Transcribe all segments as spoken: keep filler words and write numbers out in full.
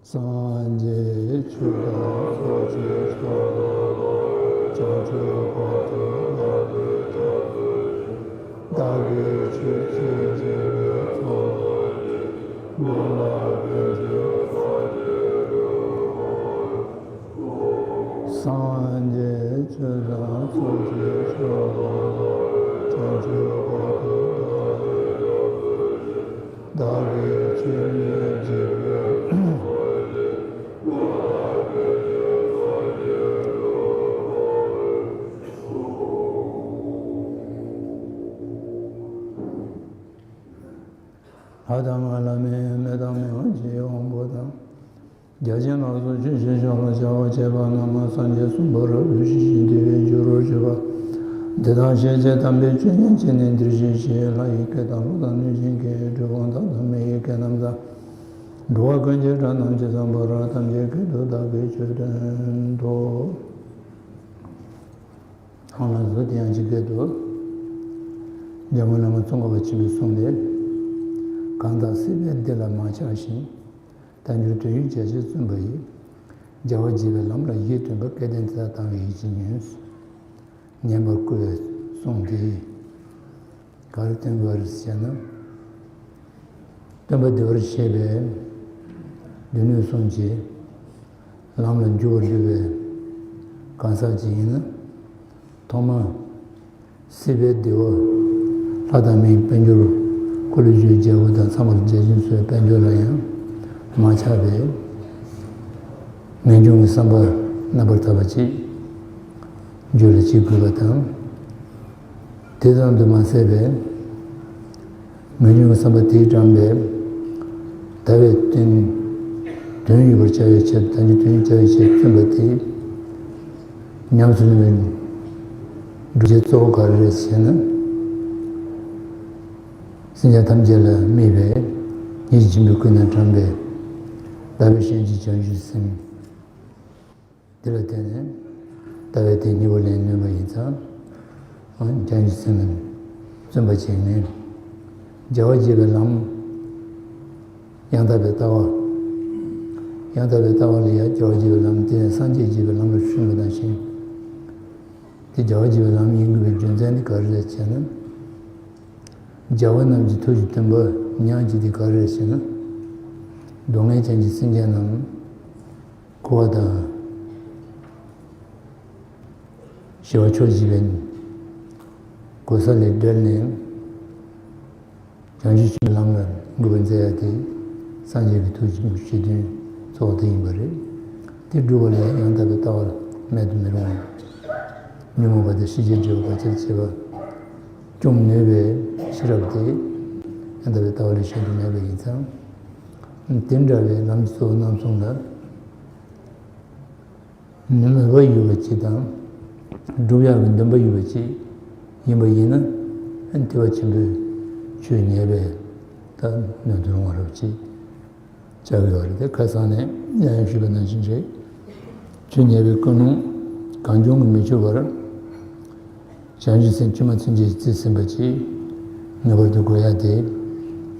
སངས་རྒྱས་ཆོས་དང་ཚོགས་ཀྱི་མཆོག་ཏུ་བསྔགས་པའི་བྱང་ཆུབ་བར་དུ་བསྔགས་པའི་ཐབས་སུ་བཞེད། བདག་གིས་ཆོས་ཀྱི་འཇིགས་པའི་ཚོགས་རྣམས་ཀྱི་མགོན་ལ་ཕན་ཕྱིར་སངས་རྒྱས་སངས་རྒྱས་ཆོས་དང་ཚོགས་ཀྱི་མཆོག་ཏུ་བསྔགས་པའི་བྱང་ཆུབ་བར་དུ་བསྔགས་པའི་ཐབས་སུ་བཞེད། བདག་གིས་ཆོས་ཉིད་འཇིག་པའི་ལྷ་དང་ལྷ་མིན་མི་དང་མི་དབང་ཆེའི་དབང་པོ་དང་། བརྒྱ་བྱིན་ལ་སོགས་ཆོས་བྱེད་ཕྱོགས་ལ་བྱ་བ་བྱེད་པ་རྣམས་སངས་རྒྱས་གསུམ་པོ་རབ་ཏུ་ཞི་ཞིང་དུལ་བའི་རྒྱུ་རུ་གྱུར་པ། འདི་དག་བཤད་བྱེད་དམ་པའི་ཆོས་ཉན་བྱས་ནས་འདིར་གཤེགས་ཤིག་ལྷ་ཡི་སྐད་དང་ཀླུ་དང་གནོད་སྦྱིན་སྐད་འགྲོ་བ་དག་དང་མི་ཡི་སྐད་རྣམས་དང་། འགྲོ་བ་ཀུན་གྱི་སྒྲ་རྣམས་ཇི་ཙམ་པར་ཐམས་ཅད་སྐད་དུ་བདག་གིས་ཆོས་བསྟན་ཏོ། ཨང་ལ་བཟོ་དེ་ཡང་ཇི་སྐད་དུ། འཇམ་མགོན་བླ་མ་ཙོང་ཁ་པ་ཆེན་པོས་གསུངས་ཏེ། གང་དག་སྲིད་པའི་བདེ་ལ་མ་ཆགས་ཤིང་། དལ་འབྱོར་དོན་ཡོད་བྱ་བྱེད་བརྩོན་པ་ཡིས། རྒྱལ་བ་དགྱེས་པའི་ལམ་ལ་ཡིད་རྟོན་པ། སྐལ་ལྡན་དེ་དག་དང་བའི་ཡིད་ཀྱིས་ཉོན། ཉན་པར་བསྐུལ་བའི་གསུང་དེས་ག་རེ་སྟོན་དགོས་པ་རེད་ཟེར་ན། སྟོན་པ་བདེ་བར་གཤེགས་པའི་སྡེ་སྣོད་གསུམ་གྱི་ལམ་ལ་འགྱུར་བར་འདོད་པའི་གང་ཟག་ཅིག་ཡིན་ན། ཐོག་མར་སྲིད་པའི་བདེ་བ། ལྷ་དང་མིའི་དཔལ་འབྱོར། འཁོར་ལོས་སྒྱུར་རྒྱལ་པོ་དང་ཚང་མར་བརྒྱ་བྱིན་ཚོའི་དཔལ་འབྱོར་ལ་ཡང་མ་ཆགས་པའི་ངེས་འབྱུང་གི་བསམ་པ་རྣམ་པར་དག་པ་ཅིག་རྒྱུད་ལ་སྐྱེ་དགོས་པ་དང་། དེ་ཙམ་དུ་མ་ཟད་པའི་ངེས་འབྱུང་གི་བསམ་པ་དེས་དྲངས་པའི་དལ་བའི་རྟེན། དོན་ཡོད་པར་བྱ་བའི་ཕྱིར། དལ་འབྱོར་དོན་ཡོད་བྱ་བའི་ཕྱིར་བརྩོན་པ་དེས་ཉམས་སུ་ལེན་པའི་སྒྲུབ་བྱེད་གཙོ་བོ་ག་རེ་རེད་ཟེར་ན། སེམས་ཅན་ཐམས་ཅད་ལ་དམིགས་པའི་ཉེར་སྦྱིན་པའི་སྐུ་ནས་དྲངས་པའི་ཟླ་བའི་ཤན་གྱི་བྱང་ཆུབ་སེམས། དེ་ལ་བརྟེན་ནས་ལྟ་བའི་དེ་ཉེ་བོ་ལེན་ནུས་པ་ཡིན་ཙང་། བྱང་ཆུབ་སེམས་ལ་བརྩོན་པ་བྱས་ནས། རྒྱལ་བ་དགྱེས་པའི་ལམ། ཡང་དག་པའི་ལྟ་བ། ཡང་དག་པའི་ལྟ་བ་ལ་ཡང་རྒྱལ་བ་དགྱེས་པའི་ལམ་དེ་ནས་སངས་རྒྱས་དགྱེས་པའི་ལམ་ལ་ཞུགས་པ་ནང་བཞིན། དེ་རྒྱལ་བ་དགྱེས་པའི་ལམ་ཡིན་དགོས་པའི་རྒྱུ་མཚན་ནི་ག་རེ་རེད་ཅེ་ན། རྒྱལ་བ་རྣམས་ཀྱི་ཐུགས་ཀྱི་དུམ་བུ་ཉག་གཅིག་དེ་ག་རེ་རེད་ཅེ་ན། སྡུག་བསྔལ་ཅན་གྱི་སེམས་ཅན་རྣམས། འཁོར་བ་དང་ཞི་བ་ཕྱོགས་བཅུ་པའི་གོ་ས་ལས་བསྒྲལ་ནས། བྱང་ཆུབ་ཀྱི་ལམ་ལ་འགོད་པར་མཛད་ཡ་དེ། སངས་རྒྱས་ཀྱི་ཐུགས་ཀྱི་བཞེད་དོན་གཙོ་བོ་དེ་ཡིན་པ་རེད། དེ་སྒྲུབ་པ་ལ་ཡང་དག་པའི་ལྟ་བ་མེད་དུ་མི་རུང་བ། ཉོན་མོངས་པ་དང་ཤེས་བྱའི་འབྲས་བུ་བར་ཆད་བྱེད་པ་བཅོམ་ནུས་པའི་ཤེས་རབ་དེ་ཡང་དག་པའི་ལྟ་བ་ལས་གཞན་དུ་མེད་པ་ཡིན་ཙང་། དེ་འདྲ་བའི་ལམ་གྱི་གཙོ་བོ་རྣམ་གསུམ་ལ་ནུས་མེད་པ་ཡོད་པ་ཅིག་དང་། སྒྲུབ་ཡག་གི་འདུན་པ་ཡོད་པ་ཅིག་ཡིན་པ་ཡིན་ན། ཐེག་པ་ཆེན་པོའི་ཆོས་ཉན་པའི་ད་ནུས་དུ་རུང་བ་རབ་ཅིག་ཆགས་ཡོད་རེད། དེ་ཁ་སང་ནས་ཡང་ཡང་ཞུས་པ་ནང་བཞིན་རེད། ཆོས་ཉན་པའི་ཀུན་སློང་གང་བྱུང་གིས་མི་ཆོད་པར། བྱང་ཆུབ་སེམས་ཕྱི་མ་ཚུན་ཆད་རྩིས་ཟིན་པ་ཅིག་ངེས་པར་དུ་དགོས་ཡ་དེ་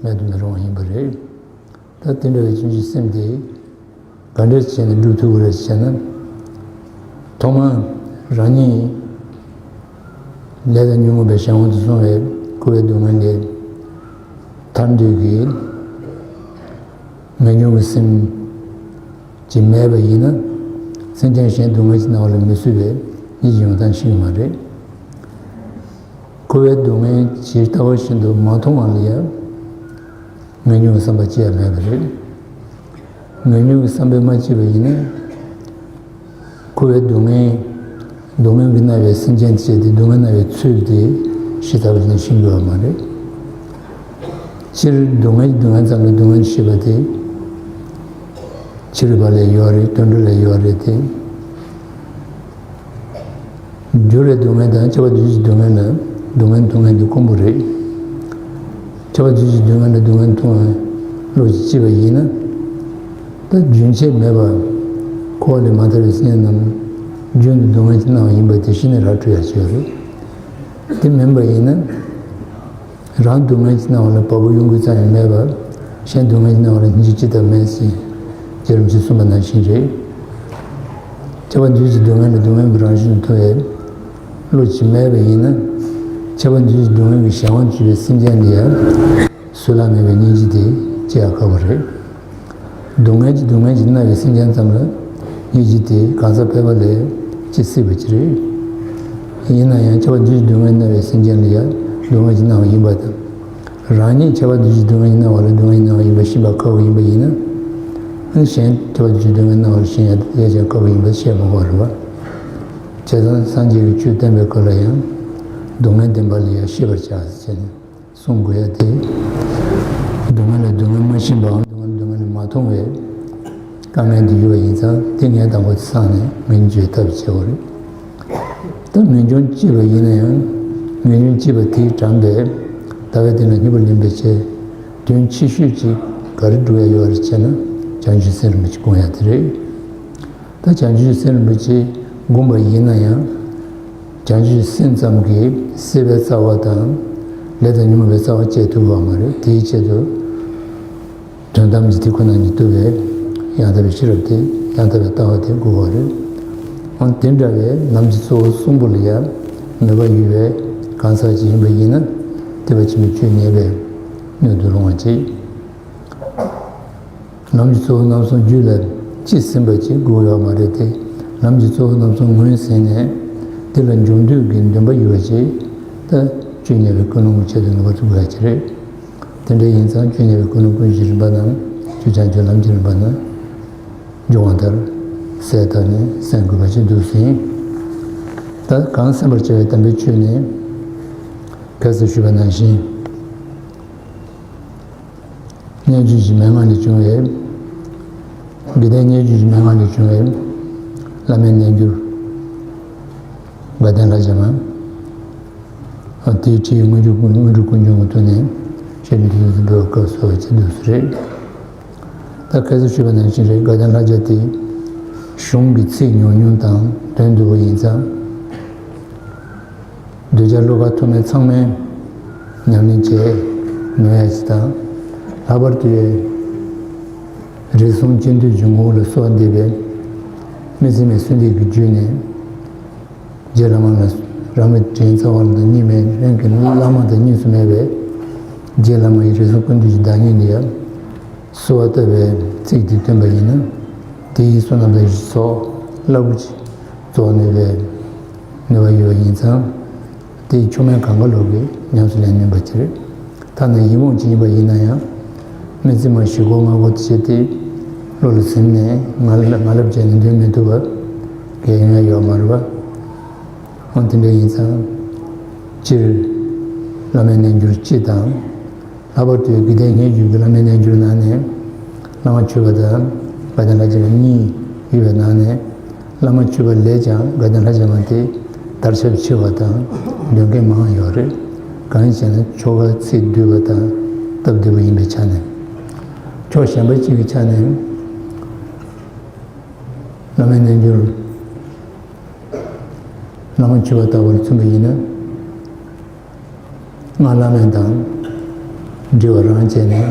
མེད་དུ་མི་རུང་བ་ཡིན་པ་རེད། ད་དེ་འདྲ་བའི་བྱང་ཆུབ་སེམས་དེ་ག་འདྲ་བྱས་ནས་སྒྲུབ་ཐུབ་ཀྱི་རེད་ཟེར་ན། ཐོག་མར་རང་ཉིད་ལས་དང་ཉོན་མོངས་པའི་གཞན་དབང་དུ་སོང་བའི་འཁོར་བའི་སྡུག་བསྔལ་ལས་ཐར་འདོད་ཀྱི་ངེས་འབྱུང་གི་སེམས་ཅིག་མེད་པ་ཡིན་ན། སེམས་ཅན་གཞན་སྡུག་བསྔལ་གྱི་སྣང་བ་ལ་མི་བཟོད་པའི་གཉིས་ཀྱི་ཡོང་སྟངས་ཤིག་མ་རེད། འཁོར་བའི་སྡུག་བསྔལ་ཇི་ལྟ་བ་བཞིན་དུ་མ་མཐོང་བ་ལ་ཡང་ངེས་འབྱུང་གི་བསམ་པ་ཅི་ཡང་མེད་པ་རེད། ངེས་འབྱུང་གི་བསམ་པས་མ་སྐྱེས་པ་ཡིན་ན། འཁོར་བའི་སྡུག་བསྔལ། སྡུག་བསྔལ་གྱིས་མནར་བའི་སེམས་ཅན་དེ་སྡུག་བསྔལ་མནར་བའི་ཚུལ་དེ་ཞི་ཐབས་ནི་ཤེས་དགོས་པ་མ་རེད། སྤྱིར་སྡུག་བསྔལ་སྡུག་བསྔལ་ཙམ་ལ་སྡུག་བསྔལ་ཞེས་པ་དེ། ཕྱི་རོལ་པ་ལ་ཡོད་རེད། དུད་འགྲོ་ལ་ཡོད་རེད་དེ། འགྱུར་བའི་སྡུག་བསྔལ་དང་སྐྱེ་བ་དུས་གཅིག་སྡུག་བསྔལ་ལ་སྡུག་བསྔལ་སྡུག་བསྔལ་དེ་དཀོན་པོ་རེད། སྐྱེ་བ་དུས་གཅིག་སྡུག་བསྔལ་ལ་སྡུག་བསྔལ་མཐོང་བའི་བློ་ཞིག་སྐྱེས་པ་ཡིན་ན། ད་རྒྱུན་ཆད་མེད་པར་འཁོར་བ་ལས་མ་ཐར་བའི་སེམས་ཅན་རྣམས་རྒྱུན་དུ་སྡུག་བསྔལ་གྱིས་མནར་བ་ཡིན་པ་དེ་ཤེས་ནས་ར་འཕྲོད་ཡ་ཅིག་ཡོད་རེད། དེ་མིན་པ་ཡིན་ན། རང་སྡུག་བསྔལ་གྱི་སྣང་བ་ལ་བ་སྤུ་གཡོ་འགུལ་ཙམ་ཡང་མེད་པར། གཞན་སྡུག་བསྔལ་གྱི་སྣང་བ་ལ་སྙིང་རྗེ་ཅི་ལྟར་མེད་ཅིང་། རྗེ་རིན་པོ་ཆེས་གསུངས་པ་ནང་བཞིན་རེད། ཁྱབ་པ་འདུས་ཀྱི་སྡུག་བསྔལ་ལ་སྡུག་བསྔལ་གྱི་རང་བཞིན་དུ་མཐོང་བའི་བློ་ཅིག་མེད་པ་ཡིན་ན། ཁྱབ་པ་འདུས་ཀྱི་སྡུག་བསྔལ་གྱི་གཞན་དབང་གྱུར་པའི་སེམས་ཅན་ལ་ཡང་བཟོད་གླགས་མེད་པའི་སྙིང་རྗེ་དེ་སྐྱེ་ཡག་ཁག་པོ་རེད། སྡུག་བསྔལ་གྱིས་སྡུག་བསྔལ་གྱིས་མནར་བའི་སེམས་ཅན་ཙམ་ལ་སྙིང་རྗེ་དེ་གང་ཟག་ཕལ་པ་ལས་སྐྱེ་སྲིད་པ་ཅིག་རེད། ཡིན་ན་ཡང་ཁྱབ་པ་འདུས་ཀྱི་སྡུག་བསྔལ་མནར་བའི་སེམས་ཅན་ལ་ཡང་སྡུག་བསྔལ་གྱིས་མནར་བ་ཡིན་པ་དང་། རང་ཉིད་ཁྱབ་པ་འདུས་ཀྱི་སྡུག་བསྔལ་གྱིས་མནར་བ་ལ་སྡུག་བསྔལ་གྱིས་མནར་བ་ཡིན་པ་ཤེས་པ་ཁག་པོ་ཡིན་པ་ཡིན་ན། གཞན་ཁྱབ་པ་འདུས་ཀྱི་སྡུག་བསྔལ་གྱིས་མནར་བ་ལ་གཞན་ཡང་ཡང་ཅིག་ཁག་པོ་ཡིན་པ་ཤེས་མ་དགོས་པ་རེད་པ། བྱས་ཙང་སངས་རྒྱས་ཀྱིས་ཆོས་བསྟན་པའི་སྐབས་ལ་ཡང་སྡུག་བསྔལ་བདེན་པ་ལ་ཡང་ཤེས་པར་བྱ་ཟེར་ནས་གསུང་དགོས་ཡ་དེ། སྡུག་བསྔལ་ལ་སྡུག་བསྔལ་མ་ཤེས་པའམ་སྡུག་བསྔལ་སྡུག་བསྔལ་ལས་མ་མཐོང་བའི་དཀའ་ངལ་དེ་ཡོད་པ་ཡིན་ཙང་དེ་ངས་དང་པོ་དེ་སངས་ནས་ངན་ཇུས་ཐབས་བྱེད་དགོས་རེད། ད་ངེས་འབྱུང་སྐྱེས་པ་ཡིན་ན་ཡང་ངེས་འབྱུང་སྐྱེས་པ་དེས་དྲངས་པའི་ཟླ་བའི་སྟེང་ན་སྙིང་པོ་ལེན་པའི་ཆེད་དོན་ཆེ་ཤོས་ཅིག་ག་རེ་སྒྲུབ་ཡ་ཡོད་རེད་ཅེ་ན་བྱང་ཆུབ་སེམས་རིན་པོ་ཆེ་སྒོམ་ཡ་དེ་རེད། ད་བྱང་ཆུབ་སེམས་རིན་པོ་ཆེ་སྒོམ་པ་ཡིན་ན་ཡང་བྱང་ཆུབ་སེམས་ཙམ་གྱིས་སྲིད་པའི་རྩ་བ་དང་ལས་དང་ཉོན་མོངས་པའི་རྩ་བ་བཅད་ཐུབ་པ་མ་རེད། དེའི་ཆེད་དུ། དོན་དམ་གྱི་དེ་ཁོ་ན་ཉིད་རྟོགས་པའི་ཡང་དག་པའི་ཤེས་རབ་དེ་ཡང་དག་པའི་ལྟ་བ་དེ་དགོས་པ་རེད། འོན་དེ་འདྲ་བའི་ལམ་གྱི་གཙོ་བོ་གསུམ་པོ་ལ་ཡང་མོས་པ་ཡོད་པའི་གང་ཟག་ཅིག་ཡིན་པ་ཡིན་ན་དད་པ་ཆེན་པོས་ཆོས་ཉན་པའི་སྣོད་དུ་རུང་བ་བྱེད། ལམ་གྱི་གཙོ་བོ་རྣམ་གསུམ་རྒྱུད་ལ་སྐྱེས་ཟིན་པ་ཅིག་དགོས་ཡོད་མ་རེད་དེ། ལམ་གྱི་གཙོ་བོ་རྣམ་གསུམ་ངོས་ཟིན་ནས་དེ་ལ་འཇུག་འདོད་ཀྱི་འདུན་པ་ཡོད་པ་ཅིག་ད་ཆོས་ཉན་པའི་ཀུན་སློང་གི་ཆེད་དུ་ངེས་པར་དུ་དགོས་ཡ་ཅིག་རེད། དེ་འདྲ་ཡིན་ཙང་ཆོས་ཉན་པའི་ཀུན་སློང་ཀུན་གཞིའི་རིམ་པ་དང་ཆོས་བྱང་ཆུབ་ལམ་གྱི་རིམ་པ་ནི་འབྱུང་བ་ལྟར་གསལ་བཏབ་ནས་གསན་དགོས་པ་ཞིག་འདུག་ཟིན། ད་གང་གསན་པར་བྱ་བའི་དམ་པའི་ཆོས་ནི། ཁ་སང་ཞུས་པ་ནང་བཞིན། སྙན་བརྒྱུད་ཀྱི་མན་ངག་ལས་བྱུང་བའི། དགེ་ལྡན་སྙན་བརྒྱུད་ཀྱི་མན་ངག་ལས་བྱུང་བའི། བླ་མའི་རྣལ་འབྱོར། དགའ་ལྡན་ལྷ་བརྒྱ་མ། དེའི་ཁྲིད་དངོས་གྲུབ་དངོས་གྲུབ་ཀུན་འབྱུང་གི་ཐོག་ནས་བཤད་འདུག་འབོད་སྐབས་སུ་བྱེད་འདུག་སུ་རེད། ད་ཁ་སང་ཞུས་པ་ནང་བཞིན་རེད། དགའ་ལྡན་ལྷ་བརྒྱ་དེ་གཞུང་གི་ཚིག་ཉུང་ཉུང་དང་དོན་བསྡུས་པ་ཡིན་ཙང་། གདུལ་བྱ་བློ་དགའ་ཐོགས་མེད་ཚང་མས་ཉམས་ལེན་བྱེད་ནུས་ཡ་ཅིག་དང་། ལྷག་པར་དུ་རིགས་གསུམ་སྤྱི་འདུས་འཇུག་ངོགས་ལ་གསོལ་བ་འདེབས་པའི་དམིགས་བརྩེ་མའི་གསོལ་འདེབས་ཀྱི་བརྒྱུད་ནས། རྗེ་བླ་མ་ལ་རང་གི་དྲིན་རྩ་བ་ལ་གཉིས་མེད་རང་གི་བླ་མ་དང་གཉིས་སུ་མེད་པའི་རྗེ་བླ་མ་ཡི་རིགས་གསུམ་ཀུན་འདུས་ཀྱི་བདག་ཉིད་ལ་ཡང་གསོལ་བ་བཏབ་པའི་ཚིག་དེ་བཏོན་པ་ཡིན་ན། དེའི་བསོད་ནམས་དང་ཡི་ཚོགས་རླབས་པོ་ཆེ་རྫོགས་ནུས་པའི་ནུས་པ་ཡོད་པ་ཡིན་ཙང་། དེའི་མཆོག་དམན་གང་ག་ལོག་གིས་ཉམས་སུ་ལེན་ནུས་པ་ཅིག་རེད། ཐ་ན་ཡིད་འོང་ཅིག་ཡིན་པ་ཡིན་ན་ཡང་། དམིགས་བརྩེ་མ་བཞི་སྒོ་ལྔ་སྒོ་དེ་བྱས་ཏེ་བློ་ལ་ཟིན་ནས་ང་ལ་ང་ལབ་བྱས་ནས་འདོན་མི་ཐུབ་པ་གལ་ཡོང་ཡ་ཡོད་མ་རེད་པ། འོན་དེ་འདྲ་ཡིན་ཙང་། སྤྱིར་བླ་མའི་རྣལ་འབྱོར་སྤྱི་དང་། ལྷག་པར་དུ་དགེ་ལྡན་སྙན་བརྒྱུད་ཀྱི་བླ་མའི་རྣལ་འབྱོར་ནང་ནས་བླ་མ་མཆོད་པ་དང་དགའ་ལྡན་ལྷ་བརྒྱ་མ་གཉིས་ཡོད་པའི་ནང་ནས། བླ་མ་མཆོད་པ་ལས་ཀྱང་དགའ་ལྡན་ལྷ་བརྒྱ་མ་དེ་དར་ཁྱབ་ཆེ་བ་དང་འདོན་མཁན་མང་ཡོད་རེད། གང་ཡིན་ཟེར་ན་ཆོ་ག་ཚིག་བསྡུས་པ་དང་སྟབས་བདེ་བ་ཡིན་པའི་ཆ་ནས། ཕྱོགས་གཞན་པ་གཅིག་གི་ཆ་ནས་བླ་མའི་རྣལ་འབྱོར་བླ་མ་མཆོད་པ་ལྟ་བུར་མཚོན་པ་ཡིན་ན། སྔགས་བླ་མེད་དང་འབྲེལ་བ་རང་བྱས་ནས།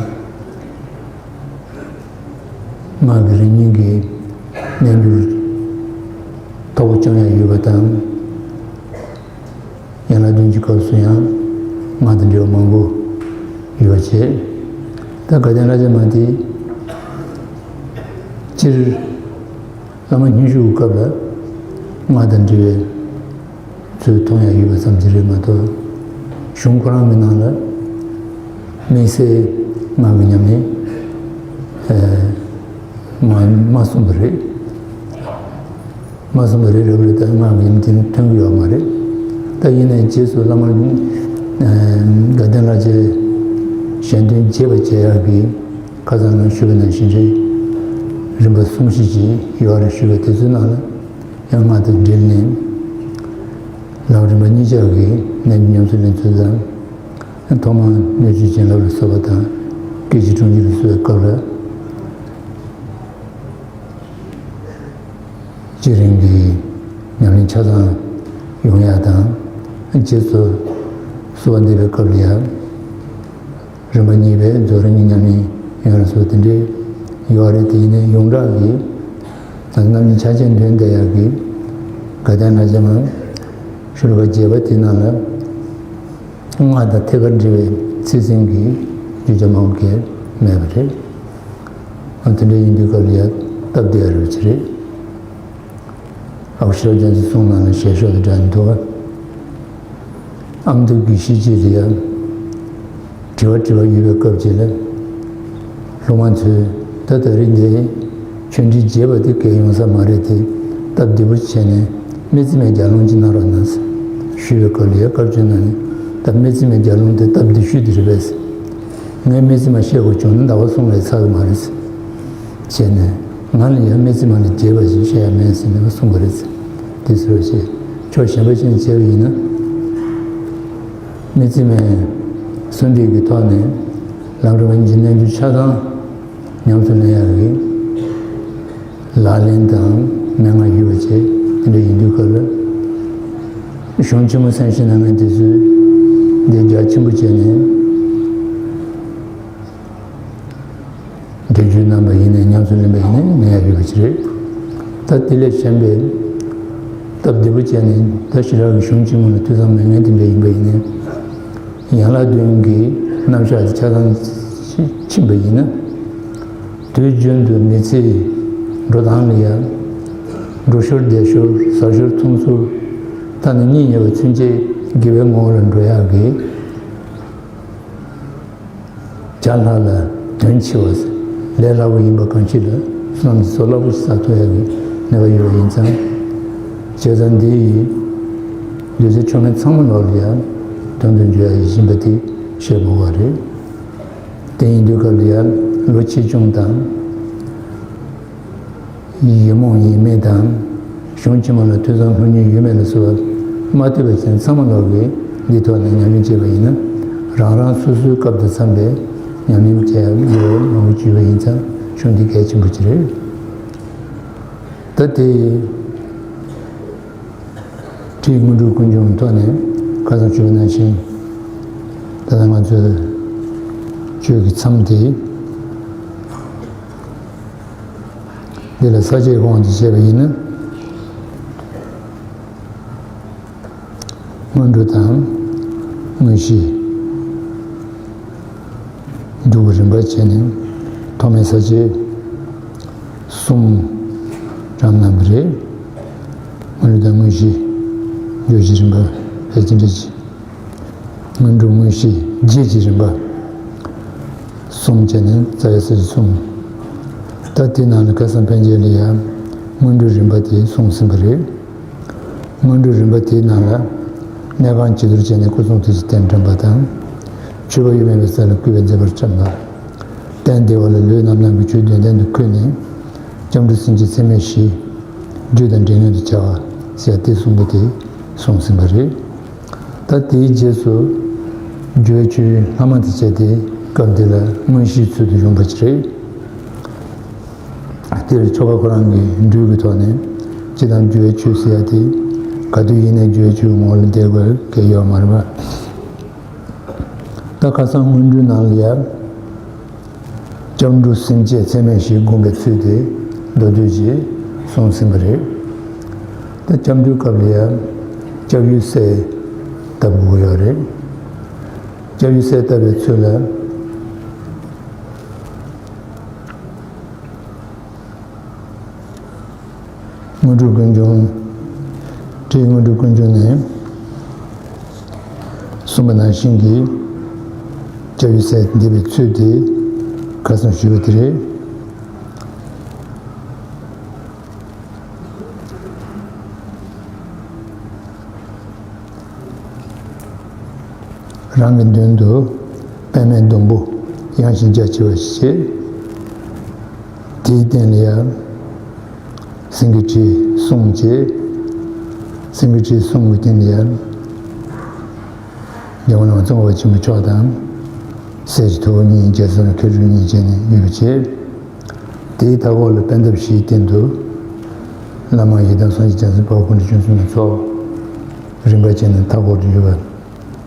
སྔགས་ཀྱི་རིམ་གཉིས་ཀྱི་རྣལ་འབྱོར་མཐོ་པོ་སྐྱོང་ཡ་ཡོད་པ་དང་། ཡན་ལག་བདུན་གྱི་སྐབས་སུ་ཡང་སྔགས་དང་འབྲེལ་བ་མང་པོ་ཡོད་པ་བྱས། ད་དགའ་ལྡན་ལྷ་བརྒྱ་མ་དེ་སྤྱིར། བླ་མ་སྙན་ཞུ་གི་སྐབས་ལ་སྔགས་དང་འབྲེལ་བའི་ཚུལ་མཐོང་ཡ་ཡོད་པ་ཙམ་གྱིས་རེད་མ་གཏོགས། གཞུང་ཁོ་རང་གི་ནང་ལ་དམིགས་བསལ་སྔགས་ཀྱི་ཉམས་ལེན་མ་མ་གསུངས་པ་རེད། མ་གསུངས་པ་རེད་རེད་པ་རེད། ད་སྔགས་ཀྱི་ཉམས་ལེན་དེ་ཐོན་གྱི་ཡོད་མ་རེད། ད་ཡིན་ནའི་རྗེས་སུ་བླ་མ་དགའ་ལྡན་ལྷ་བརྒྱའི་གཞན་དོན་རྒྱས་པར་བྱེད་ཡག་གི་ཁ་སང་ང་ཞུས་པ་ནང་བཞིན་རེད། རིམ་པ་གསུམ་བཞི་ཅིག་ཡོད་རེད་ཞུས་པ་དེ་ཚོའི་ནང་ལ་ཡང་སྔགས་དང་འབྲེལ་ནས་ལམ་རིམ་པ་གཉིས་ཆར་གྱི་རྣལ་འབྱོར་ཉམས་སུ་ལེན་ཚུལ་དང་། ཐོག་མར་སྣོད་བཅུད་བྱིན་རླབས་ལ་སོགས་པ་དང་སྐད་ཅིག་དྲུག་ཅུ་ལ་སོགས་པའི་སྐབས་ལ། སྤྱིར་རིང་གི་ཉམས་ལེན་ཆ་ཚང་ཡོང་ཡག་དང་། རྗེས་སུ་གསོལ་བ་འདེབས་པའི་སྐབས་ལ་ཡང་། རིམ་པ་གཉིས་པའི་རྫོགས་རིམ་གྱི་ཉམས་ལེན་ཡོངས་ལ་སོགས་དེ་འདྲའི་ ཡོད་རེད། དེ་ཡིན་ནའི་ཡོངས་གྲགས་ཀྱི་ད་རྣམ་འགྱུར་ཆ་ཅན་འདོན་བསྡད་ཡག་གི་དགའ་ལྡན་ལྷ་བྱམས་ཤོ་ལོ་ཀ་རྒྱས་པ་དེ་ནང་ལ་སྔགས་དང་ཐད་ཀར་འབྲེལ་བའི་ཚིག་ཟིན་གྱི་བརྗོད་བྱ་མང་པོ་གས་མེད་པ་རེད། ཨ་དེ་འདྲ་ཡིན་དུས་སྐབས་ལ་ཡ་སྟབས་བདེ་ཡ་རེད་པ་ཅིག་རེད། ཨ་ཁུ་ཤེས་རབ་རྒྱ་མཚོའི་གསུང་ནང་ལ་ཞལ་ཤོག་དེ་འདྲ་འདུག་ག་ཨ་མདོ་དགེ་བཤེས་ཀྱིས་ལ་ཡ་དྲི་བ་དྲི་བ་ཡོད་པའི་སྐབས་ཅིག་ལ། སློབ་མ་ཚོས་ད་ད་རེས་འདི་ཆོས་འབྲེལ་རྒྱས་པ་དེ་གས་ཡོང་ས་མ་རེད་དེ། སྟབས་བདེ་པོ་བྱས་ནས་དམིགས་བརྩེ་མའི་རྒྱབ་ལོང་ཅིག་གནང་རོགས་གནང་ཞུས་པའི་སྐབས་ལ་ཡ། སྐབས་བཅོ་ལྔ་ནས་ད་དམིགས་བརྩེ་མའི་རྒྱབ་ལོང་དེ་སྟབས་བདེ་ཤོས་དེ་རེད་པས། ངས་དམིགས་བརྩེ་མ་བཤད་དགོས་བྱུང་ན་ཟླ་བ་གསུམ་ལས་ཚར་གི་མ་རེད། བྱས་ནས་ང་ལ་ཡང་དམིགས་བརྩེ་མ་ལས་རྒྱས་པ་ཞིག་བཤད་ཡ་མེད་ཟེར་ནས་གསུངས་པ་རེད། དེ་ཟེར་བ་ཞིག་ཕྱོགས་གཞན་པ་ཞིག་ནས་བྱས་པ་ཡིན་ན། དམིགས་བརྩེ་མའི་གསོལ་འདེབས་ཀྱི་ཐོག་ནས་ལམ་རིམ་པ་གཉིས་ཀྱི་རྣལ་འབྱོར་ཆ་ཚང་ཉམས་སུ་ལེན་ཡག་གི་ལག་ལེན་དང་མན་ངག་ཡོད་པ་བཅས་དེ་འདྲ་ཡིན་དུས་སྐབས་ལ། གཞུང་ཆེན་མོ་གསན་བཞེས་གནང་མཁན་དེ་ཚོས་འདི་རྒྱ་ཆེན་པོ་བྱས་ནས། འགྲེལ་བརྗོད་གནང་པ་ཡིན་ནའི་ཉམས་སུ་ལེན་པ་ཡིན་ནའི་ནད་ཡག་ཡོད་པ་ཅིག་རེད། ད་དེ་ལས་གཞན་པའི་སྟབས་བདེ་པོ་བྱས་ནས་ད་ཞི་རག་གི་གཞུང་ཆེན་མོ་ལ་ཐོས་བསམ་མེད་མཁན་དེ་འདྲ་ཡིན་པ་ཡིན་ནའི། ཡན་ལག་བདུན་གྱི་རྣམ་གཞག་དེ་ཆ་ཚང་ཕྱིན་པ་ཡིན་ན། དུས་རྒྱུན་དུ་མི་ཚེའི་འགྲོ་སྟངས་ལ་ཡང་། འགྲོ་ཞོར་བསྡད་ཞོར་ཟ་ཞོར་འཐུང་ཞོར། ད་ནི་གཉིད་ཉལ་བ་ཚུན་ཆད་དགེ་བའི་ངོ་བོ་ལ་འགྲོ་ཡག་གི་བྱ་སླ་ལ་དོན་ཆེ་བ། ལས་སླ་པོ་ཡིན་པ་གང་ཞིག་ལ་བསོད་ནམས་ཀྱི་ཚོགས་རླབས་པོ་ཆེ་བསགས་ཐུབ་ཡག་གི་ནུས་པ་ཡོད་པ་ཡིན་ཙང་། བྱས་ཙང་འདི་ཡིས་འདུས་སའི་ཆོས་མེད་ཚང་མ་ལོག་ལ་ཡང་དོན་དུ་འགྱུར་ཡག་ཡིན་པ་དེ་ཤེས་དགོས་པ་རེད། དེ་ཡིན་དུས་སྐབས་ལ་ཡང་ལོ་ཆེ་ཆུང་དང་། ཡིད་རྨོངས་ཡིན་མིན་དང་། གཞུང་ཆེན་མོ་ལ་ཐོས་བསམ་སློབ་གཉེར་ཡོད་མེད་ལ་སོགས་པ་མ་ལྟོས་པ་བཞིན་ཚང་མ་ལོག་གིས་འདིའི་ཐོག་ནས་ཉམས་ལེན་བྱས་པ་ཡིན་ན། རང་རང་སོ་སོའི་སྐབས་དང་འཚམས་པའི་ཉམས་ལེན་བྱས་ཡག་ཡོད་པ་མང་པོ་བརྗོད་པ་ཡིན་ཙང་གཞུང་འདི་གལ་ཆེན་པོ་ཅིག་རེད། ད་དེ་ཁྲིད་དངོས་གྲུབ་ཀུན་འབྱུང་ཐོག་ནས་ཁ་སང་ཞུས་པ་ནང་བཞིན། ད་ལྟ་ང་ཚོའི་ཆོས་ཀྱི་མཚམས་དེ། འདི་ལ་ས་བཅད་དབང་དུ་བྱས་པ་ཡིན་ན། སྔོན་འགྲོ་དང་། དངོས་གཞི། འགྲོ་བའི་རིམ་པ་བྱས་ནས་ཐོག་མའི་ས་བཅད་གསུམ་རང་གནང་བ་རེད། སྔོན་འགྲོ་དང་དངོས་གཞི། རྗོད་བྱེད་རིམ་པ་ཕལ་ཆེར་འདྲ་ཅིག་སྔོན་འགྲོ་དངོས་གཞི་རྗེས་ཀྱི་རིམ་པ་གསུམ་བྱས་ནས་རྩ་བའི་ས་བཅད་གསུམ། ད་དེའི་ནང་ལ་ཁ་སང་ཕན་ཆད་ལ་ཡང་སྔོན་འགྲོའི་རིམ་པ་དེ་གསུངས་ཟིན་པ་རེད། སྔོན་འགྲོའི་རིམ་པ་དེའི་ནང་ལ་གནས་ཁང་བྱི་དོར་བྱས་ནས་སྐུ་གསུང་ཐུགས་ཀྱི་རྟེན་བཀྲམ་པ་དང་། མཆོད་པ་གཡོ་མེད་པའི་ས་ལ་སྐུད་པས་མཛེས་པར་བཀྲམ་པ། སྟན་བདེ་བ་ལ་ལུས་རྣམ་སྣང་གི་ཆོས་དོན་ལྡན་དུ་འཁོད་ནས། སྐྱབས་འགྲོ་སེམས་བསྐྱེད་ཚད་མེད་བཞི། རྒྱུ་དང་འབྲས་གནས་དུ་བྱ་བ་ཟེར་ཏེ་གསུངས་པ་དེ་གསུངས་ཟིན་པ་རེད། ད་དེའི་རྗེས་སུ་སྦྱོར་བའི་ཆོས་ལྷག་མ་དེ་བྱས་ཏེ་སྐབས་འདི་ལ་དངོས་གཞིའི་ཚུལ་དུ་ཡོང་བ་ཅིག་རེད། དེར་ཆོ་ག་ཁོ་རང་གི་འགྲོས་ཀྱི་ཐོག་ནས་སྤྱི་དང་སྦྱོར་བའི་ཆོས་ཟེར་ཡ་དེ་ག་དུས་ཡིན་ནའི་སྦྱོར་བའི་ཆོས་ངོ་ལ་བསྡད་དགོས་ཀྱི་ཡོད་མ་རེད་པ། ད་ཁ་སང་སྔོན་འགྲོའི་ནང་ལ་ཡ། སྐྱབས་འགྲོ་སེམས་བསྐྱེད་ཚད་མེད་བཞི་བསྒོམ་པའི་ཚུལ་དེ་མདོར་བསྡུས་ཀྱིས་གསུངས་ཟིན་པ་རེད། ད་སྐྱབས་འགྲོའི་སྐབས་ལ་ཡང་སྐྱབས་ཡུལ་གསལ་བཏབ་དགོས་ཀྱི་ཡོད་རེད། སྐྱབས་ཡུལ་གསལ་བཏབ་པའི་ཚུལ་ལ། དངོས་གྲུབ་ཀུན་འབྱུང་། ཁྲིད་དངོས་གྲུབ་ཀུན་འབྱུང་ནས་གསུངས་པ་ནང་བཞིན་གྱི་སྐྱབས་ཡུལ་གསལ་འདེབས་པའི་ཚུལ་དེ་ཁ་སང་ཞུས་པ་དེ་རེད། རང་གི་མདུན་དུ་པདྨའི་སྡོང་པོ་ཡངས་ཤིང་རྒྱ་ཆེ་བ་ཞིག་བྱས། དེའི་སྟེང་ལ་ཡང་སེང་གེ་ཁྲི་གསུམ་བྱས། སེང་གེ་ཁྲི་གསུམ་གྱི་སྟེང་ལ་ཡང་རྒྱལ་བ་རིན་པོ་ཆེ་ཙོང་ཁ་པ་ཆེན་པོ་མཆོག་དང་། སྲས་ཀྱི་ཐུ་བོ་གཉིས་རྒྱལ་ཚབ་མཁས་གྲུབ་གཉིས་བྱས་ནས་ཡོད་པ་བྱས། དེའི་མཐའ་འཁོར་ལ་པད་འདབ་བཞིའི་སྟེང་དུ་བླ་མ་ཡི་དམ་སངས་རྒྱས་བྱང་སེམས་དཔའ་བོ་དགུ་འདྲེ་ཆུང་གསུམ་ལ་ཚོགས་རིམ་པ་བྱས་ནས་མཐའ་འཁོར་དུ་ཡོད་པ།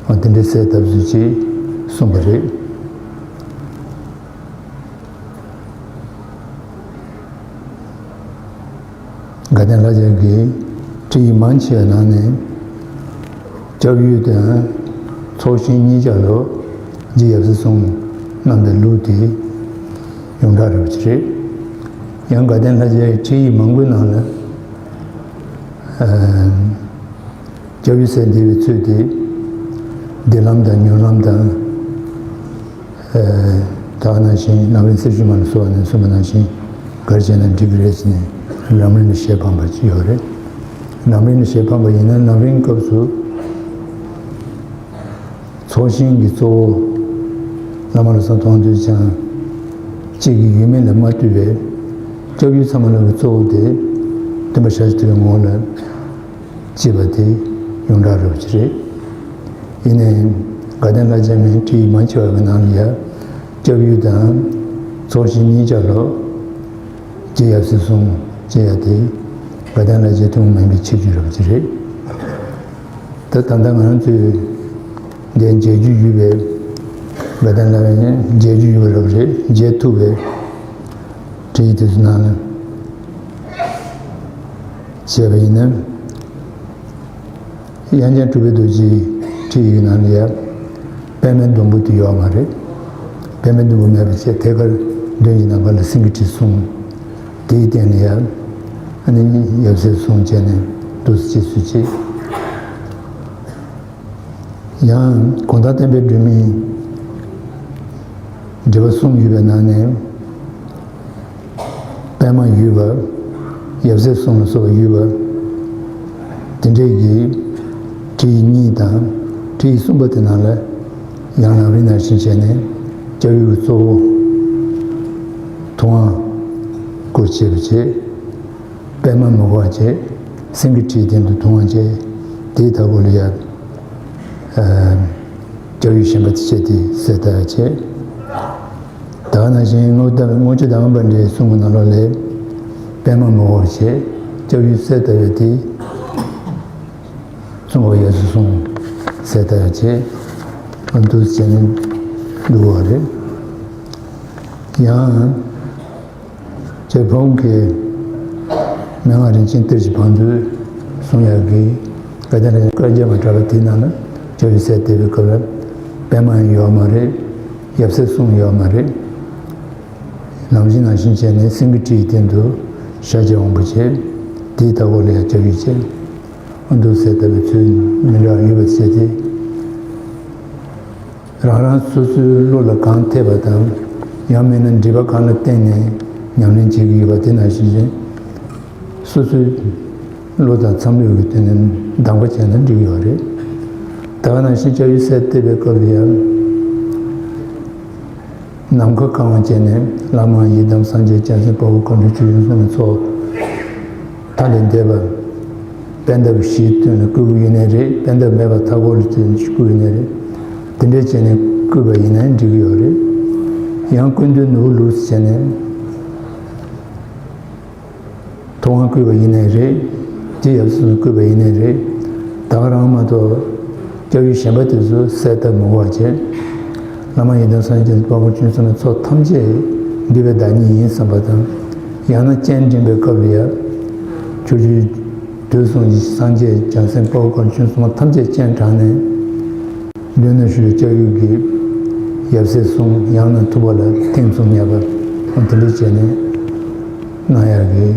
འོ་དེ་འདྲའི་གསལ་བཏབ་ཚུལ་ཅིག་གསུངས་པ་རེད། དགའ་ལྡན་ལྷ་རྒྱལ་གྱི་ཁྲིད་ཡིག་མང་ཆེ་བའི་ནང་ནས་སྐྱབས་ཡུལ་དང་ཚོགས་ཞིང་གཉིས་ཆར་ལ་རྗེ་ཡབ་སྲས་གསུམ་བསྣམས་པའི་ལུགས་དེ་ཡོངས་གྲགས་རེད་པ་ཅིག་རེད། ཡང་དགའ་ལྡན་ལྷ་རྒྱལ་གྱི་ཁྲིད་ཡིག་མང་པོའི་ནང་ལ། ཨ། སྐྱབས་ཡུལ་སྲས་བསྡད་པའི་ཚུལ་དེ། སྡིག་ལམ་དང་མྱུར་ལམ་དང་། ཨ། ད་ག་ནང་བཞིན་ལམ་རིམ་གསེར་ཞུན་མ་ལ་སོགས་པ་ནས་གསུངས་པ་ནང་བཞིན་ག་རེ་བྱས་ན་འགྲིག་གི་རེད་ཟེར་ནས་ལམ་རིམ་ལ་ཞལ་འཕངས་པ་ཅིག་ཡོད་རེད། ལམ་རིམ་ལ་ཞལ་འཕངས་པ་ཡིན་ན་ལམ་རིམ་སྐབས་སུ་ཚོགས་ཞིང་གི་གཙོ་བོ་བླ་མ་བློ་བཟང་མཐོང་ཐོས་རྒྱ་མཚོ་གཅིག་གི་ཡུལ་མིང་ལ་མ་ལྟོས་པའི་སྐྱབས་ཡུལ་ཚང་མ་ལ་གཙོ་བོ་དེ་སྟོན་པ་ཞལ་བཞི་ཐུབ་པའི་ངོ་བོ་ལ་ཅེས་པ་དེ་ཡོངས་གྲགས་རེད་པ་ཅིག་རེད། ཡིན་ནའི་དགའ་ལྡན་ལྷ་རྒྱལ་མའི་ཁྲིད་ཡིག་མང་ཆེ་བ་གི་ནང་ལ་ཡང་སྐྱབས་ཡུལ་དང་ཚོགས་ཞིང་གཉིས་ཆར་ལ་རྗེ་ཡབ་སྲས་གསུམ་ཅེས་ཡ་དེ་དགའ་ལྡན་ལྷ་རྒྱལ་ཐུན་མོང་མིན་པའི་ཁྱད་ཆོས་རེད་པ་ཅིག་རེད། ད་ད་ལྟ་ང་རང་ཚོས་འདིར་མཇལ་རྒྱུ་ཡོད་པའི་དགའ་ལྡན་ལྷ་རྒྱལ་མཇལ་རྒྱུ་ཡོད་པ་རབ་རེད། མཇལ་ཐུབ་པའི་ཁྲིད་ཡིག་དེ་ཚོ་ནང་ལ་བྱས་པ་ཡིན་ན། དབྱངས་ཅན་གྲུབ་པའི་རྡོ་རྗེའི་ཁྲིད་ཡིག་ནང་ལ་ཡང་པདྨའི་སྡོང་པོ་དེ་ཡོད་མ་རེད། པདྨའི་སྡོང་པོ་མེད་པ་བྱས་ཐད་ཀར་མདུན་གྱི་ནམ་མཁའ་ལ་སེང་གེའི་ཁྲི་གསུམ། དེའི་སྟེང་ལ་ཡང་ཨ་ནི་ཡབ་སྲས་གསུམ་བྱས་ནས་འདུག་སེ་བྱས་ཚུལ་བྱས། ཡང་གུང་ཐང་བསྟན་པའི་སྒྲོན་མེའི་འགྲེལ་པ་གསུམ་ཡོད་པའི་ནང་ནས། པདྨ་ཡོད་པ། ཡབ་སྲས་གསུམ་ལ་སོགས་པ་ཡོད་པ། དེ་འདྲའི་གི་ཁྲིད་ཡིག་གཉིས་དང་ཁྲིད་ཡིག་གསུམ་པ་དེ་ནང་ལ་ཡང་ལམ་རིམ་ནང་བཞིན་བྱས་ནས་སྐྱབས་ཡུལ་གྱི་གཙོ་བོ་ཐུབ་དབང་བསྐུར་བྱས་པ་བྱས། པདྨ་མི་བོར་བ་བྱས། སེང་གེའི་ཁྲིའི་སྟེང་དུ་ཐུབ་དབང་བྱས། དེའི་མཐའ་སྐོར་ལ་ཡང་། ཨ། སྐྱབས་ཡུལ་གཞན་པ་དེ་བྱས་ཏེ་གསལ་བཏབ་ཡ་བྱས། ད་ག་ནང་བཞིན་དངོས་དང་དངོས་སྤྱོད་དང་པོ་འདྲའི་གསུང་གི་ནང་ལོགས་ལས། པདྨ་མི་བོར་བ་བྱས། སྐྱབས་ཡུལ་གསལ་བཏབ་ཡ་དེ། གཙོ་བོ་ཡབ་སྲས་གསུམ་གསལ་བཏབ་ཡ་བྱས། འདུག་སེ་བྱས་ནས་འདུག་པ་རེད། ཡང་། རྗེ་ཕག་མོ་གིས་མན་ངག་རིན་ཆེན་གཏེར་གྱི་བང་མཛོད་གསུང་ཡག་གི་བཀའ་བསྟན་ལ་བཀའ་རྒྱ་མ་གྲགས་པ་དེའི་ནང་ན་སྐྱབས་ཡུལ་གསལ་བཏབ་པའི་སྐབས་ལ་པདྨ་ཡོད་མ་རེད། ཡབ་སྲས་གསུམ་ཡོད་མ་རེད། ནམ་བཞིན་ནང་བཞིན་བྱས་ནས་སེང་གེའི་ཁྲིའི་སྟེང་དུ་ཤཱཀྱའི་དབང་པོ་བྱས། དེའི་མཐའ་སྐོར་ལ་ཡང་སྐྱབས་ཡུལ་བྱས། འདུག་སེ་བཏབ་པའི་ཚུལ་མི་འདྲ་བ་ཡོད་པ་བྱས་ཏེ། རང་རང་སོ་སོའི་བློ་ལ་གང་འཐད་པ་དང་། ཡང་མིན་ན་འགྲེལ་པ་གང་ལ་བརྟེན་ནས་ཉམས་ལེན་བྱེད་ཀྱི་ཡོད་པ་དེ་ནང་བཞིན་བྱས། སོ་སོའི་བློ་དང་འཚམས་ལུགས་ཀྱི་སྟེང་ནས་གདམ་ག་བྱས་ན་འགྲིག་ཡོད་རེད། ད་ག་ནང་བཞིན་སྐྱབས་ཡུལ་གསལ་བཏབ་པའི་སྐབས་ལ་ཡང་། ནམ་མཁའ་གང་བ་བྱས་ནས་བླ་མ་ཡི་དམ་སངས་རྒྱས་བྱང་སེམས་དཔའ་བོ་མཁའ་འགྲོ་ཆོས་སྐྱོང་གསུམ་ལ་ཚོགས་མཐའ་ལས་འདས་པ། པད་འདབ་བཞིའི་སྟེང་ལ་བཀོད་ཀྱི་ཡོད་ནའི་རེད། པད་འདབ་མེད་པ་མཐའ་སྐོར་ལ་སྟེང་བཀོད་ཡོད་ནའི་རེད། དེ་འདྲས་བྱས་ནས་བཀོད་པ་ཡིན་ན་འགྲིག་གི་ཡོད་རེད། ཡང་སྐུ་མདུན་ནོར་བུ་ལུགས་སུ་བྱས་ནས་ཐུབ་དབང་བཀོད་པ་ཡིན་ནའི་རེད། རྗེ་ཡབ་སྲས་བཀོད་པ་ཡིན་ནའི་རེད། ད་ག་རང་མ་གཏོགས། སྐྱབས་ཡུལ་གཞན་པ་དེ་ཚོ་གསལ་བཏབ་མི་དགོས་པ་བྱས། བླ་མ་ཡི་དམ་སངས་རྒྱས་དཔའ་བོ་ཆོས་སྐྱོང་གསུམ་ལ་ཚོགས་ཐམས་ཅད་འདུས་པའི་བདག་ཉིད་ཡིན་བསམ་པ་དང་། ཡང་ན་སྤྱན་འདྲེན་པའི་སྐབས་ལ་ཡང་། ཕྱོགས་བཅུའི་དུས་གསུམ་གྱི་སངས་རྒྱས་བྱང་སེམས་དཔའ་བོ་མཁའ་འགྲོ་ཆོས་སྐྱོང་གསུམ་ཐམས་ཅད་སྤྱན་དྲངས་ནས། མདུན་ན་བཞུགས་པའི་སྐྱབས་ཡུལ་གྱི་ཡབ་སྲས་གསུམ་ཡང་ན་ཐུབ་པ་ལ་ཐེངས་གསུམ་ཉར་པ་དེ་འདྲ་བྱས་ནས་གནང་ཡག་གི་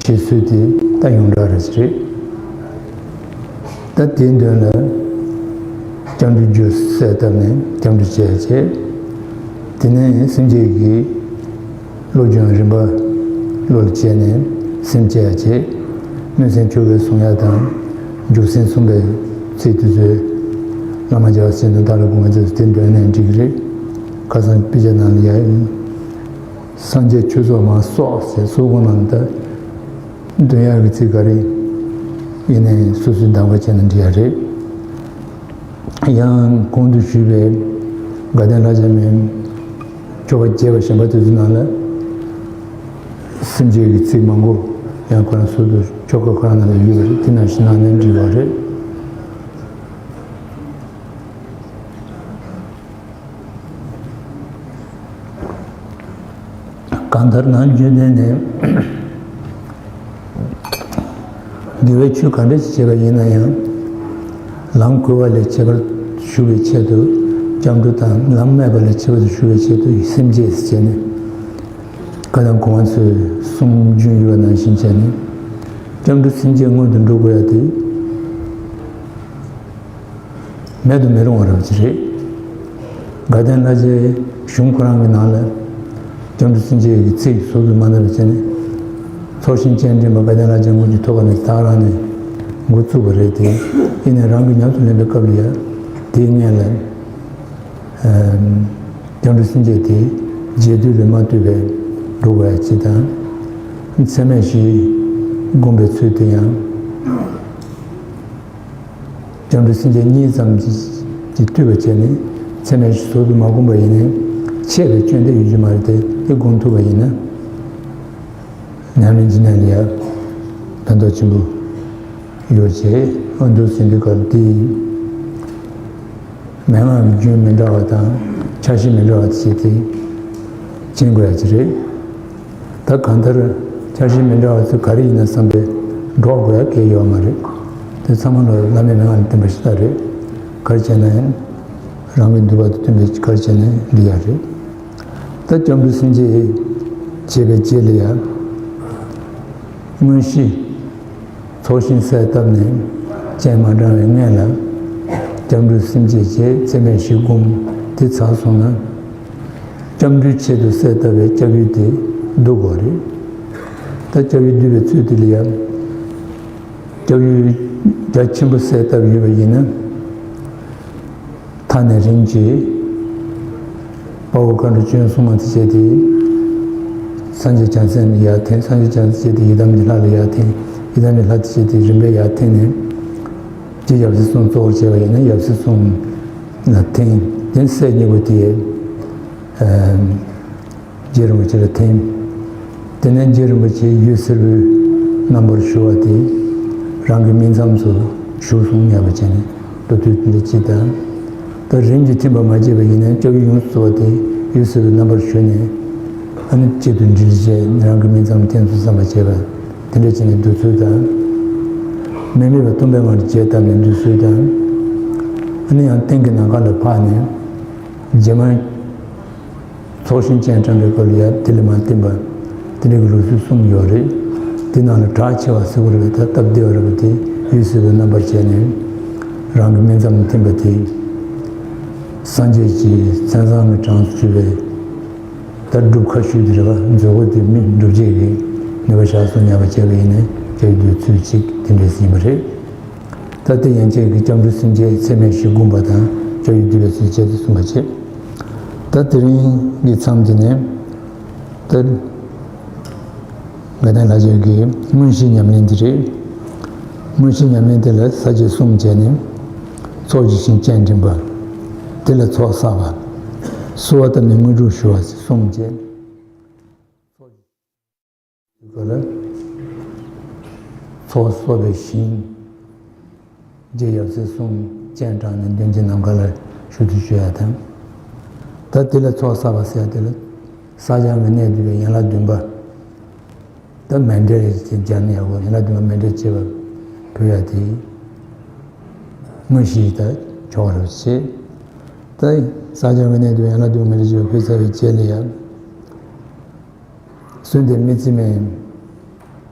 བྱེད་སྲོལ་དེ་ད་ཡོངས་གྲགས་རེད་ཟེར་རེད། ད་དེའི་མདུན་ལ་སྐྱབས་འགྲོའི་རྒྱུ་གསལ་བཏབ་ནས་སྐྱབས་འགྲོ་བྱས་བྱས། དེ་ནས་སེམས་བསྐྱེད་ཀྱི་བློ་སྦྱོང་རིམ་པ་བློ་ལ་བྱས་ནས་སེམས་བསྐྱེད་ཡ་བྱས། སྨོན་སེམས་ཆོ་གས་བཟུང་ཡ་དང་། འཇུག་སེམས་གསུངས་པའི་ཚིག་དེ་ཚོས་བླ་མ་རྒྱལ་བ་སྲས་དང་བདག་ལ་དགོངས་པའི་ཚིག་དེ་འདོན་ནས་འགྲིག་གི་རེད། ཁ་སང་དཔེ་ཆ་ནང་ལ་ཡ། སངས་རྒྱས་ཆོས་ཚོགས་མ་སོགས་ཞེས་སོགས་གོང་ནང་དུ་འདོན་ཡག་གི་ཚིག་ག་རེ་ཡིན་ནའི་སོ་སོའི་གདམ་ག་བྱས་ན་འགྲིག་ཡ་རེད། ཡང་གོང་དུ་ཞུས་པའི་དགའ་ལྡན་ལྷ་རྒྱལ་མའི་ཆོ་ག་རྒྱས་པ་གཞན་པ་དེ་ཚོ་ནང་ལ་སེམས་བསྐྱེད་ཀྱི་ཚིག་མང་པོ་ཡང་ཁོ་རང་སོ་སོའི་ཆོ་ག་ཁོ་རང་ནང་ལ་ཡོད་པ་རེད། དེ་ནང་བཞིན་གནང་ནའི་འགྲིག་པ་རེད། གང་ལྟར་ན་རྒྱུད་སྡེ་ནི་ དགེ་བའི་ཆོས་ག་འདྲ་ཞིག་བྱས་པ་ཡིན་ན་ཡང་། ལམ་གོལ་བ་ལས་ཁྱད་པར་ཞུ་བའི་ཆེད་དུ་སྐྱབས་འགྲོ་དང་། ལམ་སྨད་པ་ལས་ཁྱད་པར་དུ་ཞུ་བའི་ཆེད་དུ་སེམས་བསྐྱེད་ཟེར་བྱས་ནས། བཀའ་དང་གོང་མ་ཚོས་གསུང་བྱུང་ཡོད་པ་ནང་བཞིན་བྱས་ནས། སྐྱབས་འགྲོ་སེམས་བསྐྱེད་སྔོན་དུ་འགྲོ་དགོས་ཡ་དེ། མེད་དུ་མི་རུང་བ་རབ་ཅིག་རེད། དགའ་ལྡན་ལྷ་རྗེའི་གཞུང་ཁོ་རང་གི་ནང་ལ། སྐྱབས་འགྲོ་སེམས་བསྐྱེད་ཀྱི་ཚིག་ཟུར་དུ་མ་བསྣམས་པ་བྱས་ནས། ཚོགས་ཞིང་སྤྱན་འདྲེན་པ་དགའ་ལྡན་ལྷ་རྗེ་མངོན་གྱི་ཐོབ་པ་ནས་ད་རང་ནས་འགོ་བཙུགས་པ་རེད་དེ། ཡིན་ནའི་རང་གིས་ཉམས་སུ་ལེན་པའི་སྐབས་ལ་ཡ། དེའི་སྔོན་ལ། ཨམ། སྐྱབས་འགྲོ་སེམས་བསྐྱེད་དེ་རྗེས་ཟློས་ལས་མ་བཏུས་པའི་འགྲོ་དགོས་ཡ་ཅིག་དང་། མཚན་མེད་བཞི་བསྒོམ་པའི་ཚུལ་དེ་ཡང་། སྐྱབས་འགྲོ་སེམས་བསྐྱེད་གཉིས་ཙམ་གྱིས་བཏུས་པ་བྱས་ནས། མཚན་མེད་བཞི་ཟུར་དུ་མ་བསྒོམས་པ་ཡིན་ནའི་ཆད་པའི་སྐྱོན་དེ་ཡོད་རྒྱུ་མ་རེད་དེ། དེ་བསྒོམ་ཐུབ་པ་ཡིན་ན། ཉམས་ལེན་བྱེད་ནས་ལ་ཡ་ཕན་ཐོགས་ཆེན་པོ་ཡོད་ཅེས། ཨ། འདུག་ཟིན་དུས་སྐབས་དེ། མན་ངག་གི་རྒྱུན་མི་འདྲ་བ་དང་འཆར་གཞི་མི་འདྲ་བ་དེ་བྱས་ཏེ་མཁྱེན་དགོས་ཡ་ཅིག་རེད། ད་གང་ལྟར་འཆར་གཞི་མི་འདྲ་བ་ཚོ་ག་རེ་ཡིན་ན་བསམ་པའི་འགྲོགས་དགོས་ཡ་གང་ཡང་ཡོད་མ་རེད། དེ་ཚང་མ་ལ་བླ་མའི་མན་ངག་ལ་བརྟེན་པ་ཞིག་ད་རེད། ག་རེ་བྱས་ན་ཡང་རང་གི་འདོད་པ་དང་མཐུན་པའི་ག་རེ་བྱས་ན་འགྲིག་ཡ་རེད། ད་སྐྱབས་འགྲོ་སེམས་བསྐྱེད་བྱས་པའི་རྗེས་ལ་ཡ། དངོས་གཞི། ཚོགས་ཞིང་གསལ་བཏབ་ནས་སྤྱན་མ་དྲངས་པའི་སྔོན་ལ། སྐྱབས་འགྲོ་སེམས་བསྐྱེད་བྱས། མཚན་མེད་བཞི་བསྒོམ། དེ་ཚར་སོང་ན། སྐྱབས་འགྲོའི་ཆེད་དུ་གསལ་བཏབ་པའི་སྐྱབས་ཡུལ་དེ་བསྡུ་དགོས་རེད། ད་སྐྱབས་ཡུལ་བསྡུ་བའི་ཚུལ་དེ་ལ་ཡང་། སྐྱབས་ཡུལ་རྒྱ་ཆེན་པོ་གསལ་བཏབ་ཡོད་པ་ཡིན་ན། མཐའ་ནས་རིམ་གྱིས་དཔའ་བོ་མཁའ་འགྲོ་སྤྱན་གསུམ་མ་དེ་བྱས་ཏེ། སངས་རྒྱས་བྱང་སེམས་ལ་ཡར་འཐེན། སངས་རྒྱས་བྱང་སེམས་བྱས་ཏེ་ཡི་དམ་གྱི་ལྷ་ལ་ཡར་འཐེན། ཡི་དམ་གྱི་ལྷ་དེ་བྱས་ཏེ་རིམ་པས་ཡར་འཐེན་ནས། རྗེ་ཡབ་སྲས་གསུམ་གཙོ་བོར་བྱས་པ་ཡིན་ན་ཡབ་སྲས་གསུམ་ལ་འཐེན། དེ་ནས་སྲས་གཉིས་པོ་དེ། ཨ། རྗེ་རིན་པོ་ཆེ་ལ་འཐེན། དེ་ནས་རྗེ་རིན་པོ་ཆེ་འོད་སེར་པོའི་རྣམ་པར་ཞུ་བ་དེ་རང་གི་སྨིན་མཚམས་སུ་བཞུགས་སོང་སྙམ་པ་བྱས་ནས་མདོར་བསྡུས་འདི་གཅིག་དང་། ད་རིམ་གྱིས་ཐིམ་པར་མ་བྱས་པ་ཡིན་ན་སྐྱབས་ཡུལ་ཡོངས་སུ་རྫོགས་པ་དེ་འོད་སེར་པོའི་རྣམ་པར་ཞུ་ནས། ཨ་ནི་གཅིག་ཏུ་དྲིལ་བྱས་རང་གི་སྨིན་མཚམས་ཐོན་ཚུལ་བསམ་པར་བྱས་པ། དེ་འདྲ་བྱས་ནས་བསྡུ་ཚུལ་དང་། མི་དམིགས་པ་སྟོང་པའི་ངང་དུ་རྒྱས་བཏབ་ནས་བསྡུ་ཚུལ་དང་། ཨ་ནི་ཡང་སྟེང་གི་ནམ་མཁའ་ལ་འཕགས་ནས་རྗེས་མ། ཚོགས་ཞིང་སྤྱན་དྲངས་པའི་སྐབས་ལ་ཡང་དེ་ལ་མ་བརྟེན་པ། དེ་འདྲ་གི་ལུགས་སྲོལ་གསུམ་ཡོད་རེད། དེ་ནང་ལ་གྲགས་ཆེ་བ་ཟེར་བ་རེད་པ། ད་སྟབས་བདེ་བ་རེད་པ། དེ་འོད་སེར་པོའི་རྣམ་པར་བྱས་ནས་རང་གི་སྨིན་མཚམས་ལ་ཐིམ་པ་དེ། སངས་རྒྱས་ཀྱི་མཚན་བཟང་གི་གྲངས་སུ་གྱུར་པའི། ད་སྒྲུབ་ཁ་ཤུལ་དེ་རེད་པ། མཛོད་སྒོ་དེ་མི་སྒྲུབ་བྱེད་ཀྱི་ནུས་པ་བཞག་སོང་སྙམ་པ་བྱས་པ་ཡིན་ནའི་སྐྱབས་ཡུལ་བསྡུ་ཚུལ་གཅིག་དེ་འདྲས་ཡིན་པ་རེད། ད་དེ་ཡན་ཆད་ཀྱི་སྐྱབས་འགྲོ་སེམས་བསྐྱེད་མཚན་མེད་བཞི་བསྒོམ་པ་དང་སྐྱབས་ཡུལ་བསྡུ་བའི་ཚུལ་བཅས་ཏེ་གསུངས་པ་བྱས། ད་དེ་རིང་གི་མཚམས་འདི་ནས་ད་དགའ་ལྡན་ལྷ་རྗེ་གི་དངོས་གཞིའི་ཉམས་ལེན་འདི་རེད། དངོས་གཞིའི་ཉམས་ལེན་དེ་ལ་ས་བཅད་གསུམ་བྱས་ནས། ཚོགས་ཀྱི་ཞིང་སྤྱན་འདྲེན་པ། དེ་ལ་ཚོགས་བསགས་པ། གསོལ་བ་བཏབ་ནས་དངོས་གྲུབ་ཞུ་བ་གསུམ་བྱས། དུས་སྐབས་ལ་ཚོགས་གསོག་པའི་ཞིང་། རྗེ་ཡབ་སྲས་གསུམ་སྤྱན་དྲངས་ནས་མདུན་གྱི་ནམ་མཁའ་ལ་བཞུགས་ཏེ་བཞུགས་ཡ་དང་། ད་དེ་ལ་ཚོགས་བསགས་པ་ཟེར་ཡ་དེ་ལ། བསགས་སྦྱང་གི་གནད་བསྡུས་པའི་ཡན་ལག་བདུན་པ། ད་མཎྜལ་ཅིག་སྦྱར་ན་ཡག་པོ། ཡན་ལག་བདུན་པ་མཎྜལ་བྱེད་པ་ཕུལ་ཡ་དེ། དངོས་གཞི་ད་ཆོག་རབས་བྱེད། ད་བསགས་སྦྱང་གི་གནད་བསྡུས་པའི་ཡན་ལག་བདུན་པ་མཎྜལ་བྱེད་པ་ཕུལ་ཚར་བའི་རྗེས་ལ་ཡང་། གསོལ་འདེབས་དམིགས་བརྩེ་མའི་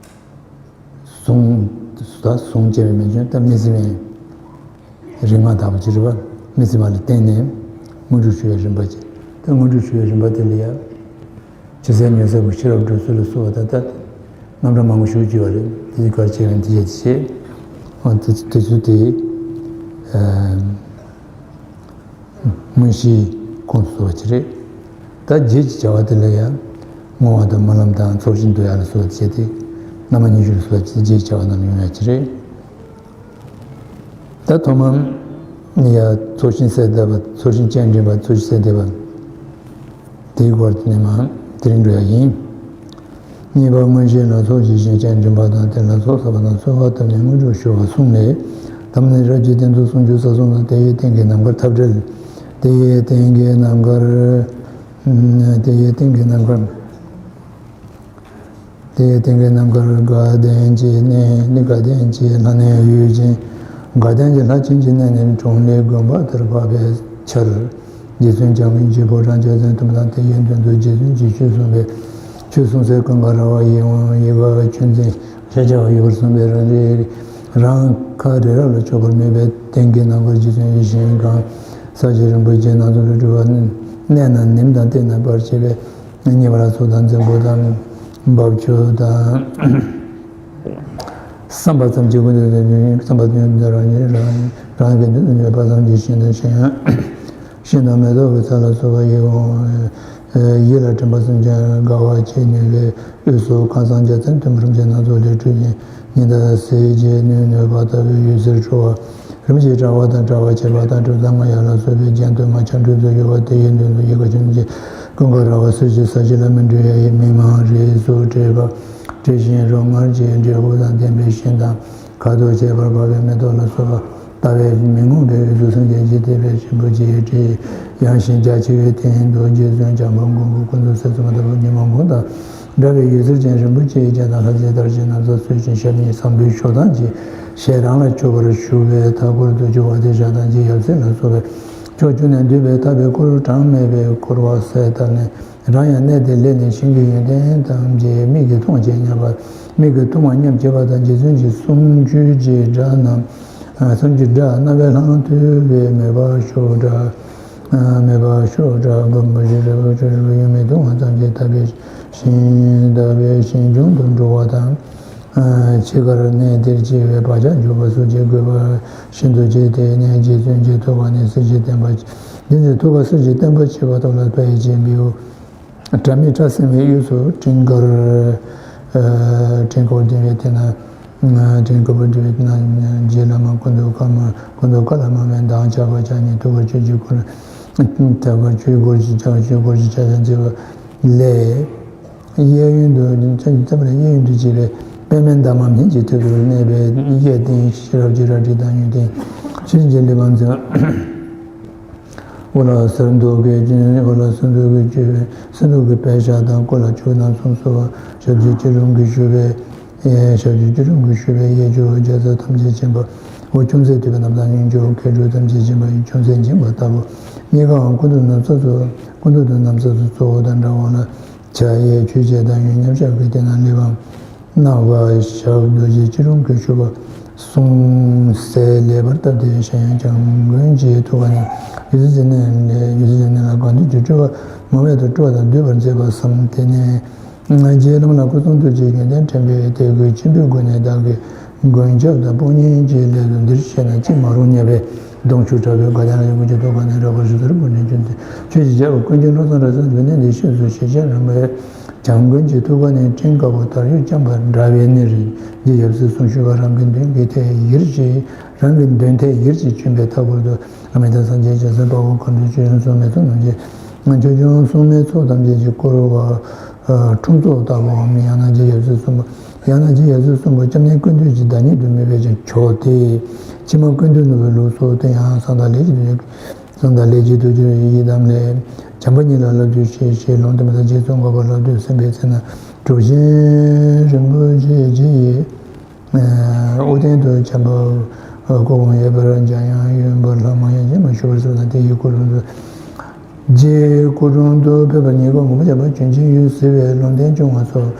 གཟུངས། ད་གཟུངས་བཅས་པའི་མན་ཆད་ད་དམིགས་བརྩེ་མའི་རིམ་ལྔ་ལྟ་བུ་ཅིག་རེད་པ། དམིགས་བརྩེ་མ་ལ་བརྟེན་ནས་དངོས་གྲུབ་ཞུ་བའི་རིམ་པ་ཅིག་ད་དངོས་གྲུབ་ཞུ་བའི་རིམ་པ་དེ་ལ་ཡང་ཇི་སྲིད་མྱུར་ཚད་ཀྱི་ཤེས་རབ་སྒྲུབ་ཚུལ་ལ་སོགས་པ་ད་ལྟ་རྣམ་གྲངས་མང་པོ་ཞུ་རྒྱུ་ཡོད་རེད། དེ་ཚོ་ག་རེ་བྱས་ན་དེ་བྱས་དེ་བྱས། ཨ། དེ་དེ་ཚོ་དེ། ཨ། དངོས་གཞིའི་ཁོངས་སུ་གསོལ་བ་ཅིག་རེད། ད་རྗེས་ཀྱི་བྱ་བ་དེ་ལ་ཡང་བསྔོ་བ་དང་སྨོན་ལམ་དང་ཚོགས་ཞིང་བསྡུ་ཡ་ལ་སོགས་བྱས་ཏེ། རྣམ་པ་ཉི་ཤུ་ལ་སོགས་པ་རྗེས་ཀྱི་བྱ་བ་རྣམས་ཡོང་ཡ་ཅིག་རེད། ད་ཐོག་མར་ཡ་ཚོགས་ཞིང་གསལ་བཏབ་པ། ཚོགས་ཞིང་སྤྱན་འདྲེན་པ། ཚོགས་ཞིང་གསལ་བཏབ་པ། དེའི་སྐོར་དེ་ནས་མར་དེ་རིང་འགྲོ་ཡ་ཡིན། གཉིས་པ་དངོས་གཞི་ལ་ཚོགས་ཀྱི་ཞིང་སྤྱན་འདྲེན་པ་དང་། དེ་ལ་ཚོགས་བསགས་པ་དང་། གསོལ་བ་བཏབ་ནས་དངོས་གྲུབ་ཞུ་བ་གསུམ་ལས། དང་པོ་ནི་རབ་ཀྱི་རྟེན་ཚོགས་སུམ་ཅུ་རྩ་གསུམ་དང་། དེ་ཡི་རྟེན་གྱི་རྣམ་དཀར་འཐབ་བྲལ། དེ་ཡི་རྟེན་གྱི་རྣམ་དཀར། དེ་ཡི་རྟེན་གྱི་རྣམ་དཀར། དེ་ཡི་སྟེང་གི་རྣམ་དཀར་དགའ་ལྡན་གྱི་གནས་ནི། དགའ་ལྡན་གྱི་ལྷ་གནས་ཡུལ་ཅན། དགའ་ལྡན་གྱི་ལྷ་བྱིན་གྱི་གནས་ནི། གྲོང་ལས་དགོན་པ་དེར་བབས་པའི་ཆར། རྗེ་བཙུན་འཇམ་མགོན་གྱི་ཕོ་བྲང་རྗེ་བཙུན་ཐུབ་དང་། དེ་ཡི་མདུན་དུ་རྗེ་བཙུན་གྱིས་ཆོས་གསུངས་པའི། ཆོས་གསུང་སའི་ཀུན་དགའ་ར་བ་ཡི་དབང་ཡི་ག་ཆོས་འཛིན་ཤཱཀྱ་ཡོད་པར་གསུངས་པའི། རང་རེ་རང་ཁ་རེ་རང་ལ་ཕྱོགས་པར་མོས་པའི་སྟེང་གི་རྣམ་དཀར་རྗེ་བཙུན་གྱི་ཞིང་ཁམས་ས་གཞི་རིན་པོ་ཆེ་སྣ་ཚོགས་སུ་གྲུབ་པ་གནས་རྣམས་ནེམ་དང་ཏིལ་ནང་འབར་བྱེད་པའི། གཉིས་པ་ལ་ཚོགས་དང་རྫིང་བུ་དང་། འབབ་ཆུ་དང་། བསམ་པ་ཙམ་གྱིས་ཀུན་ཏུ་བསམ་པ་ཙམ་གྱིས་རང་ཉིད་རང་རང་གི་འདོད་དུ་གནས་པ་ཙམ་གྱིས་ཤིང་དང་ཤིང་། ཤིང་དང་མེ་ཏོག་གི་ཚལ་ལ་སོགས་པ་ཡིད་འོང་བའི། ཡིད་ལ་དྲན་པ་ཙམ་གྱིས་དགའ་བ་སྐྱེ་ནུས་པའི་དབུས་སུ་ཁམས་སངས་རྒྱས་བརྩོན་འགྲུས་རིན་ཆེན་སྣ་ཚོགས་ལས་གྲུབ་ཅིང་ཉི་ཟླ་ཟེར་གྱི་སྣོད་ནུས་པ་ལྟ་བུའི་འོད་ཟེར་འཕྲོ་བ། རིམ་གྱིས་བཀྲ་བ་དང་བཀྲ་བར་བྱེད་པ་དང་གྲུབ་མཐའ་ལྔ་ཡན་ལག་སོགས་པའི་རྒྱན་དུ་མ་ཆ་འགྲོས་སུ་ཡོད་པ་དེ་ཡི་མདུན་དུ་ཡི་ག་ཆོས་འཛིན་གྱི་ཀུན་དགའ་ར་བ་གསེར་གྱི་ས་གཞི་ལ་སྨིན་གྲོལ་ཡ་ཡི་མི་མང་རིས་སུ་བྲིས་པ། དྲི་ཞིམ་རོ་མངར་གྱི་འབྲས་བུ་དང་ལྡན་པའི་ཤིང་དང་། ཁ་དོག་ཁྱད་པར་འབར་བའི་མེ་ཏོག་ལ་སོགས་པ་ལྟ་བས་མི་ངོམས་པའི་དབུས་སུ་སངས་རྒྱས་ཀྱི་བསྟན་པའི་ཆེན་པོ་ཅིག་བྲིས། ཡངས་ཤིང་རྒྱ་ཆེ་བའི་སྟེང་དུ་རྗེ་བཙུན་འཇམ་དཔལ་མགོན་པོ་ཀུན་ཏུ་གསལ་གསུང་ལྟ་བུ་ཉོན་མོངས་པ་དང་འདྲ་བའི་འོད་ཟེར་ཅན་རིན་པོ་ཆེའི་རྒྱན་དང་ལྷ་རྫས་དར་ཞིང་ན་བཟའ་གསོལ་ཞིང་ཞབས་གཉིས་བཟང་པོའི་ཕྱོགས་དང་བཅས་ཞལ་རང་ལ་མཆོད་པར་ཞུ་བའི་མཐའ་སྐོར་དུ་འཇུག་པ་དེ་ཞག་དང་རྗེས་ཡབ་སྲས་ལ་སོགས་པའི་ཕྱོགས་བཅུ་ནས་འདུས་པའི་ཐར་པའི་འཁོར་གྲངས་མེད་པའི་འཁོར་བ་ཟད་བཏབ་ནས། རང་ཡང་གནས་དེར་སླེབས་ནས་ཞིང་གི་ཡོན་ཏན་ཐམས་ཅད་མིག་གིས་མཐོང་བྱེད་སྙམ་པ། མིག་གིས་མཐོང་བ་སྙམ་བྱེད་པ་དང་རྗེ་བཙུན་གྱི་གསུང་ཆོས་ཀྱི་སྒྲ་རྣམས། གསུང་གི་སྒྲ་རྣ་བའི་ལྷ་ཁང་ཐོས་པའི་མོས་པ་ཤོག་སྒྲ། མོས་པ་ཤོག་སྒྲ་སྒོམ་པ་ཞིག་རེ་བ་ཆོས་རེ་བ་ཡོད་མེད་མཐོང་བ་ཐམས་ཅད་དག་པའི་ཞིང་དག་པའི་ཞིང་ལྗོངས་སུ་འགྲོ་བ་དང་། འཆི་ཁར་གནས་དེར་སྐྱེ་བའི་བག་ཆགས་འཇོག་པ་སོགས་ཀྱི་དགོས་པ་ཤིན་ཏུ་ཆེ། དེ་ནས་རྗེ་བཙུན་གྱི་ཐུགས་ཀ་ནས་གསེར་གྱི་བསྟན་པ། རྗེ་བཙུན་ཐུགས་ཀ་གསེར་གྱི་བསྟན་པ་ཆེ་བ་ཐོབ་ལ་དཔལ་ཆེན་པོའི། དྲ་མིག་ཕྲ་སྲིན་པོའི་དབུས་སུ་སྤྲིན་དཀར། སྤྲིན་དཀར་པོ་ལྡིང་བའི་དེ་ན། སྤྲིན་དཀར་པོ་ལྡིང་བའི་དེ་ན་རྗེ་བླ་མ་ཀུན་ཐུབ་ཀརྨ་ཀུན་ཐུབ་བཀའ་བླ་མ་བས་མདངས་ཆགས་པ་ཆགས་ཉིད་ཐུགས་ཀར་ཆོས་ཀྱི་འཁོར། ཐུགས་ཀར་ཆོས་སྐོར་གྱི་ཆགས་ཆོས་སྐོར་གྱི་ཆ་ཤས་མཛད་པ་ལས། གཡས་གཡོན་དུ་ཚེ་འདི་ལྟ་བུར་གཡས་གཡོན་དུ་བྱས་པའི་པདྨའི་འདབ་མ་སྨན་གྱི་ཐོད་དུ་གནས་པའི་གཡས་སྟེང་ཤེས་རབ་ཀྱི་རལ་གྲི་དང་གཡོན་སྟེང་ཤེས་རབ་ཀྱི་གླེགས་བམ་མཛད་པ། འོག་ལ་གསེར་མདོག་གི་འོག་ལ་གསེར་མདོག་གི་ཅོད་པན་གསེར་མདོག་གི་པད་ཞྭ་དང་། སྐུ་ལ་ཆོས་སྣ་གསུམ་གསོལ་བ་ཞབས་ཀྱི་སྐྱིལ་ཀྲུང་གིས་བཞུགས་པའི། ཞབས་ཀྱི་སྐྱིལ་ཀྲུང་གིས་བཞུགས་པའི་གཡས་ཕྱོགས་རྒྱལ་ཚབ་ཐམས་ཅད་མཁྱེན་པ། འོག་ཅུང་ཟད་དུད་པའི་རྣམ་ཐར་སྙིང་ཕྱོགས་མཁས་གྲུབ་ཐམས་ཅད་མཁྱེན་པ་ཡི་ཅུང་ཟད་འགྱིང་བ་ལྟ་བུ། གཉིས་ཀའང་སྐུ་མདོག་ནག་ཚ་ཚོ་སྐུ་མདོག་དུ་ནག་ཚ་ཚོ་གཙོ་བོ་དང་འདྲ་བ་ལ། ཕྱག་གཡས་ཆོས་འཆད་དང་ཡོན་མཉམ་གཞག་གི་སྟེང་ན་གླེགས་བམ། སྣང་བ་ཞབས་རྡོ་རྗེ་སྐྱིལ་ཀྲུང་གིས་བཞུགས་པ་གསུང་གསལ་ལེགས་པར་བཏབ་སྟེ་གཞལ་ཡས་འཇམ་མགོན་གྱི་ཐུགས་ཀ་ནས་ཡུལ་སྲིད་ཀྱི་གནས་ལས་ཡུལ་སྲིད་ཀྱི་གནས་ལ་གང་འདུལ་གྱི་སྤྲུལ་པ་མང་བས་དུ་སྤྲོ་བ་དང་བསྡུས་པར་མཛད་པ་བསམ། དེ་ནས་རྗེ་བླ་མ་ལ་སྐུ་གསུང་ཐུགས་ཀྱི་ཡོན་ཏན་དྲན་པའི་དད་གུས་ཆེན་པོའི་སྒོ་ནས་བདག་གིས་མགོན་སྐྱབས་དང་དཔུང་གཉེན་གྱི་སླད་དུ་འདིར་གཤེགས་ན་ཅི་མ་རུང་སྙམ་པའི་གདུང་ཤུགས་དྲག་པོས་དགའ་ལྡན་ལ་ཡོངས་ཀྱི་ཐུགས་ཀ་ནས་རབ་དཀར་ཞུ་ཚར་པོ་ནས་བྱོན་ཏེ་ཆོས་ཀྱི་རྒྱལ་པོ་ཀུན་མཁྱེན་བློ་བཟང་གྲགས་པའི་ཡོན་ཏན་འདི་ཤེས་སུ་ཞེས་བྱ་རང་བའི། འཇམ་མགོན་གྱི་ཐུགས་ཀ་ནས་སྤྲིན་དཀར་པོ་དར་ཡུག་བརྐྱངས་པ་འདྲ་བའི་གནས་རི། རྗེ་ཡབ་སྲས་གསུང་ཞུ་བ་རང་གི་མདུན་གྱི་མཐའི་ཡིར་གྱིས་རང་གི་མདུན་མཐའི་ཡིར་གྱིས་བྱོན་པའི་མཐའ་སྐོར་དུ་བླ་མེད་མཐའ་སངས་རྒྱས་ཀྱི་སེམས་དཔའ་བོ་མཁའ་འགྲོ་ཆོས་སྐྱོང་སྲུང་མའི་ཚོགས་རྣམས་ཀྱིས་ཆོས་སྐྱོང་སྲུང་མའི་ཚོགས་ཐམས་ཅད་ཀྱིས་བསྐོར་བ། ཁྲོམ་ཚོགས་ལྟ་བུའམ་ཡང་ན་རྗེ་ཡབ་སྲས་གསུམ་པོ་ཡང་ན་རྗེ་ཡབ་སྲས་གསུམ་པོ་སྐྱབས་གནས་ཀུན་འདུས་ཀྱི་བདག་ཉིད་དུ་མོས་པས་ཀྱང་ཆོག་སྟེ། ཕྱི་མ་ཀུན་འདུས་ནོར་བུའི་ལུགས་སོགས་དེ་ཡང་བསམ་དང་ལས་ཀྱི་དོན། བསམ་དང་ལས་ཀྱི་དོན་གྱི་ཡི་དམ་ལས། བྱམས་པ་ཉིད་ལ་བསླབ་བཏུས་ཤིག་ཅེས་ལུང་བསྟན་པ་དང་། རྗེ་བཙུན་འགོག་པ་ལྷ་བདུད་སེམས་དཔའི་ཚལ་ན་གྲུབ་ཆེན་རིན་པོ་ཆེ་རྗེ་ཡི་དབུ་རྟེན་དུ་བྱམས་པ་སྐུ་གོང་ཡོད་པར་འཇམ་དབྱངས་གཡོན་པར་ལྷ་མང་ཡང་ཅན་མ་བཞུགས་པར་གསལ་ལ། དེ་ཡི་སྐུ་རུ་འདུ། རྗེའི་སྐུ་དྲུང་དུ་ཕེབས་པ་ཉིད་ཀྱང་མགོན་པོ་བྱམས་པ་བྱོན་ཅིང་ཡོད་ཟེར་བའི་ལུང་བསྟན་བྱུང་བ་སོགས།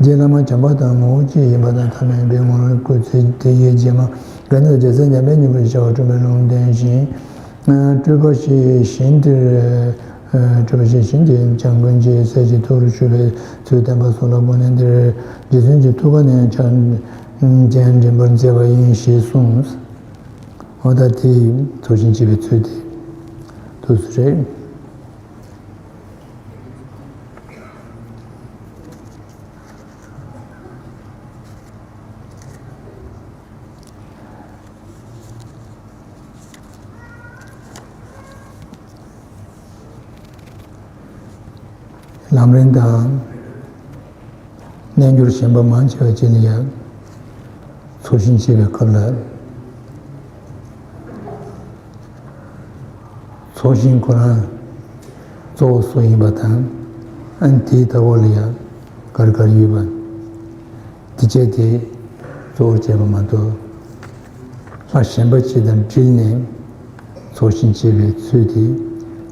རྗེ་བླ་མ་བྱམས་པ་དང་ངོ་བོ་གཅིག་ཡིན་པ་དང་། ཐ་མལ་པའི་ངོར་སྐུ་ཚེ་དེ་ཡི་རྗེས་མ་དགའ་ལྡན་རྒྱལ་སྲས་འཇམ་དཔལ་སྙིང་པོར་ཤར་བ་སྤྲུལ་པའི་ལུང་བསྟན་བཞིན། སྤྲུལ་པ་ཞིག་ཞིང་དེར། སྤྲུལ་པ་ཞིག་ཞིང་དེར་འཇམ་མགོན་གྱི་སྲས་ཀྱི་ཐུགས་སུ་ཆུད་པའི་ཚུལ་བསྟན་པ་སོགས་ལ་དགོངས་ནས། འདིར་རྗེ་བཙུན་གྱི་ཐུགས་ཀ་ནས་ཕྱག་རྒྱ་འདྲེན་པར་མཛད་པ་ཡིན་ཞེས་གསུངས། འོ་ད་དེ་ཚོགས་ཞིང་བྱེད་པའི་ཚུལ་དེ་ཐུགས་སུ་རེད། ལམ་རིམ་དང་། རྣལ་འབྱོར་གཞན་པ་མང་ཆེ་བ་ཅིག་ལ་ཡང་ཚོགས་ཞིང་བྱེད་པའི་སྐབས་ལ། ཚོགས་ཞིང་ཁོ་རང་གཙོ་བོ་སུ་ཡིན་པ་དང་། ཨ་ནི་དེའི་མཐའ་འཁོར་ལ་ཡང་ག་རེ་ག་རེ་ཡོད་པ། དེ་བྱས་ཏེ་གཙོ་བོར་བྱས་པ་མ་གཏོགས། ལྷ་གཞན་པ་ཅིག་དང་འབྲེལ་ནས་ཚོགས་ཞིང་བྱེད་པའི་ཚུལ་དེ་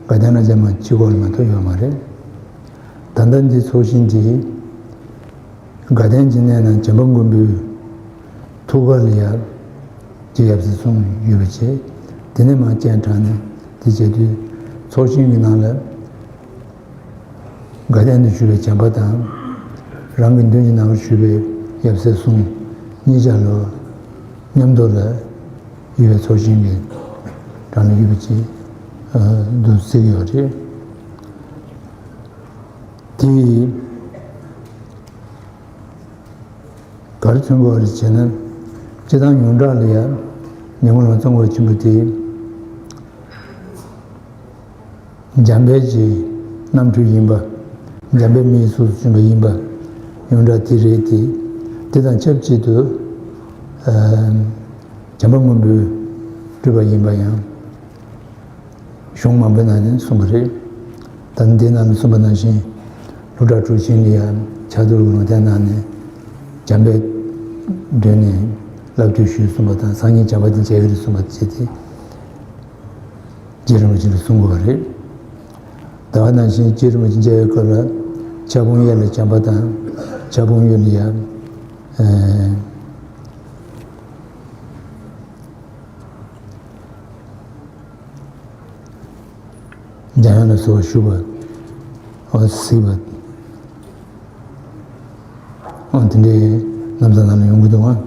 དགའ་ལྡན་ལྷ་བརྒྱ་མ་གཅིག་པོ་ལ་མ་གཏོགས་ཡོད་མ་རེད། ད་ལྟ་འདི་ཚོགས་ཞིང་འདི་དགའ་ལྡན་གྱི་གནས་ན་བྱམས་པ་མགོན་པོའི་ཐུགས་ཀ་ལ་ཡ་རྗེ་ཡབ་སྲས་གསུམ་ཡོད་པ་བྱས། དེ་ནས་མར་སྤྱན་དྲངས་ནས་དེ་བྱས་དུས་ཚོགས་ཞིང་གི་ནང་ལ། དགའ་ལྡན་དུ་བཞུགས་པའི་བྱམས་པ་དང་། རང་གི་མདུན་གྱི་ནང་ལ་བཞུགས་པའི་ཡབ་སྲས་གསུམ་གཉིས་ཆ་ལ་མཉམ་དུ་ལ་ཡོད་པའི་ཚོགས་ཞིང་གི་གྲངས་ལ་ཡོད་པ་ཅིག་འདུག་གཟིགས་ཡོད་རེད། དེ་ག་རེ་མཚོན་དགོས་རེད་ཅེ་ན། སྤྱིར་བཏང་ཡོངས་གྲགས་ལ་ཡ་ཉོན་མོངས་ལ་བཙོང་དགོས་ཆེན་པོ་དེ། འཇམ་དཔལ་གྱི་རྣམ་འཕྲུལ་ཡིན་པ། འཇམ་དཔལ་མིའི་གཟུགས་སུ་བྱོན་པ་ཡིན་པ་ཡོངས་གྲགས་དེ་རེད་དེ། དེ་དང་ཆབས་ཅིག་ཏུ་ཨ་བྱམས་པ་མགོན་པོའི་སྤྲུལ་པ་ཡིན་པ་ཡང་གཞུང་མང་པོའི་ནང་ནས་གསུངས་པ་རེད། ད་ནི་འདི་ནང་ལ་གསུངས་པ་ནང་བཞིན་ལྷོ་བྲག་གྲུབ་ཆེན་ལ་ཡང་ཕྱག་རྡོར་གྱི་ལུང་བསྟན་ནང་ནས་བྱམས་པའི་མདུན་ནས་བླ་བརྡུང་ཞུས་གསུངས་པ་དང་། སང་ཉིན་བྱམས་པ་དེ་མཇལ་གྱི་རེད་གསུངས་པ་བྱས་ཏེ། རྗེ་རིན་པོ་ཆེ་ལ་གསུང་དགོས་པ་རེད། ད་ག་ནང་བཞིན་རྗེ་རིན་པོ་ཆེ་མཇལ་བའི་སྐབས་ལ་ཕྱག་འབུམ་གཡས་ལ་བྱམས་པ་དང་། ཕྱག་འབུམ་གཡོན་ལ་ཡ་ཨ་འཇམ་དབྱངས་ལ་སོགས་པ་བཞུགས་པ་འོ་གཟིགས་པ། འོ་དེ་འདྲའི་རྣམ་ཐར་ནང་ལ་ཡོང་གི་འདུག་ཨང་།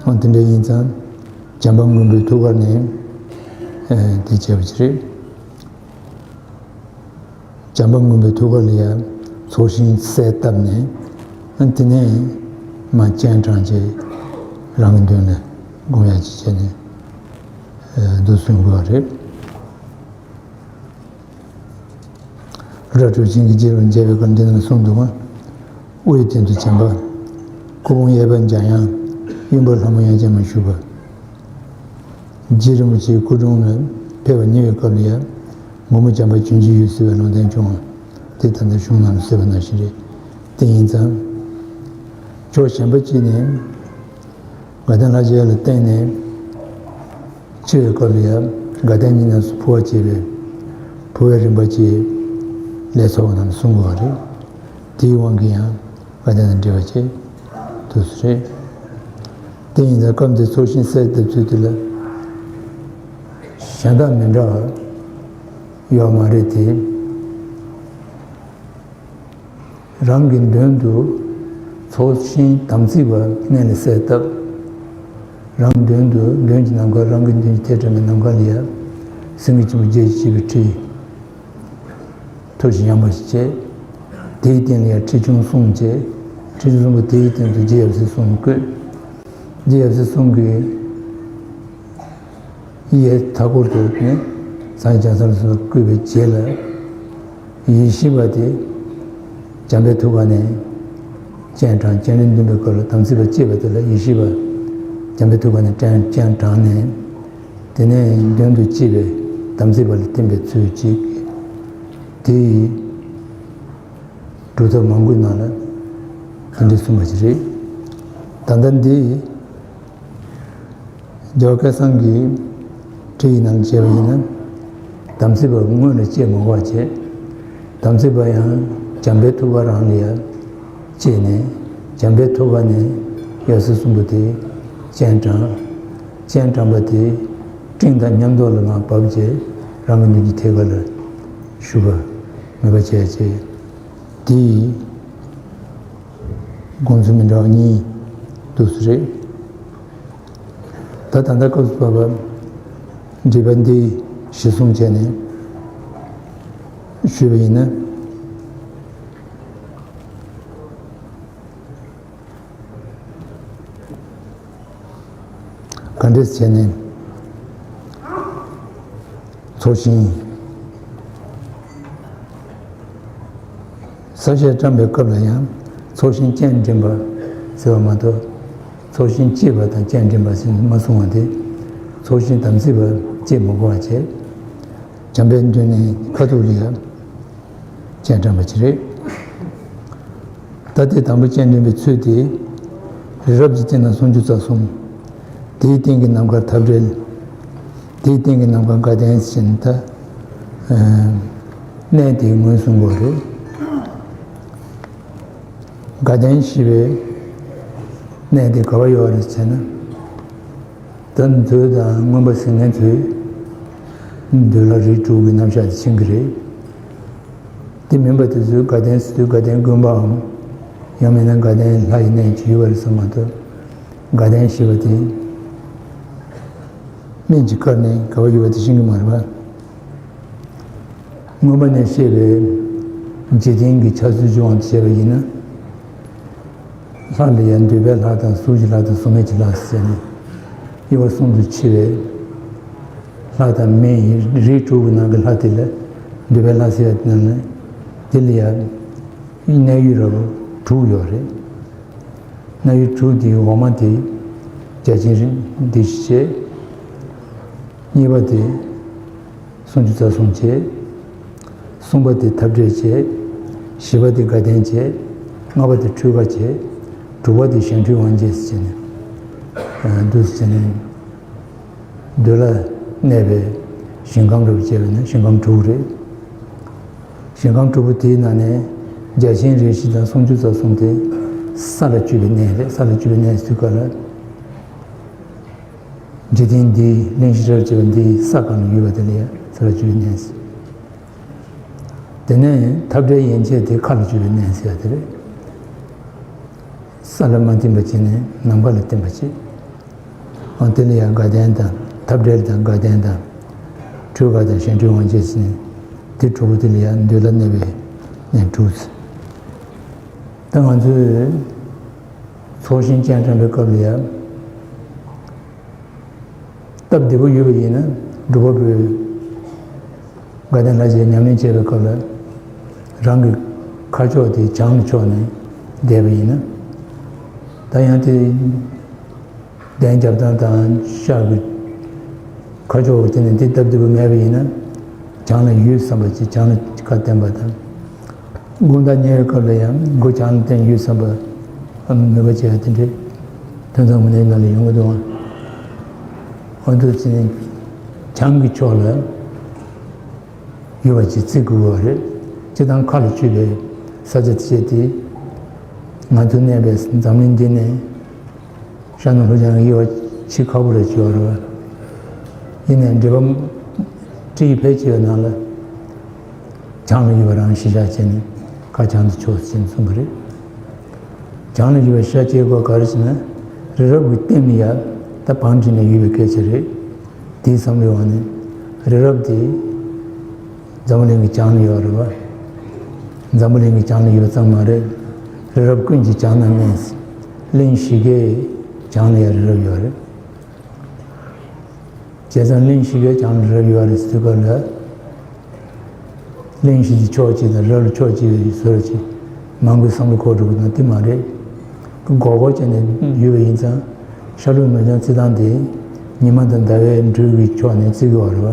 འོ་དེ་འདྲ་ཡིན་ཙང་བྱམས་པ་མགོན་པོའི་ཐུགས་ཀ་ནས་ཨེ་དེ་བྱས་པ་ཅིག་རེད། བྱམས་པ་མགོན་པོའི་ཐུགས་ཀ་ལ་ཡ་ཚོགས་ཞིང་གསལ་བཏབ་ནས། ཨ་དེ་ནས་མར་སྤྱན་དྲངས་བྱས་རང་གི་མདུན་ལ་དགོངས་ཡ་ཅིག་བྱས་ནས་ཨེ་འདུག་གསུང་དགོས་པ་རེད། ལྷོ་བྲག་གྲུབ་ཆེན་གྱི་རྗེ་རིན་པོ་ཆེ་མཇལ་བའི་སྐབས་འདི་ནང་གསུངས་འདུག་ག། དབུའི་སྟེང་དུ་བྱམས་པ། སྐུ་འབུམ་གཡས་པར་འཇམ་དབྱངས། གཡོན་པར་ལྷ་མོ་དབྱངས་ཅན་མ་བཞུགས་པ། རྗེ་རིན་པོ་ཆེའི་སྐུ་འཁྲུངས་ལ་ཕེབས་པ་ཉེ་བའི་སྐབས་ལ་ཡང་མགོན་པོ་བྱམས་པ་བྱོན་གྱི་ཡོད་ཟེར་བའི་ལུང་བསྟན་བྱུང་བ་དེ་ད་ལྟ་གཞུང་ནང་ལ་གསལ་བ་ནང་བཞིན་རེད། དེ་ཡིན་ཙང་། ཕྱོགས་གཞན་པ་གཅིག་ནས་དགའ་ལྡན་ལྷ་རྗེ་ལ་བརྟེན་ནས། འཆི་བའི་སྐབས་ལ་ཡང་དགའ་ལྡན་གྱི་གནས་སུ་འཕོ་བ་བྱེད་པའི་འཕོ་བའི་རིམ་པ་བཅས་ལས་ཚོགས་ནང་གསུང་དགོས་པ་རེད། དེའི་དབང་གིས་ཡང་དགའ་ལྡན་དང་འབྲེལ་བ་བྱེད་ཐུབ་ས་རེད། དེ་ཡིན་ཙང་སྐབས་འདིར་ཚོགས་ཞིང་གསལ་བཏབ་ཚུལ་དེ་ལ་གཞན་དག་མི་འདྲ་བ་ཡོད་མ་རེད་དེ། རང་གི་མདུན་དུ་ཚོགས་ཞིང་དམ་ཚིག་པ་གནས་ལ་གསལ་བཏབ། རང་མདུན་དུ་མདུན་གྱི་ནམ་མཁར་རང་གི་མདུན་གྱི་ཐད་དྲངས་པའི་ནམ་མཁའ་ལ་ཡ་སེང་གེ་ཆེན་པོ་བརྒྱད་ཀྱིས་བརྒྱན་པའི་ཁྲི། ཐུགས་རྗེ་ཡངས་པ་ཞིག་བྱས། དེའི་སྟེང་ལ་ཡ་ཁྲི་ཆུང་གསུམ་བྱས། ཁྲི་ཆུང་གསུམ་པོ་དེའི་སྟེང་དུ་རྗེ་ཡབ་སྲས་གསུམ་བཀོད། རྗེ་ཡབ་སྲས་གསུམ་གྱིས་གཡས་མཐའ་སྐོར་དུ་ནི་སངས་རྒྱས་ལ་སོགས་བཀོད་པའི་རྗེས་ལ། ཡེ་ཤེས་པ་དེ་བྱམས་པའི་ཐུགས་ཀ་ནས་སྤྱན་དྲངས། སྤྱན་རས་གཟིགས་མདུན་པའི་སྐབས་ལ་དམ་ཚིག་པ་བསྐྱེད་པ་དེ་ལ་ཡེ་ཤེས་པ་བྱམས་པའི་ཐུགས་ཀ་ནས་སྤྱན་སྤྱན་དྲངས་ནས། དེ་ནས་མདུན་དུ་བསྐྱེད་པའི་དམ་ཚིག་པ་ལ་བསྟིམ་པའི་ཚུལ་གཅིག། དེ་ཡི་སྒྲུབ་ཐབས་མང་པོའི་ནང་ལ་དེ་འདྲ་གསུངས་པ་ཞིག་རེད། ད་ལྟ་འདི་རྒྱལ་བ་སྐལ་བཟང་གི་ཁྲིད་ཡིག་ནང་བྱས་པ་ཡིན་ན། དམ་ཚིག་པ་སྔོན་ལ་བསྐྱེད་མི་དགོས་པ་བྱས། དམ་ཚིག་པ་ཡང་བྱམས་པའི་ཐུགས་ཀ་རང་ལ་ཡ་བསྐྱེད་ནས། བྱམས་པའི་ཐུགས་ཀ་ནས་ཡབ་སྲས་གསུམ་པོ་དེ་སྤྱན་དྲངས། སྤྱན་དྲངས་པ་དེ་སྤྲིན་དང་མཉམ་དུ་ལ་མར་བབས་བྱས་རང་གི་མདུན་གྱི་ཐད་ཀ་ལ་བཞུགས་པ་མོས་པ་བྱས་བྱས། དེ་ཡི་དགོངས་ཚུལ་མི་འདྲ་བ་གཉིས་འདུག་ས་རེད། ད་ད་ལྟ་སྐབས་སུ་བབ་པ་འགྲེལ་པ་འདི་གཞིར་བཟུང་བྱས་ནས་ཞུས་པ་ཡིན་ན། ག་འདྲས་བྱས་ནས་ཚོགས་ཞིང་ས་བཤད་བཀྲམ་པའི་སྐབས་ལ་ཡང་ཚོགས་ཞིང་སྤྱན་འདྲེན་པ་ཟེར་བ་མ་གཏོགས། ཚོགས་ཞིང་བསྐྱེད་པ་དང་སྤྱན་འདྲེན་པ་ཟེར་ནས་མ་གསུངས་པ་དེ། ཚོགས་ཞིང་དམ་ཚིག་པ་བསྐྱེད་མི་དགོས་པ་བྱས། བྱམས་པའི་མདུན་ནས་ཁ་ཐུག་ལ་ཡང་སྤྱན་དྲངས་པ་ཅིག་རེད། ད་ལྟའི་དང་པོ་སྤྱན་འདྲེན་པའི་ཚུལ་དེ་ རི་རབ་ཀྱི་སྟེང་ན་སུམ་ཅུ་རྩ་གསུམ། དེའི་སྟེང་གི་ནམ་མཁར་འཐབ་བྲལ། དེའི་སྟེང་གི་ནམ་མཁར་དགའ་ལྡན་ཟེར་ནས་ད། ཨ། གནས་དེའི་ངོས་བཟུང་དགོས་རེད། དགའ་ལྡན་ཞེས་པའི་གནས་དེ་ག་པར་ཡོད་རེད་ཟེར་ན། ད་མཛོད་དང་མངོན་པ་ཟེར་མཁན་ཚོས་འདོད་ལྷ་རིགས་དྲུག་གི་རྣམ་གཞག་དེ་མཁྱེན་གྱི་རེད། དེ་མིན་པ་དེ་ཚོས་དགའ་ལྡན་ཟེར་དུས་དགའ་ལྡན་དགོན་པའམ། ཡང་མིན་ན་དགའ་ལྡན་ལྷ་ཡི་གནས་ཅིག་ཡོད་པ་རེད་བསམ་མ་གཏོགས། དགའ་ལྡན་ཞེས་པ་དེ། སྨན་གྱི་བཀར་ནས་ག་པར་ཡོད་པ་དེ་ཤེས་ཀྱི་མ་རེད་པ། མངོན་པ་ནས་བཤད་པའི་འཇིག་རྟེན་གྱི་ཆགས་ཚུལ་གྱི་དབང་དུ་བྱས་པ་ཡིན་ན། ལྷ་ལ་ཡང་འདོད་པའི་ལྷ་དང་གཟུགས་ཀྱི་ལྷ་དང་གཟུགས་མེད་ཀྱི་ལྷ་ཟེར་ནས། དབྱེ་བ་གསུམ་དུ་ཕྱེ་བའི་ལྷ་དང་མི་ཡི་རིགས་དྲུག་གི་ནང་གི་ལྷ་དེ་ལ་འདོད་པའི་ལྷ་ཟེར་བ་དེ་ནང་ནས། དེ་ལ་ཡང་གནས་ཡུལ་རབ་དྲུག་ཡོད་རེད། གནས་ཡུལ་དྲུག་དེའི་འོག་མ་དེ་བརྒྱ་བྱིན་རིགས་འདི་བྱས། གཉིས་པ་དེ་སུམ་ཅུ་རྩ་གསུམ་བྱས། གསུམ་པ་དེ་འཐབ་བྲལ་བྱས། བཞི་པ་དེ་དགའ་ལྡན་བྱས། ལྔ་པ་དེ་འཕྲུལ་དགའ་བྱས། དྲུག་པ་དེ་གཞན་འཕྲུལ་དབང་བྱེད་ཟེར་ནས། ཨ། འདུག་ཟེར་ནས། འདོད་ལྷ་གནས་པའི་ཞིང་ཁམས་རབ་བྱས་པས་ན་ཞིང་ཁམས་དྲུག་རེད། ཞིང་ཁམས་དྲུག་པོ་དེའི་ནང་ནས་བརྒྱ་བྱིན་རིགས་བཞི་དང་སུམ་ཅུ་རྩ་གསུམ་དེ་ས་ལ་སྤྱོད་པའི་གནས་རེད། ས་ལ་སྤྱོད་པའི་གནས་ཟེར་དུས་ག་ལ། འཇིག་རྟེན་འདིའི་གླིང་བཞི་རབ་བྱས་པ་འདིའི་ས་གང་ལ་ཡོད་པ་དེ་ལ་ཡང་ས་ལ་སྤྱོད་པའི་གནས་ཟེར། དེ་ནས་འཐབ་བྲལ་ཡན་ཆད་དེ་མཁའ་ལ་སྤྱོད་པའི་གནས་ཟེར་བ་དེ་རེད། ས་ལ་མ་བརྟེན་པ་བྱས་ནས་ནམ་མཁའ་ལ་བརྟེན་པ་བྱས། འོ་དེ་ལ་ཡང་དགའ་ལྡན་དང་འཐབ་བྲལ་དང་དགའ་ལྡན་དང་། འཕྲུལ་དགའ་དང་གཞན་འཕྲུལ་དབང་བྱེད་ཟེར་ནས། དེ་དྲུག་པོ་དེ་ལ་ཡང་འདོད་ལྷ་གནས་པའི་གནས་དྲུག་ཟེར། ད་ང་ཚོས་ཚོགས་ཞིང་སྤྱན་དྲངས་པའི་སྐབས་ལ་ཡང་། སྟབས་བདེ་པོ་ཡོད་པ་ཡིན་ན། སྒྲུབ་པ་པོས་དགའ་ལྡན་ལྷ་བཅས་ཉམས་ལེན་བྱེད་པའི་སྐབས་ལ། རང་གི་ཁ་ཕྱོགས་དེ་བྱང་ལ་ཕྱོགས་ནས་བསྡད་པ་ཡིན་ན། ད་ཡང་དེ་གདན་རྒྱབ་སྟངས་དང་ཤར་གྱི་ཁ་ཕྱོགས་དེ་ནས་དེ་སྟབས་བདེ་པོ་མེད་པ་ཡིན་ན། བྱང་ལ་ཡོད་བསམ་པ་ཅིག་བྱང་ལ་ཁ་བསྟན་པ་དང་། དགོང་དག་ཉལ་བའི་སྐབས་ལ་ཡང་མགོ་བྱང་ལ་བསྟན་ཡོད་བསམ་པ། ཨ། མོས་པ་བྱས་པ་དེ་འདྲའི་ཐུན་མཚམས་མི་སྣའི་ནང་ལ་ཡོང་གི་འདུག་ཨང་། འོ་འདུག་ཅེ་ནས་བྱང་གི་ཕྱོགས་ལ་ཡོད་པ་ཅིག་བརྩི་དགོས་པ་རེད། སྤྱིར་བཏང་མཁའ་ལ་སྤྱོད་པའི་ས་ཆ་དེ་བྱས་ཏེ། ང་ཚོ་གནས་པའི་འཛམ་གླིང་འདི་ནས། ཤར་ནུབ་ལྷོ་བྱང་གི་དབྱེ་བ་ཕྱེ་ཁག་པོ་རེད་བྱས་པ་རེད་བ། ཡིན་ནའི་འགྲེལ་པ་བཀྲིས་ཕལ་ཆེ་བའི་ནང་ལ། བྱང་ལ་ཡོད་པ་རང་གཞི་བཞག་བྱས་ནས་ཁ་བྱང་དུ་ཕྱོགས་ཟེར་ནས་གསུངས་པ་རེད། བྱང་ལ་ཡོད་པའི་ཤར་སྐྱེ་སྒོ་ག་རེ་ཟེར་ན། རི་རབ་ཀྱི་སྟེང་ལ་ཡ་ད་བང་བསྒྲིགས་ནས་ཡོད་པའི་སྐད་ཆ་རེད། དེའི་བསམ་བློའི་འོག་ནས་རི་རབ་དེ་འཛམ་བུ་གླིང་གི་བྱང་ལ་ཡོད་རེད་བ། འཛམ་བུ་གླིང་གི་བྱང་ལ་ཡོད་པ་ཙམ་མ་རེད། རི་རབ་ཀུན་གྱི་བྱང་ན་གནས། གླིང་བཞི་གའི་བྱང་ལ་ཡང་རི་རབ་ཡོད་རེད། བྱས་ཙང་གླིང་བཞི་གའི་བྱང་ལ་རི་རབ་ཡོད་རེད་ཟེར་དུས་སྐབས་ལ། གླིང་བཞི་དེ་ཕྱོགས་གཅིག་དང་རི་རབ་ཕྱོགས་གཅིག་ཡོད་ཟེར་བ་ཅིག་མང་པོའི་བསམ་བློ་འཁོར་འགྲོ་གི་འདུག་དེ་མ་རེད། སྒོར་སྒོར་བྱས་ནས་ཡོད་པ་ཡིན་ཙང་། ཤར་ལྷོ་ནུབ་བྱང་བརྩི་སྟངས་དེ་ཉི་མ་དང་ཟླ་བའི་འགྲོས་ཀྱི་ཕྱོགས་ནས་བརྩི་དགོས་པ་རེད་བ།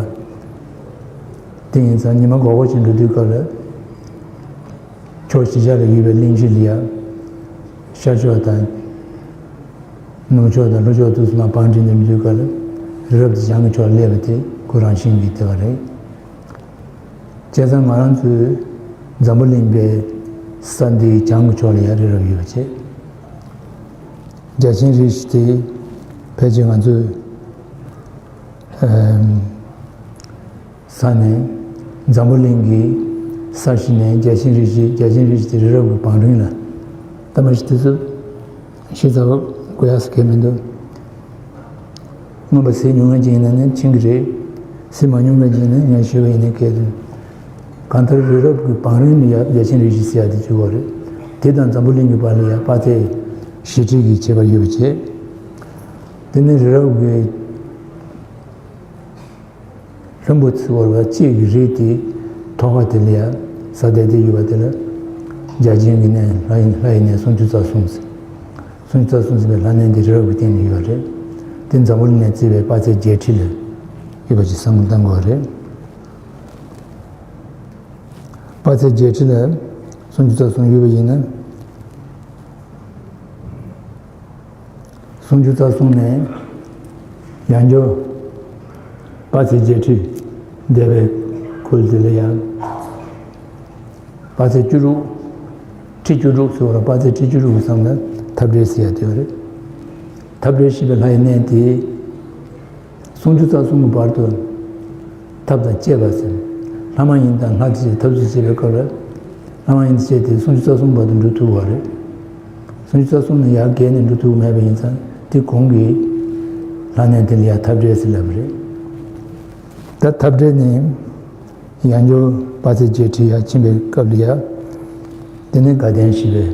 དེ་ཡིན་ཙང་ཉི་མ་སྒོར་སྒོར་བྱས་འགྲོ་དུས་སྐབས་ལ། ཕྱོགས་བཞི་ཆ་ལ་ཡོད་པའི་གླིང་བཞི་ལ་ཡང་། ཤར་ཕྱོགས་དང་། ནུབ་ཕྱོགས་དང་ལྷོ་ཕྱོགས་དུ་མར་བང་བསྒྲིགས་ནས་མི་འདུག་ག་ལ། རི་རབ་དེ་བྱང་གི་ཕྱོགས་ལ་སླེབས་པ་དེ་ཁོ་རང་བཞིན་གྱིས་བདེ་བ་རེད། བྱས་ཙང་ང་རང་ཚོའི་འཛམ་བུ་གླིང་པའི་ས་འདིའི་བྱང་གི་ཕྱོགས་ལ་ཡང་རི་རབ་ཡོད་པ་བྱས། བརྒྱ་བྱིན་རིགས་བཞི་དེ་ཕལ་ཆེར་ང་ཚོའི། ཨམ། ས་ནས། འཛམ་བུ་གླིང་གི་ས་གཞི་ནས་བརྒྱ་བྱིན་རིགས་བཞི། བརྒྱ་བྱིན་རིགས་བཞི་དེ་རི་རབ་ཀྱི་བང་རིམ་ལ། ད་མ་གཞི་དེ་ཚོ་ཤེས་ཚར་བ་དགོས་ཡག་གི་མི་འདུག་མངོན་པ་གཟིགས་མྱོང་མཁན་ཅིག་ཡིན་ན་ནི་མཁྱེན་གྱི་རེད། གཟིགས་མ་མྱོང་མཁན་ཅིག་ཡིན་ན་ངས་ཞུས་པ་ཡིན་ན་སྐད་དོད། གང་ལྟར་རི་རབ་ཀྱི་བང་རིམ་ལ་ཡ་བརྒྱ་བྱིན་རིགས་བཞི་ཟེར་ཡ་དེ་བྱེད་དགོས་རེད། དེ་དང་འཛམ་བུ་གླིང་གི་བར་ལ་ཡ་དཔག་ཚད་བཞི་ཁྲི་གི་ཁྱད་པར་ཡོད་པ་བྱས། དེ་ནི་རི་རབ་ཀྱི་ལྷུན་པོ་ཚིག་བར་བ་གཅིག་གི་རིགས་དེ་ཐོག་ཁ་དེ་ལ་ཡ་ས་དེ་དེ་ཡོད་པ་དེ་ལ་བརྒྱ་བྱིན་གྱི་གནས། ལྷ་ཡི་ལྷ་ཡི་གནས་སུམ་ཅུ་རྩ་གསུམ་ཟེར། སུམ་ཅུ་རྩ་གསུམ་ཟེར་བའི་ལྷ་གནས་འདི་རི་རབ་ཀྱི་སྟེང་ལ་ཡོད་རེད། དེ་འཛམ་བུ་གླིང་ནས་བརྩིས་པའི་དཔག་ཚད་བརྒྱད་ཁྲི་ལ་ཡོད་པ་ཅིག་བསམ་བློ་གཏང་དགོས་རེད། དཔག་ཚད་བརྒྱད་ཁྲི་ལ་སུམ་ཅུ་རྩ་གསུམ་ཡོད་པ་ཡིན་ན། སུམ་ཅུ་རྩ་གསུམ་ནས་ཡང་བསྐྱར་དཔག་ཚད་བརྒྱད་ཁྲི་འདས་པའི་ཁུལ་དེ་ལ་ཡང་། དཔག་ཚད་བཅུ་དྲུག་ཁྲི་བཅུ་དྲུག་ཟེར་བ་ལ། དཔག་ཚད་ཁྲི་བཅུ་དྲུག་གི་མཚམས་ལ་འཐབ་བྲལ་ཟེར་ཡ་དེ་ཡོད་རེད། འཐབ་བྲལ་ཞེས་པའི་ལྷ་ཡི་གནས་དེ། སུམ་ཅུ་རྩ་གསུམ་གྱི་བར་དུ་ཐབས་དང་བཅས་པ་ཟེར། ལྷ་མ་ཡིན་དང་ལྷ་དེ་བཅས་ཐབས་སུ་བཅས་པའི་སྐབས་ལ། ལྷ་མ་ཡིན་དེ་བཅས་ཏེ་སུམ་ཅུ་རྩ་གསུམ་བར་དུ་འགྲོ་ཐུབ་པ་རེད། སུམ་ཅུ་རྩ་གསུམ་ནས་ཡར་བརྒལ་ནས་འགྲོ་ཐུབ་མེད་པ་ཡིན་ཙང་། དེ་གོང་གི་ལྷ་གནས་དེ་ལ་ཡང་འཐབ་བྲལ་ཟེར་ལབ་པ་རེད། ད་འཐབ་བྲལ་ནས་ཡང་བསྐྱར་དཔག་ཚད་བརྒྱད་ཁྲི་ཡར་ཕྱིན་པའི་སྐབས་ལ་ཡང་། དེ་ནས་དགའ་ལྡན་ཞེས་པའི་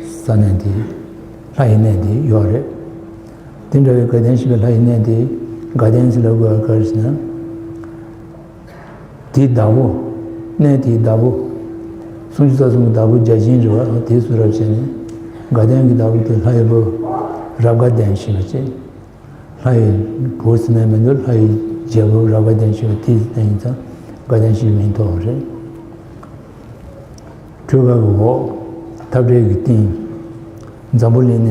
ས་གནས་དེ། ལྷ་ཡི་གནས་དེ་ཡོད་རེད། དེ་འདྲ་བའི་དགའ་ལྡན་ཞེས་པའི་ལྷ་ཡི་གནས་དེ། དགའ་ལྡན་ཟེར་ལབ་དགོས་པ་ག་རེ་ཟེར་ན། དེའི་བདག་པོ། གནས་དེའི་བདག་པོ། སུམ་ཅུ་རྩ་གསུམ་གྱི་བདག་པོ་བརྒྱ་བྱིན་རེད་བ། དེ་སུ་རེད་ཟེར་ན། དགའ་ལྡན་གྱི་བདག་པོ་དེ་ལྷ་ཡི་བུ་རབ་དགའ་ལྡན་ཞེས་པ་བྱས། ལྷ་ཡི་བུ་ཟེར་ན་མི་འདུག་ལྷ་ཡི་རྒྱལ་པོ་རབ་དགའ་ལྡན་ཞེས་པ་དེ་ཡིན་ཙང་དགའ་ལྡན་ཞེས་པའི་མིང་ཐོགས་པ་རེད། འཕྲུལ་དགའ་གི་འོག་འཐབ་བྲལ་གྱི་སྟེང་། འཛམ་བུ་གླིང་ནས།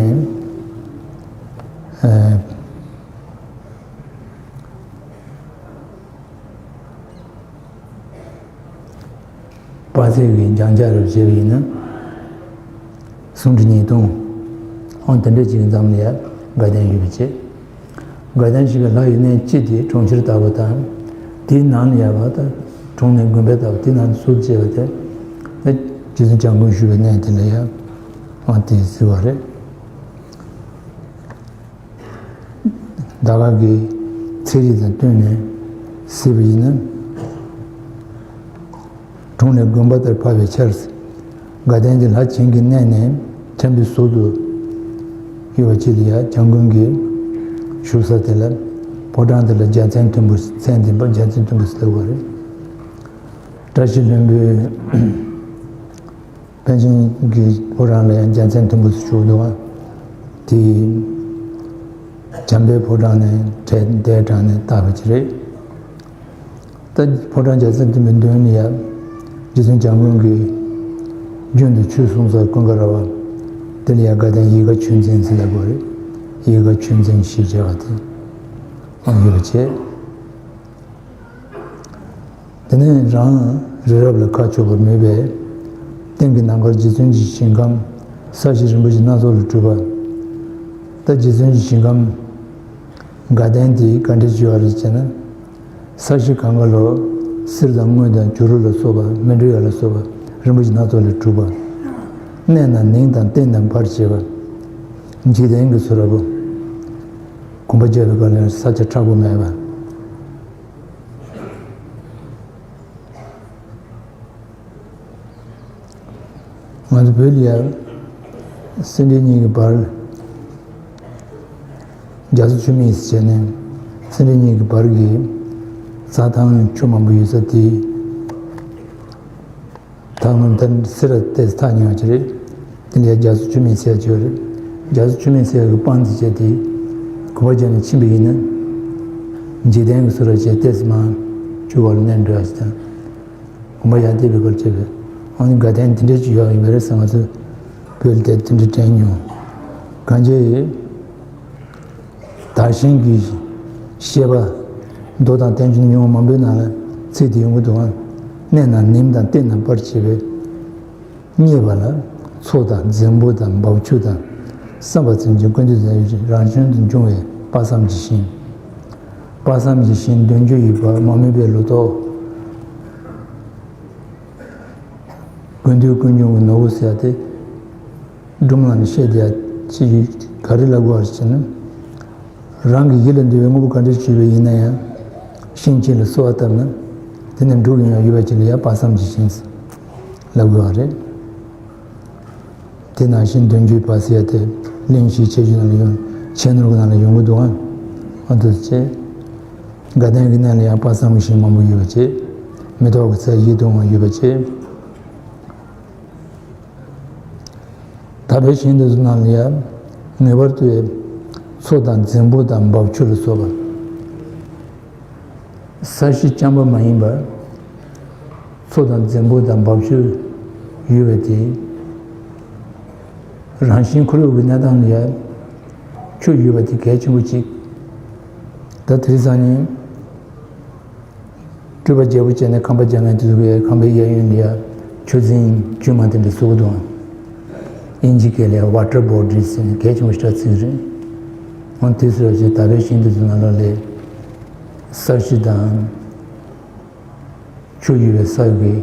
ཨ། དཔག་ཚད་ཀྱི་སྦྱང་བྱ་རུ་བྱས་པ་ཡིན་ན། སུམ་ཁྲི་ཉིས་སྟོང་། ཨང་དེ་འདྲ་ཅིག་གི་མཚམས་ལ་ཡང་དགའ་ལྡན་ཡོད་པ་བྱས། དགའ་ལྡན་ཞེས་པའི་ལྷ་ཡི་གནས་སྤྱི་དེ་གྲོང་ཁྱེར་ལྟ་བུ་དང་། དེའི་ནང་ལ་ཡང་བ་དང་གྲོང་ནས་དགོན་པ་ལྟ་བུ་དེའི་ནང་དུ་ཟུར་བཅད་པ་དེ། ད་རྗེ་བཙུན་བྱམས་མགོན་བཞུགས་པའི་གནས་དེ་ལ་ཡང་ཨང་དེ་ཟེར་བ་རེད། ད་ག་གི་ཚན་རིག་དང་བསྟུན་ནས་གཟིགས་པ་ཡིན་ན། གྲོང་ནས་དགོན་པ་ལྟར་འཕགས་པའི་ཆར། དགའ་ལྡན་གྱི་ལྷ་བྱིན་གྱིས་མནན་ནས་འཁྱམས་པའི་ཟུར་དུ་ཡོད་པ་ཅིག་ལ་ཡང་བྱམས་མགོན་གྱིས་བཞུགས་ས་དེ་ལ། ཕོ་བྲང་དེ་ལ་རྒྱལ་མཚན་མཐོན་པོ། མཚན་དེ་རྒྱལ་མཚན་མཐོན་པོ་ཟེར་བ་རེད། བཀྲ་ཤིས་ལྷུན་པོའི། པཎ་ཆེན་གྱི་ཕོ་བྲང་ལ་ཡང་རྒྱལ་མཚན་མཐོན་པོ་ཞིག་བཞུགས་འདུག་པ། དེ་བྱམས་པའི་ཕོ་བྲང་ནས་གྲལ་མདའི་དྲུང་ནས་བཏགས་པ་ཅིག་རེད། ད་ཕོ་བྲང་རྒྱལ་མཚན་མཐོན་པོའི་མདུན་ལ་ཡང་རྗེ་བཙུན་བྱམས་མགོན་གྱིས་རྒྱུན་དུ་ཆོས་གསུང་ས་ཀུན་དགའ་ར་བ། དེ་ལ་ཡང་དགའ་ལྡན་ཡིད་དགའ་ཆོས་འཛིན་ཟེར་ལབ་དགོས་རེད། ཡིད་དགའ་ཆོས་འཛིན་ཞེས་བྱ་བ་དེ་ཡོད་པ་བྱས། དེ་ནས་རང་རི་རབ་ལ་ཁ་ཕྱོགས་པར་མོས་པས། སྟེང་གི་ནམ་མཁར་རྗེ་བཙུན་གྱི་ཞིང་ཁམས་ས་གཞི་རིན་པོ་ཆེ་སྣ་ཚོགས་ལས་གྲུབ་པ། ད་རྗེ་བཙུན་གྱི་ཞིང་ཁམས་དགའ་ལྡན་དེ་ག་འདྲ་ཅིག་ཡོད་རེད་ཅེ་ན། ས་གཞི་གང་ག་ལ་གསེར་དང་དངུལ་དང་བྱུ་རུ་ལ་སོགས་པ། མཎྜལ་ལ་སོགས་པ་རིན་པོ་ཆེ་སྣ་ཚོགས་ལས་གྲུབ་པ། གནས་ན་ནིང་དང་རྟིང་དང་བར་བྱེད་པ། འཇིག་རྟེན་གྱི་ཚོ་ར་བུ། གོམ་པ་རྒྱག་པའི་སྐབས་ལ་ས་ཆ་མཁྲེགས་པོ་མེད་པ། ང་ཚོ་བོད་ལ་ཡང་སེ་འབྲས་གཉིས་ཀྱི་བར། རྒྱ་མཚོ་ཆུ་སྨད་ཟེར་བྱས་ནས་སེ་འབྲས་གཉིས་ཀྱི་བར་གྱི་རྩྭ་ཐང་ཆུ་མང་པོ་ཡོད་ས་དེ། ད་སྔོན་ད་སེ་ར་ཏོག་ཙམ་ཐག་ཉེ་བ་ཅིག་རེད། དེ་ལ་ཡང་རྒྱ་མཚོ་ཆུ་སྨད་ཟེར་ཡ་ཅིག་ཡོད་རེད། རྒྱ་མཚོ་ཆུ་སྨད་ཟེར་ཡ་གི་སྤང་དེ་བྱས་ཏེ་གོམ་པ་རྒྱག་ནས་ཕྱིན་པ་ཡིན་ན། འཇིག་རྟེན་གྱི་ཚོ་ར་བྱས་ཏོག་ཙམ་མར་ཆུ་བར་ལ་གནས་འགྲོ་ཡ་ཞིག་དང་། གོམ་པ་ཡར་འདེད་པའི་སྐོར་བྱས་པས། ཨ་ནི་དགའ་ལྡན་དེ་འདྲ་ཅིག་ཡོད་ཡིན་པ་རེད་ཟེར། ང་ཚོ་བོད་ལ་དེ་དེ་འདྲ་དྲན་མྱོང་། གང་ཅི། དར་ཞིང་གི་བཤད་པ། མདོ་དང་བསྟན་བཅོས་ཉུང་མང་པོའི་ནང་ལ་ཚིག་དེ་ཡོང་གི་འདུག་ཨང་། གནས་ན་ནིམ་དང་རྟིང་ན་བར་བྱེད་པས། རྙེད་པ་ལ་མཚོ་དང་རྫིང་བུ་དང་འབབ་ཆུ་དང་། བསམ་པ་ཙམ་གྱིས་ཀུན་ཏུ་རང་བཞིན་དུ་འབྱུང་བའི་དཔག་བསམ་གྱི་ཞིང་། དཔག་བསམ་གྱི་ཞིང་འདོད་འཇོ་ཡི་བ་མ་མོས་པའི་ལོ་ཏོག། ཀུན་འདུས་ཀུན་འབྱུང་གི་ནོར་བུ་ཟེར་ཡ་དེ། སྒྲུང་ལམ་ནས་བཤད་བསྡད་ཡ་ཅིག་ག་རེ་ལབ་དགོས་པ་ཟེར་ན། རང་གི་ཡིད་ལ་འདུལ་བའི་དངོས་པོ་ག་འདྲ་ཞིག་ཡིན་ན་ཡང་། ཤིང་གཅིག་ལ་གསོལ་བ་བཏབ་ན། དེ་ནས་འགྲུབ་ཡོང་ཡ་ཡོད་པ་ཅིག་ལ་ཡ་དཔག་བསམ་གྱི་ཞིང་ཟེར་ལབ་དགོས་པ་རེད། དེ་ནང་བཞིན་འདོད་འཇོའི་བ་ཟེར་ཡ་དེ་གླེང་གཞིའི་ཁྱད་ཆོས་ནང་ལ་ཡོང་། ཁྱད་ནོར་གྱི་ནང་ལ་ཡོང་གི་འདུག་ཨང་། ཨ་འདུག་སེ་བྱས། དགའ་ལྡན་གྱི་གནས་ལ་ཡང་དཔག་བསམ་གྱི་ཞིང་མང་པོ་ཡོད་པ་བྱས། མེ་ཏོག་གི་ཚལ་ཡིད་དུ་འོང་བ་ཡོད་པ་བྱས། དག་པའི་ཞིང་དེ་ཚོ་ནང་ལ་ཡང་ངེས་པར་དུ་མཚོ་དང་རྫིང་བུ་དང་འབབ་ཆུ་ལ་སོགས་པ། ས་གཞི་རྐྱང་པ་མ་ཡིན་པར། མཚོ་དང་རྫིང་བུ་དང་འབབ་ཆུ་ཡོད་པའི་དེ། རང་བཞིན་ཁོར་ཡུག་གི་གནས་སྟངས་ལ་ཡང་ ཆུ་ཡོད་པ་དེ་གལ་ཆེན་པོ་གཅིག་ད་དེ་རིང་སང་ཉིན། སྤྲུལ་པ་རྒྱལ་པོ་བྱས་ནས་ཁང་པ་རྒྱག་མཁན་དེ་ཚོ་གིས་ཁང་པའི་གཡས་གཡོན་ལ་ཡ་ཆུ་རྫིང་བཅོས་མ་ཐེབས་པའི་བཟོ་གི་འདུག་ཨིན་ཇི་སྐད་ལ་ཡ་ཝ་ཊར་བོ་ཌི་རི་ཟེར་ནས་གལ་ཆེན་པོ་ཞེ་དྲག་བརྩི་གི་རེད། འོན་དེ་ཚོ་ཡ་ད་ལྟའི་ཤིང་དེ་ཚོ་ནང་ལོགས་ལ་ས་གཞི་དང་ཆུ་ཡོད་པའི་ས་གི་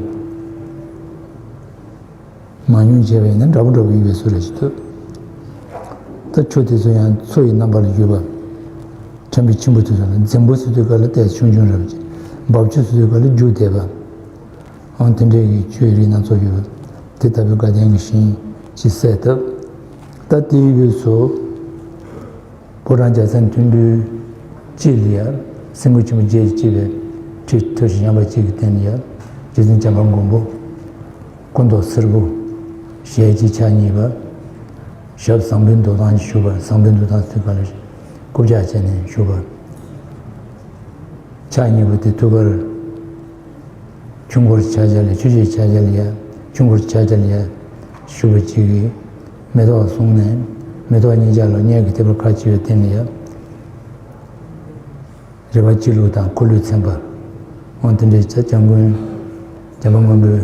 མ་ཉུང་བྱས་པ་ཡིན་ན་འདྲ་པོ་འདྲ་པོ་ཡོད་པའི་བཟོ་འདྲ་ཞིག་འདུག་ད་ཆུ་དེ་ཚོ་ཡང་མཚོ་ཡི་རྣམ་པ་ལ་གྱུར་པ། ཁྲ་འབིག་ཆེན་པོ་དེ་ཚོ་ལ་འཛིང་པོ་ཟེར་དུས་སྐབས་ལ་ཏོག་ཙམ་ཆུང་ཆུང་རེད་པ་ཅིག་འབབ་ཆུ་ཟེར་དུས་སྐབས་ལ་རྒྱུག་བསྡད་པ། ཨང་དེ་འདྲའི་གི་ཆུའི་རིགས་སྣ་ཚོགས་ཡོད་པ། དེ་ལྟ་བུའི་དགའ་ལྡན་གྱི་ཞིང་ཅིག་གསལ་བཏབ། ད་དེའི་དབུས་སུ། ཕོ་བྲང་རྒྱལ་མཚན་མཐོན་པོའི་དཀྱིལ་ལ་ཡ། སེང་གེ་ཆེན་པོ་བརྒྱད་ཀྱིས་བརྒྱན་པའི་ཁྲི་མཐོ་ཞིང་ཡངས་པ་གཅིག་གི་སྟེང་ལ་ཡ། རྗེ་བཙུན་བྱམས་པ་མགོན་པོ། སྐུ་མདོག་སེར་པོ། ཞལ་གཅིག་ཕྱག་གཉིས་པ། ཞབས་ཟངས་བུའི་འདུག་སྟངས་ཀྱིས་བཞུགས་པ། ཟངས་བུའི་འདུག་སྟངས་ཟེར་དུས་སྐབས་ལ་རྐུབ་བཀྱག་བྱས་ནས་བཞུགས་པ། ཕྱག་གཉིས་པོ་དེ་ཐུགས་ཀར། ཆོས་འཁོར་ཕྱག་རྒྱ་ལ་ཡ། ཆོས་ཀྱི་ཕྱག་རྒྱ་ལ་ཡ། ཆོས་འཁོར་ཕྱག་རྒྱ་ལ་ཡ། བཞུགས་པ་གཅིག་གིས་མེ་ཏོག་བཟུང་ནས། མེ་ཏོག་གཉིས་ཆར་ལ་སྔོན་གྱི་ཐིགས་པ་ཁ་ཕྱེ་བའི་སྟེང་ལ་ཡ། རལ་པ་སྤྱི་བླུགས་དང་འཁོར་ལོས་མཚན་པ། འོ་དེ་འདྲའི་བྱས། བྱམས་མགོན། བྱམས་པ་མགོན་པོའི་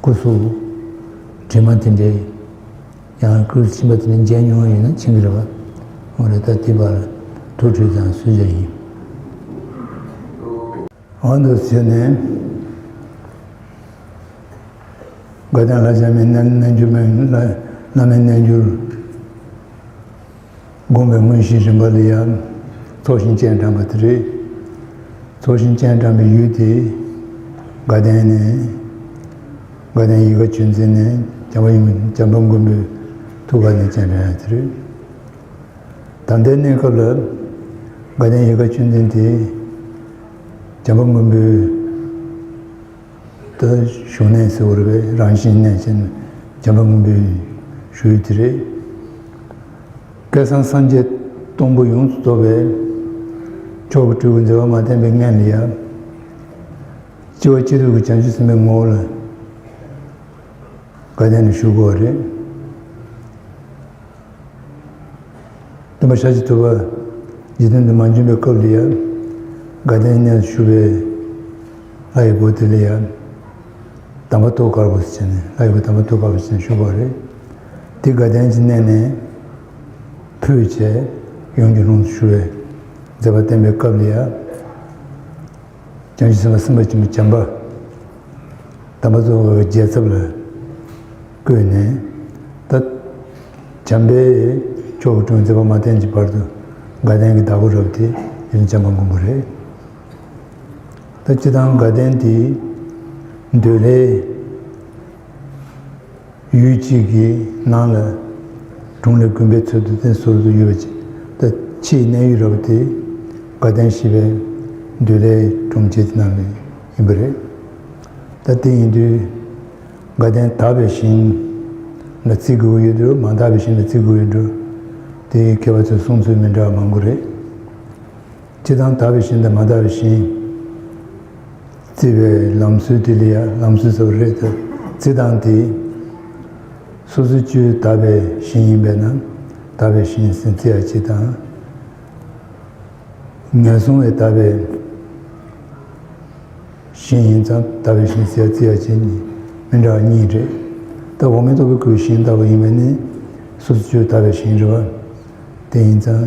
སྐུ་གཟུགས་དྲི་མ་དེ་འདྲའི། ཡང་སྐུ་གཟུགས་ཕྱིན་པ་དེ་ནི་མཇལ་མྱོང་བ་ཡིན་ན་ཕྱིན་གྱི་རེད་པ། འོ་རེད། ད་དེ་བར་ཐུགས་ཁྲོས་ཀྱང་གསོལ་རྒྱུ་ཡིན། འོ་འདུག་ཟེར་ནས། དགའ་ལྡན་ལྷ་བྱམས་མའི་རྣལ་རྣལ་འབྱོར་མའི་བླ་བླ་མའི་རྣལ་འབྱོར་བསྒོམ་པའི་དངོས་གཞིའི་རིམ་པ་ལ་ཡང་ཚོགས་ཞིང་སྤྱན་དྲངས་པ་དེ་རེད། ཚོགས་ཞིང་སྤྱན་དྲངས་པའི་ཡུལ་དེ་དགའ་ལྡན་ནས། དགའ་ལྡན་ཡིད་དགའ་ཆོས་འཛིན་ནས་བྱམས་པ་ཡུམ་བྱམས་པ་མགོན་པོའི་ཐུགས་ཀ་ནས་སྤྱན་དྲངས་ཡ་དེ་རེད། ད་ལྟའི་གནས་སྐབས་ལ་དགའ་ལྡན་ཡིད་དགའ་ཆོས་འཛིན་དེ་བྱམས་པ་མགོན་པོའི་ད་བཞུགས་གནས་ཟེར་བ་རེད་པས། རང་བཞིན་གནས་ཅན་བྱམས་པ་མགོན་པོའི་བཞུགས་ཡུལ་དེ་རེད། སྐལ་བཟང་སངས་རྒྱས་སྟོང་པོ་ཡོངས་སུ་རྫོགས་པའི་མཆོག་གི་སྤྲུལ་སྐུ་མཛད་པ་མ་བསྟན་པའི་སྔོན་ལ་ཡ། སྤྱི་བོ་སྐྱེས་ཐོབ་ཀྱི་བྱང་ཆུབ་སེམས་དཔའི་ངོ་བོ་ལ་དགའ་ལྡན་ལ་བཞུགས་དགོས་པ་རེད། སྟོན་པ་ཤཱཀྱ་ཐུབ་པ་འཇིག་རྟེན་དུ་མ་བྱོན་པའི་སྐབས་ལ་ཡ། དགའ་ལྡན་གནས་སུ་བཞུགས་པའི་ལྷ་ཡི་བུ་དེ་ལ་ཡ། དམ་པ་ཐུགས་དཀར་པོ་ཟེར་ནས། ལྷ་ཡི་བུ་དམ་པ་ཐུགས་དཀར་པོ་ཟེར་ནས་བཞུགས་པ་རེད། དེ་དགའ་ལྡན་གྱི་གནས་ནས་ཕུད་བྱས་ཡུམ་གྱི་ལྷུམས་སུ་ཞུ་བའི་མཛད་པ་བསྟན་པའི་སྐབས་ལ་ཡ། བྱང་ཆུབ་སེམས་དཔའ་སེམས་དཔའ་ཆེན་པོ་བྱམས་པ། དམ་པ་རྫོགས་པའི་རྒྱལ་ཚབ་ལ་བསྐོས་ནས། ད་བྱམས་པའི་མཆོག་གི་སྤྲུལ་མཛད་པ་མ་བསྟན་གྱི་བར་དུ་དགའ་ལྡན་གྱི་བདག་པོ་རབ་དེ་ཡུམ་བྱམས་པ་མགོན་པོ་རེད། ད་སྤྱིར་བཏང་དགའ་ལྡན་དེ་འདོད་ལྷའི་ཡུལ་གཅིག་གི་ནང་ལ་གྲོང་ལས་དགོན་པའི་ཚུལ་དུ་བསྟན་སྲོལ་དུ་ཡོད་པ་ཅིག་ད་ཕྱིའི་གནས་ཡུལ་རབ་དེ་དགའ་ལྡན་ཞེས་པའི་འདོད་ལྷའི་གྲོང་ཁྱེར་དེ་ནང་ལ་ཡིན་པ་རེད། ད་དེ་ཡིན་དུས་དགའ་ལྡན་དག་པའི་ཞིང་ལ་བརྩི་དགོས་ཀྱི་ཡོད་འགྲོ། མ་དག་པའི་ཞིང་ལ་བརྩི་དགོས་ཀྱི་ཡོད་འགྲོ། དེ་མཁས་པ་ཚོའི་གསུང་ཚུལ་མི་འདྲ་བ་མང་པོ་རེད། སྤྱིར་བཏང་དག་པའི་ཞིང་དང་མ་དག་པའི་ཞིང་བརྩི་བའི་ལམ་སྲོལ་དེ་ལ་ཡ་ལམ་སྲོལ་ཟེར་བ་རེད་དེ། བརྩི་སྟངས་དེ་སོ་སོའི་སྤྱོད་ཡུལ་དག་པའི་ཞིང་ཡིན་པས་ན་དག་པའི་ཞིང་ཟེར་བརྩི་ཡ་གཅིག་དང་། ངན་སོང་བས་དག་པའི་ཞིང་ཡིན་ཙང་དག་པའི་ཞིང་ཟེར་བརྩི་ཡ་གཅིག་གཉིས་མི་འདྲ་བ་གཉིས་རེད། ད་འོག་མིན་འདོད་པའི་སྐུའི་ཞིང་དག་པ་ཡིན་པས་ནི་སོ་སོའི་སྤྱོད་ཡུལ་དག་པའི་ཞིང་རེད་པ། དེ་ཡིན་ཙང་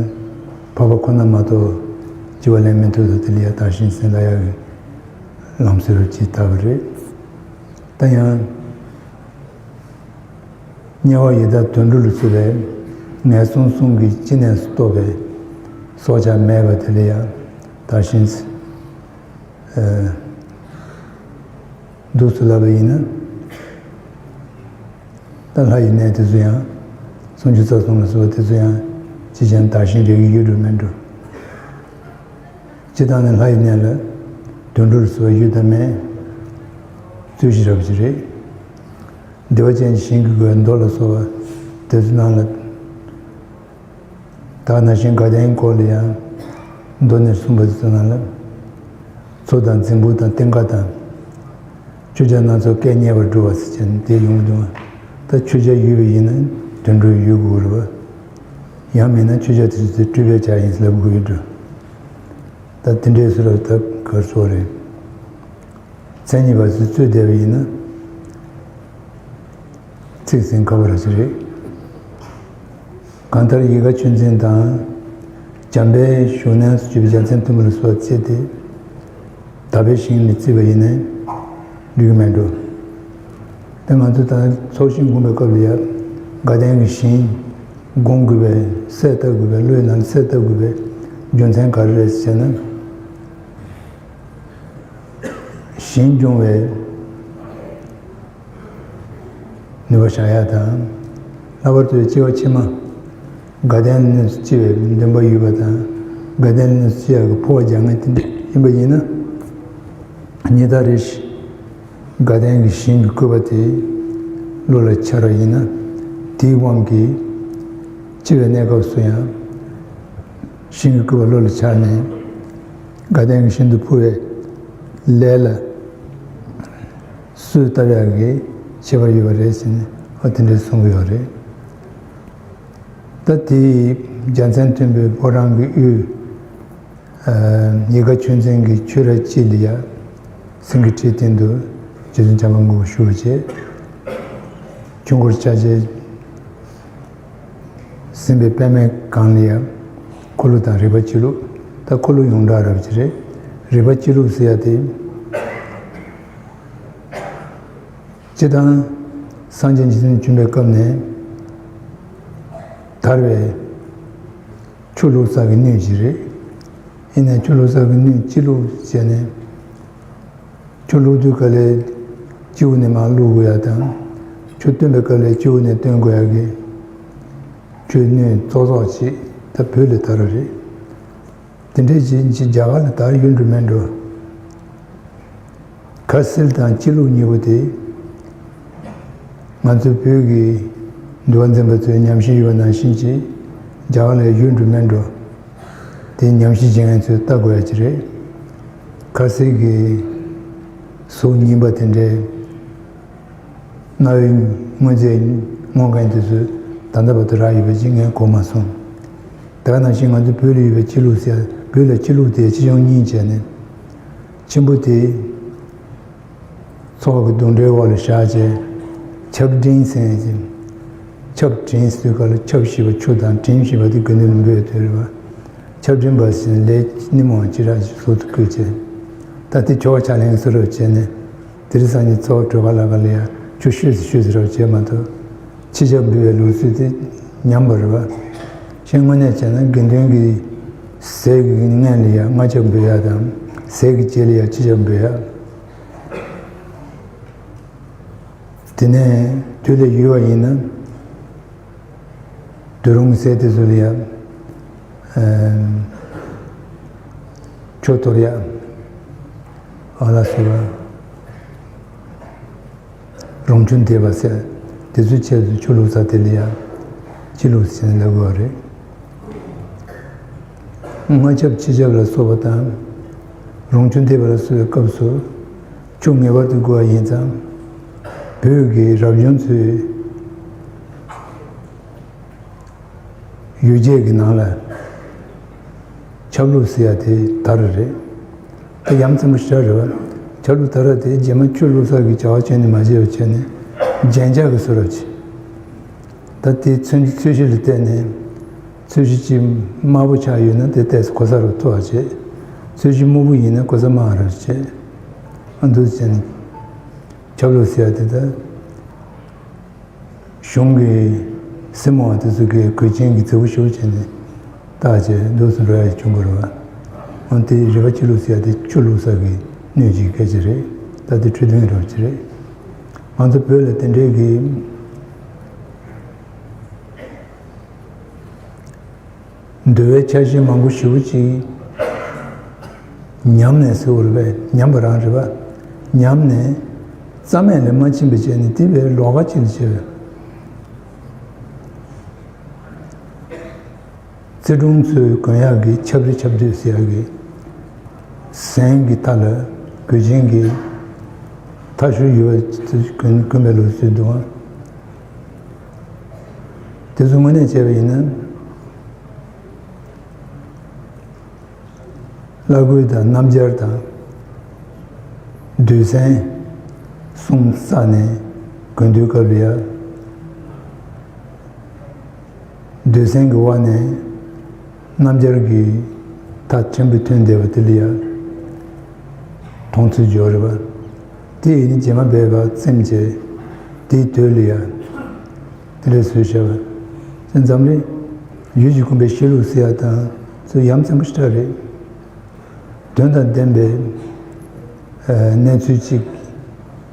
འཕགས་པ་ཁོ་ན་མ་གཏོགས་སྐྱེ་བ་ལེན་མི་ཐུབ་ད། དེ་ལ་ཡ་དག་ཞིང་ཟེར་ལབ་ཡག་གི་ལམ་སྲོལ་ཅིག་དར་བ་རེད། ད་ཡང་དམྱལ་བ་ཡི་དྭགས་དུད་འགྲོ་ལ་སོགས་པའི་ངན་སོང་གསུམ་གྱི་སྤྱི་གནས་སུ་གཏོགས་པའི་སྲོག་ཆགས་མེད་པ་དེ་ལ་ཡང་དག་ཞིང་ཟེར། འདུག་སེ་ལབ་པ་ཡིན་ན། ད་ལྷ་ཡི་གནས་དེ་ཚོ་ཡང་། སུམ་ཅུ་རྩ་གསུམ་ལ་སོགས་པ་དེ་ཚོ་ཡང་ཅིས་ཀྱང་དག་ཞིང་རེ་གི་ཡོད་འགྲོ་མེད་འགྲོ། སྤྱིར་བཏང་ནི་ལྷ་ཡི་གནས་ལ་དུད་འགྲོ་ལ་སོགས་པ་ཡོད་དམ་མེད་རྩོད་གཞི་རབ་ཅིག་རེད། བདེ་བ་ཅན་གྱི་ཞིང་གི་སྒོའི་མདོ་ལ་སོགས་པ་དེ་ཚོ་ནང་ལ། ད་ནང་བཞིན་དགའ་ལྡན་སྐོར་ལ་ཡང་མདོ་ནས་གསུངས་པ་དེ་ཚོ་ནང་ལ། མཚོ་དང་རྫིང་བུ་དང་གཏིང་ཁ་དང་། ཆོས་རྒྱལ་སྣ་ཚོགས་སྐད་སྙན་པར་སྒྲོག་པ་ཟེར་བྱས་ནས་དེ་ཡོང་གི་འདུག་ད་ཆོས་རྒྱལ་ཡོད་པ་ཡིན་ན་ དུད་འགྲོའི་ཡུལ་དགོས་རེད་བ། ཡང་མིན་ན་ཆོས་རྒྱལ་དེ་ཚོ་སྤྲུལ་པའི་ལྕགས་ཡིན་ལབ་དགོས་ཡོད་འགྲོ། ད་དེ་འདྲའི་སུ་ར་ད་གར་སོགས་རེད། མཚན་ཉིད་པ་ཚོས་རྩོད་བསྡད་པ་ཡིན་ན། ཚིག་ཟིན་ཁ་བ་ར་ཅི་རེད། གང་ལྟར་ཡིད་དགའ་ཆོས་འཛིན་དང་། བྱམས་པའི་ཞུགས་གནས་སུ་གྱུར་པའི་རྒྱལ་མཚན་མཐོན་པོ་ལ་སོགས་པ་བརྩིས་ཏེ། དག་པའི་ཞིང་ནི་བརྩིས་པ་ཡིན་ནའི་འགྲིག་གི་མེད་འགྲོ། དེ་ང་ཚོ་ད་ཚོགས་ཞིང་བསྐུངས་པའི་སྐབས་ལ་ཡ། དགའ་ལྡན་གྱི་ཞིང་བསྐུང་དགོས་པའི་གསལ་བཏབ་དགོས་པའི་བློའི་ནང་གསལ་བཏབ་དགོས་པའི་རྒྱུ་མཚན་ག་རེ་རེད་ཟེར་ན། ཞིང་སྐྱོང་བའི་ནུས་པ་བཞག་ཡག་དང་། ལྷག་པར་དུ་སྐྱེ་བ་ཕྱི་མ་དགའ་ལྡན་ལ་གནས་སུ་སྐྱེ་བའི་འདུན་པ་ཡོད་པ་དང་། དགའ་ལྡན་ལ་གནས་སུ་སྐྱེ་ཡག་གི་འཕོ་བ་རྒྱག་མཁན་དེ་འདྲ་ཡིན་པ་ཡིན་ན། ཉི་ཟླ་རེ་བཞིན་དགའ་ལྡན་གྱི་ཞིང་གི་བཀོད་པ་དེ་བློ་ལ་འཆར་བ་ཡིན་ན། དེའི་དབང་གིས་སྐྱེ་བའི་གནས་སྐབས་སུ་ཡང་ཞིང་གི་བཀོད་པ་བློ་ལ་འཆར་ནས། དགའ་ལྡན་གྱི་ཞིང་དུ་འཕོ་བའི་ལས་ལ་གསོས་བཏབ་ཡག་གི་ཁྱད་པར་ཡོད་པ་རེད་ཟེར་ནས་ཨ་དེ་འདྲ་གསུང་གི་ཡོད་རེད། ད་དེ་རྒྱལ་མཚན་མཐོན་པོའི་ཕོ་བྲང་གི་དབུས། ཡིད་དགའ་ཆོས་འཛིན་གྱི་ཆོས་ར་དཀྱིལ་ལ་ཡ། སེང་གེའི་ཁྲིའི་སྟེང་དུ་རྗེ་བཙུན་བྱམས་པ་མགོན་པོ་བཞུགས་པ་བྱས། ཆོས་འཁོར་ཆ་བྱད་ཟིན་པའི་པདྨའི་སྒང་ལ་ཡ། འཁོར་ལོ་དང་རིག་པ་སྤྱི་བླུགས། ད་འཁོར་ལོ་ཡོངས་གྲགས་རབ་ཅིག་རེད། རིག་པ་སྤྱི་བླུགས་ཟེར་ཡ་དེ། སྤྱིར་བཏང་སངས་རྒྱས་འཇིག་རྟེན་བྱོན་པའི་སྐབས་ནས་དར་བའི་ཆུ་བླུགས་ས་གི་སྣོད་ཅིག་རེད། ཡིན་ནའི་ཆུ་བླུགས་ས་གི་སྣོད་སྤྱི་བླུགས་བྱས་ནས། ཆུ་བླུགས་དུས་སྐབས་ལ་སྤྱི་བོ་ནས་མར་བླུགས་དགོས་ཡ་དང་། ཆུ་བཏོན་པའི་སྐབས་ལ་སྤྱི་བོ་ནས་བཏོན་དགོས་ཡ་གི་ཆུའི་སྣོད་ཙོག་ཙོག་ཅིག་ད་བོད་ལ་དར་བ་རེད། དེ་འདྲའི་ཅིག་རྒྱ་གར་ལ་དར་ཡོད་འགྲོ་མེད་འགྲོ། ཁ་བསིལ་དང་སྤྱི་བླུགས་གཉིས་པོ་དེ། ང་ཚོ་བོད་ཀྱི་འདུལ་བ་འཛིན་པ་ཚོའི་ཉམས་ཞིབ་ཡོད་པ་ནང་བཞིན་གྱི་རྒྱ་གར་ལ་ཡོད་འགྲོ་མེད་འགྲོ། དེ་ཉམས་ཞིབ་བྱེད་མཁན་ཚོས་ལྟ་དགོས་ཡ་ཅིག་རེད། ཁ་བསིལ་གྱི་གཟུགས་རྙིང་པ་དེ་འདྲའི་རྣ་བའི་དངོས་རྫས་རྔོ་མཁན་དེ་ཚོས་ད་ལྟ་བར་དུ་རག་ཡོད་པ་ཅིག་ངས་གོ་མ་སོང་། དེ་ག་ནང་བཞིན་ང་ཚོ་བོད་ལ་ཡོད་པའི་སྤྱི་བླུགས་ཟེར། བོད་ལ་སྤྱི་བླུགས་དེ་ཆེ་ཆུང་གཉིས་བྱས་ནས། ཆེན་པོ་དེ། ཚོགས་ཀྱི་གདོན་འདྲེའི་འོག་ལ་བཞག་བྱས། ཆབ་འབྲིང་ཟེར་ཡ་ཅིག་ཆབ་འབྲིང་ཟེར་དུས་སྐབས་ལ་ཆབ་ཞེས་པ་ཆུ་དང་འབྲིང་ཞེས་པ་དེ་དགེ་འདུན་ལ་འབོད་དོན་རེད་བ། ཆབ་འབྲིང་པ་ཟེར་ནས་ལས་སྣེ་མོ་ཅི་ར་ཞིག་བཟོ་དུ་བསྐོས་བྱས། ད་དེ་ཆོ་ག་ཕྱག་ལེན་བཟོ་རོགས་བྱས་ནས། དེ་རིང་སང་ཉིན་ཚོགས་གྲོལ་བ་ལ་ག་ལ་ཡ་ཆུ་བཤོས་སུ་བཤོས་སུ་རོགས་བྱས་མ་གཏོགས། ཕྱི་ཆབ་འབུལ་བའི་ལུགས་སྲོལ་དེ་ཉམས་པ་རེད་བ། གཞན་དངོས་གནས་བྱས་ན་དགེ་འདུན་གྱི་ཟས་ཀྱི་སྔོན་ལ་ཡ་སྔ་ཆབ་འབུལ་ཡ་དང་། ཟས་ཀྱི་རྗེས་ལ་ཡ་ཕྱི་ཆབ་འབུལ་ཡ། དེ་ནས་དུས་ལ་ཡོལ་བ་ཡིན་ན། དུས་རུང་གི་ཟས་དེ་ཚོ་ལ་ཡ། ཨམ། ཆུ་གཏོར་ཡ། ཨ་ལ་སོགས་པ། རོང་ཆུ་འདེབས་པ་ཟེར། དེ་ཚོའི་ཆེད་དུ་ཆུ་བླུགས་ས་དེ་ལ་ཡ། སྤྱི་བླུགས་ཟེར་ནས་ལབ་དགོས་པ་རེད། སྔ་ཆབ་ཕྱི་ཆབ་ལ་སོགས་པ་དང་། རོང་ཆུ་འདེབས་པ་ལ་སོགས་པའི་སྐབས་སུ། ཆུ་ངེས་པར་དུ་དགོས་པ་ཡིན་ཙང་། བོད་ཀྱི་རབ་བྱུང་ཚོའི་ཡོ་བྱད་ཀྱི་ནང་ལ་ཆབ་བླུགས་ཟེར་ཡ་དེ་དར་བ་རེད། ད་ཡ་མཚན་པོ་ཞེ་དྲག་རེད་བ། ཆབ་བླུགས་དར་བ་དེ་རྗེས་མ་ཆུ་བླུགས་ས་གི་བྱ་བ་བྱས་ནས་མ་བྱས་པ་བྱས་ནས་རྒྱན་ཆ་གི་བཟོ་འདྲ་བྱས། ད་དེ་ཚོན་ཚོན་གཞི་ལ་བལྟས་ནས། ཚོན་གཞི་གཅིག་དམར་པོ་ཆགས་ཡོད་ན་དེ་ཏོག་ཙམ་གོ་ས་རུ་མཐོ་བ་བྱས། ཚོན་གཞི་སྨུག་པོ་ཡིན་ན་གོ་ས་དམའ་བ་རུ་བྱས། ཨ་འདུག་བྱས་ནས་ཆབ་བླུགས་ཟེར་ཡ་དེ་ད། གཞུང་གི་སྲིང་མོ་བ་དེ་ཚོ་གིས་གོས་ཆེན་གྱི་རྫི་བོ་ཞིག་བྱས་ནས་བཏགས་བྱས་འདུག་སེ་འགྲོ་ཡ་བྱུང་བ་རེད་བ། འོན་ཏེ་རིག་པ་སྤྱི་བླུགས་ཟེར་ཡ་དེ་ཆུ་བླུགས་ས་གི་སྣོད་ཅིག་སྐད་ཆ་རེད། ད་དེ་འཕྲོས་དོན་རོབ་ཅིག་རེད། ང་ཚོ་བོད་ལ་དེ་འདྲའི་གི་འདུལ་བའི་ཆ་ཤས་མང་པོ་ཞེ་པོ་ཅིག་ཉམས་ནས་ཟེར་བ་རེད་པས། ཉམས་པ་རང་རེད་པ། ཉམས་ནས་རྩ་མེད་ལ་མ་ཕྱིན་པ་བྱས་ནས་དེ་བས་ལོགས་ཀ་ཅིག་ལ་བྱས་པས། རྩེ་དྲུང་ཚོའི་དགོན་ཡག་གི་ཆབ་རི་ཆབ་བདུད་ཟེར་ཡག་གི་ཟན་གྱི་མཐའ་ལ་གོས་ཆེན་གྱི་མཐའ་ཤོར་ཡོད་པ་གོན་གོན་པའི་ལུགས་སྲོལ་འདུག་ཨང་། དེ་ཚོ་དངོས་གནས་བྱས་པ་ཡིན་ན། བླ་གོས་དང་སྣམ་སྦྱར་དང་། རྡུལ་ཚོན་གསུམ་བསགས་ནས་དགུན་དུས་སྐབས་ལ་ཡ། རྡུལ་ཚོན་གྱི་འོག་ནས་སྣམ་སྦྱར་གྱི་ཐག་ཆེན་པོ་ཐོན་བསྡད་པ་དེ་ལ་ཡ། མཐོང་ཚུལ་འབྱོར་རེད་པ། དེ་ཡིན་ན་རྗེས་མ་སྦས་པ་བཙེམས་བྱས། དེའི་དོད་ལ་ཡ། དེ་འདྲ་བཟོས་བཞག་པ། འཛམ་གླིང་ཡུལ་གྱི་ཁུངས་པའི་གཤིས་ལུགས་ཟེར་ཡ་དང་ཚོ་ཡ་མཚན་པོ་ཞེ་དྲག་རེད། དོན་དང་ལྡན་པའི་གནས་ཚུལ་གཅིག་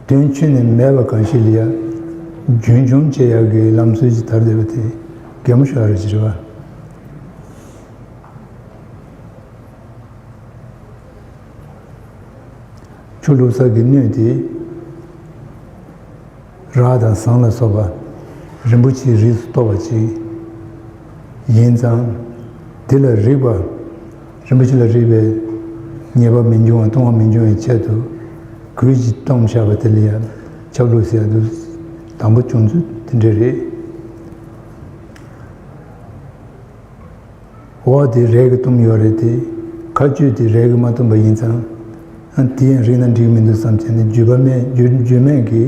དོན་ཆུད་ནས་མེད་པ་གང་ཞིག་ལ་ཡ་རྒྱུན་འཁྱོངས་བྱེད་ཡག་གི་ལམ་སྲོལ་ཅིག་དར་བསྡད་པ་དེ་གད་མོ་ཤོར་ཡ་རེད་ཅེས་རེད་པ། ཆུ་བླུགས་ས་གི་སྣོད་དེ་རག་དང་ཟངས་ལ་སོགས་པ་རིན་པོ་ཆེའི་རིགས་སུ་གཏོགས་པ་ཅིག་ཡིན་ཙང་། དེ་ལ་རེག་པ། རིན་པོ་ཆེ་ལ་རེག་པའི་ཉེས་པ་མི་འབྱུང་བ་ལྟུང་བ་མི་འབྱུང་བའི་ཆེད་དུ་གོས་ཀྱིས་བཏུམས་བཞག་པ་དེ་ལ་ཡང་ཆབ་བླུགས་ཟེར་ཡ་དུ་དང་པོ་བྱུང་ཚུལ་དེ་འདྲ་རེད། འོག་དེ་རས་ཀྱིས་བཏུམས་ཡོད་རེད་དེ། ཁ་གཅོད་དེ་རས་ཀྱིས་མ་བཏུམས་པ་ཡིན་ཙང་། ཨ། དེ་ཡང་རིག་ན་འགྲིག་མི་འདུག་བསམ་བྱས་ནས་བརྒྱུད་པ་མེད་བརྒྱུད་བརྒྱུད་མེད་ཀྱི་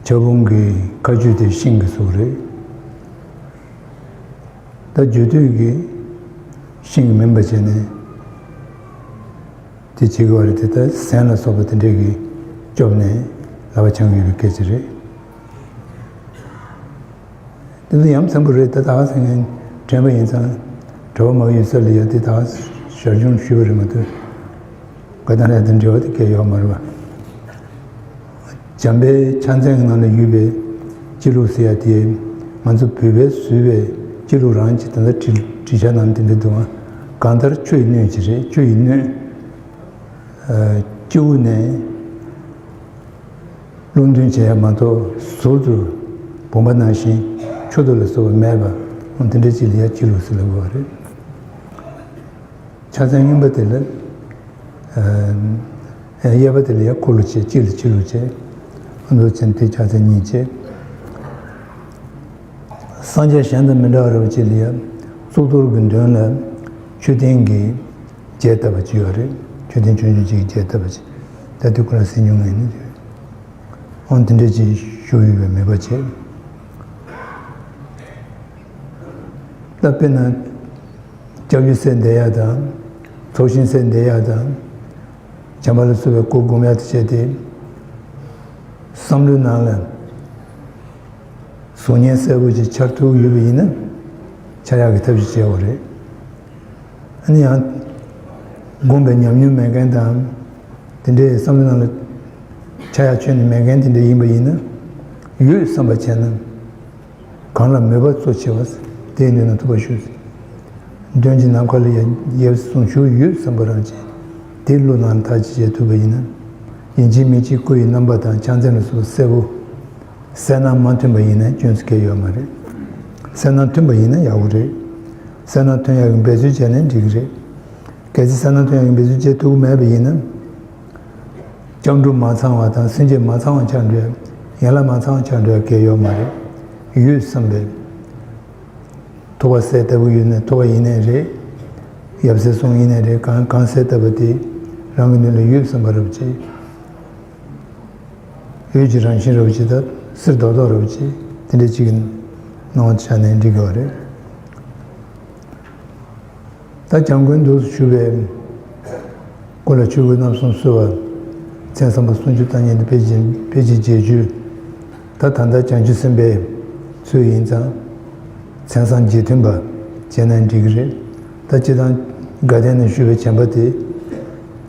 ཕྱ་སྤུང་གི་ཁ་གཅོད་དེ་ཤིང་གི་གཟུགས་རེད། ད་བརྒྱུད་སྟོད་ཀྱི་ཤིང་གི་མིན་པ་བྱས་ནས་དེ་བྱེད་དགོས་པ་རེད་དེ། ད་ཟན་ལ་སོགས་པ་དེ་འདྲས་ཀྱིས་སྐྱོབ་ནས་ལག་པ་འཆང་གི་ཡོད་པའི་སྐད་ཆ་རེད། དེ་ཚོ་ཡ་མཚན་པོ་རེད། ད་ད་ག་ཟེར་མཁན་དྲན་པ་ཡིན་ཙང་གྲྭ་པ་མ་ཡོད་ས་ལ་ཡ་དེ་ད་ག་ཞར་བྱུང་ཞུས་པ་རེད་མ་གཏོགས། དགའ་ལྡན་ལྷ་དང་འབྲེལ་བ་དེ་གལ་ཡོད་མ་རེད་པ། འཇམ་དཔལ་ཕྱག་མཚན་གྱི་ནང་ལ་ཡོད་པའི་སྤྱི་བླུགས་ཟེར་ཡ་དེ་ང་ཚོ་བོད་པས་བཟོས་པའི་སྤྱི་བླུགས་རང་གི་ད་ལྟ་བྲིས་བྲིས་ཆ་ནང་དེ་འདྲ་འདུག་ཨང་། གང་ལྟར་ཆུ་ཡི་སྣོད་ཅིག་རེད། ཆུ་ཡི་སྣོད། ཨ། སྤྱི་བོ་ནས། རླུང་འདོན་བྱེད་ཡ་མ་གཏོགས་ཟུར་དུ་བུམ་པ་ནང་བཞིན་ཆུ་ཐིགས་ལ་སོགས་པ་མེད་པ། འོ་དེ་འདྲ་ཅིག་ལ་ཡ་སྤྱི་བླུགས་ཟེར་ལབ་དགོས་པ་རེད། ཕྱག་མཚན་གཉིས་པ་དེ་ལ། ཨ། གཡས་པ་དེ་ལ་ཡ་འཁོར་ལོ་བྱས། སྤྱི་ལ་སྤྱི་བླུགས་བྱས། འདུག་ཅན་དེ་ཕྱག་མཚན་གཉིས་བྱས། སངས་རྒྱས་གཞན་དང་མི་འདྲ་བ་རེད་པ། སྤྱི་ལ་ཡ་གཙུག་ཏོར་གྱི་མདུན་ལ་མཆོད་རྟེན་གྱི་རྒྱས་བཏབ་པ་ཅིག་ཡོད་རེད། མཆོད་རྟེན་ཆུང་ཆུང་ཅིག་རྒྱས་བཏབ་པ་ཅིག་ད་དེ་ཁོ་རང་གཟིགས་མྱོང་ངེས་ནི་དེ། འོ་དེ་འདྲ་ཅིག་བཞུགས་ཡོད་པའི་མོས་པ་བྱས། ད་དཔེར་ན་ལྕགས་ཀྱུ་བསད་བསྡད་ཡ་དང་། ཚོགས་ཞིང་བསད་བསྡད་ཡ་དང་། བྱམས་པ་ལ་སོགས་པའི་སྐུ་སྒོམ་ཡ་དེ་བྱས་ཏེ། བསམ་བློའི་ནང་ལ་གཟུགས་བརྙན་གསལ་པོ་ཅིག་འཆར་ཐུབ་ཡོད་པ་ཡིན་ན། འཆར་ཡག་གི་ཐབས་ཤེས་བྱེད་དགོས་རེད། ཨ་ནི་ཡང་སྒོམ་པའི་ཉམས་མྱོང་མེད་མཁན་དང་། དེ་འདྲའི་བསམ་བློའི་ནང་ལ་འཆར་ཡག་ཁྱོན་ནས་མེད་མཁན་དེ་འདྲ་ཡིན་པ་ཡིན་ན། ཡོད་བསམ་པ་བྱས་ན། གང་ལ་མོས་པ་གཙོ་ཆེ་བ། དེའི་སྣོད་ན་ཐུབ་པ་ཞུ། མདུན་གྱི་ནམ་མཁའ་ལ་ཡ་ཡབ་གསུང་ཞུ་ཡོད་བསམ་པ་རང་བྱས། དེ་བློ་ནང་ཐག་ཅིག་བྱས་ཐུབ་པ་ཡིན་ན། ཡིན་གཅིག་མིན་གཅིག་སྐུ་ཡི་རྣམ་པ་དང་ཕྱག་མཚན་ལ་སོགས་གསལ་པོ། གསལ་སྣང་མ་ཐོན་པ་ཡིན་ན་སྐྱོན་ཟེར་གྱི་ཡོད་མ་རེད། གསལ་སྣང་ཐོན་པ་ཡིན་ན་ཡག་པོ་རེད། གསལ་སྣང་ཐོན་ཡག་གི་འབད་རྩོལ་བྱས་ན་འགྲིག་གི་རེད། གལ་སྲིད་གསལ་སྣང་ཐོན་ཡག་གི་འབད་རྩོལ་བྱེད་ཐུབ་ཀྱི་མེད་པ་ཡིན་ན། སྐྱབས་འགྲོ་མ་ཚང་བ་དང་སེམས་བསྐྱེད་མ་ཚང་བ་ཆགས་འགྲོ་ཡ། ཡན་ལག་མ་ཚང་བ་ཆགས་འགྲོ་ཡ་གལ་ཡོད་མ་རེད། ཡོད་བསམ་པའི་ཐུགས་ཁ་གསལ་ལྟ་བུ་ཡོད་ན་ཐུགས་ཁ་ཡིན་ནའི་རེད། ཡབ་སྲས་གསུང་ཡིན་ནའི་རེད། གང་གང་གསལ་ལྟ་བུ་དེ་རང་གི་ནང་ལ་ཡོད་བསམ་པ་རབ་བྱེད། འོད་ཀྱི་རང་བཞིན་རབ་བྱེད་དང་གསེར་རྡོག་རྡོག་རབ་བྱེད། དེ་འདྲ་ཅིག་གི་སྣང་བ་ཆགས་ནའི་འགྲིག་གི་རེད། ད་འཇམ་མགོན་འདུག་སེ་བཞུགས་པའི་སྐུ་ལ་ཆོས་གོས་རྣམ་གསུམ་གསོལ་བ། མཚན་བསམ་པ་སུམ་ཅུ་རྩ་གཉིས་དང་ཕལ་ཆེར་ཕལ་ཆེར་བརྒྱད་ཅུ། ད་ད་ལྟ་བྱང་ཆུབ་སེམས་དཔའི་ཚུལ་ཡིན་ཙང་། མཚན་བཟང་རྗེས་མཐུན་པ་བྱས་ན་འགྲིག་གི་རེད། ད་སྤྱིར་བཏང་དགའ་ལྡན་ནས་ཞུ་བའི་བྱམས་པ་དེ་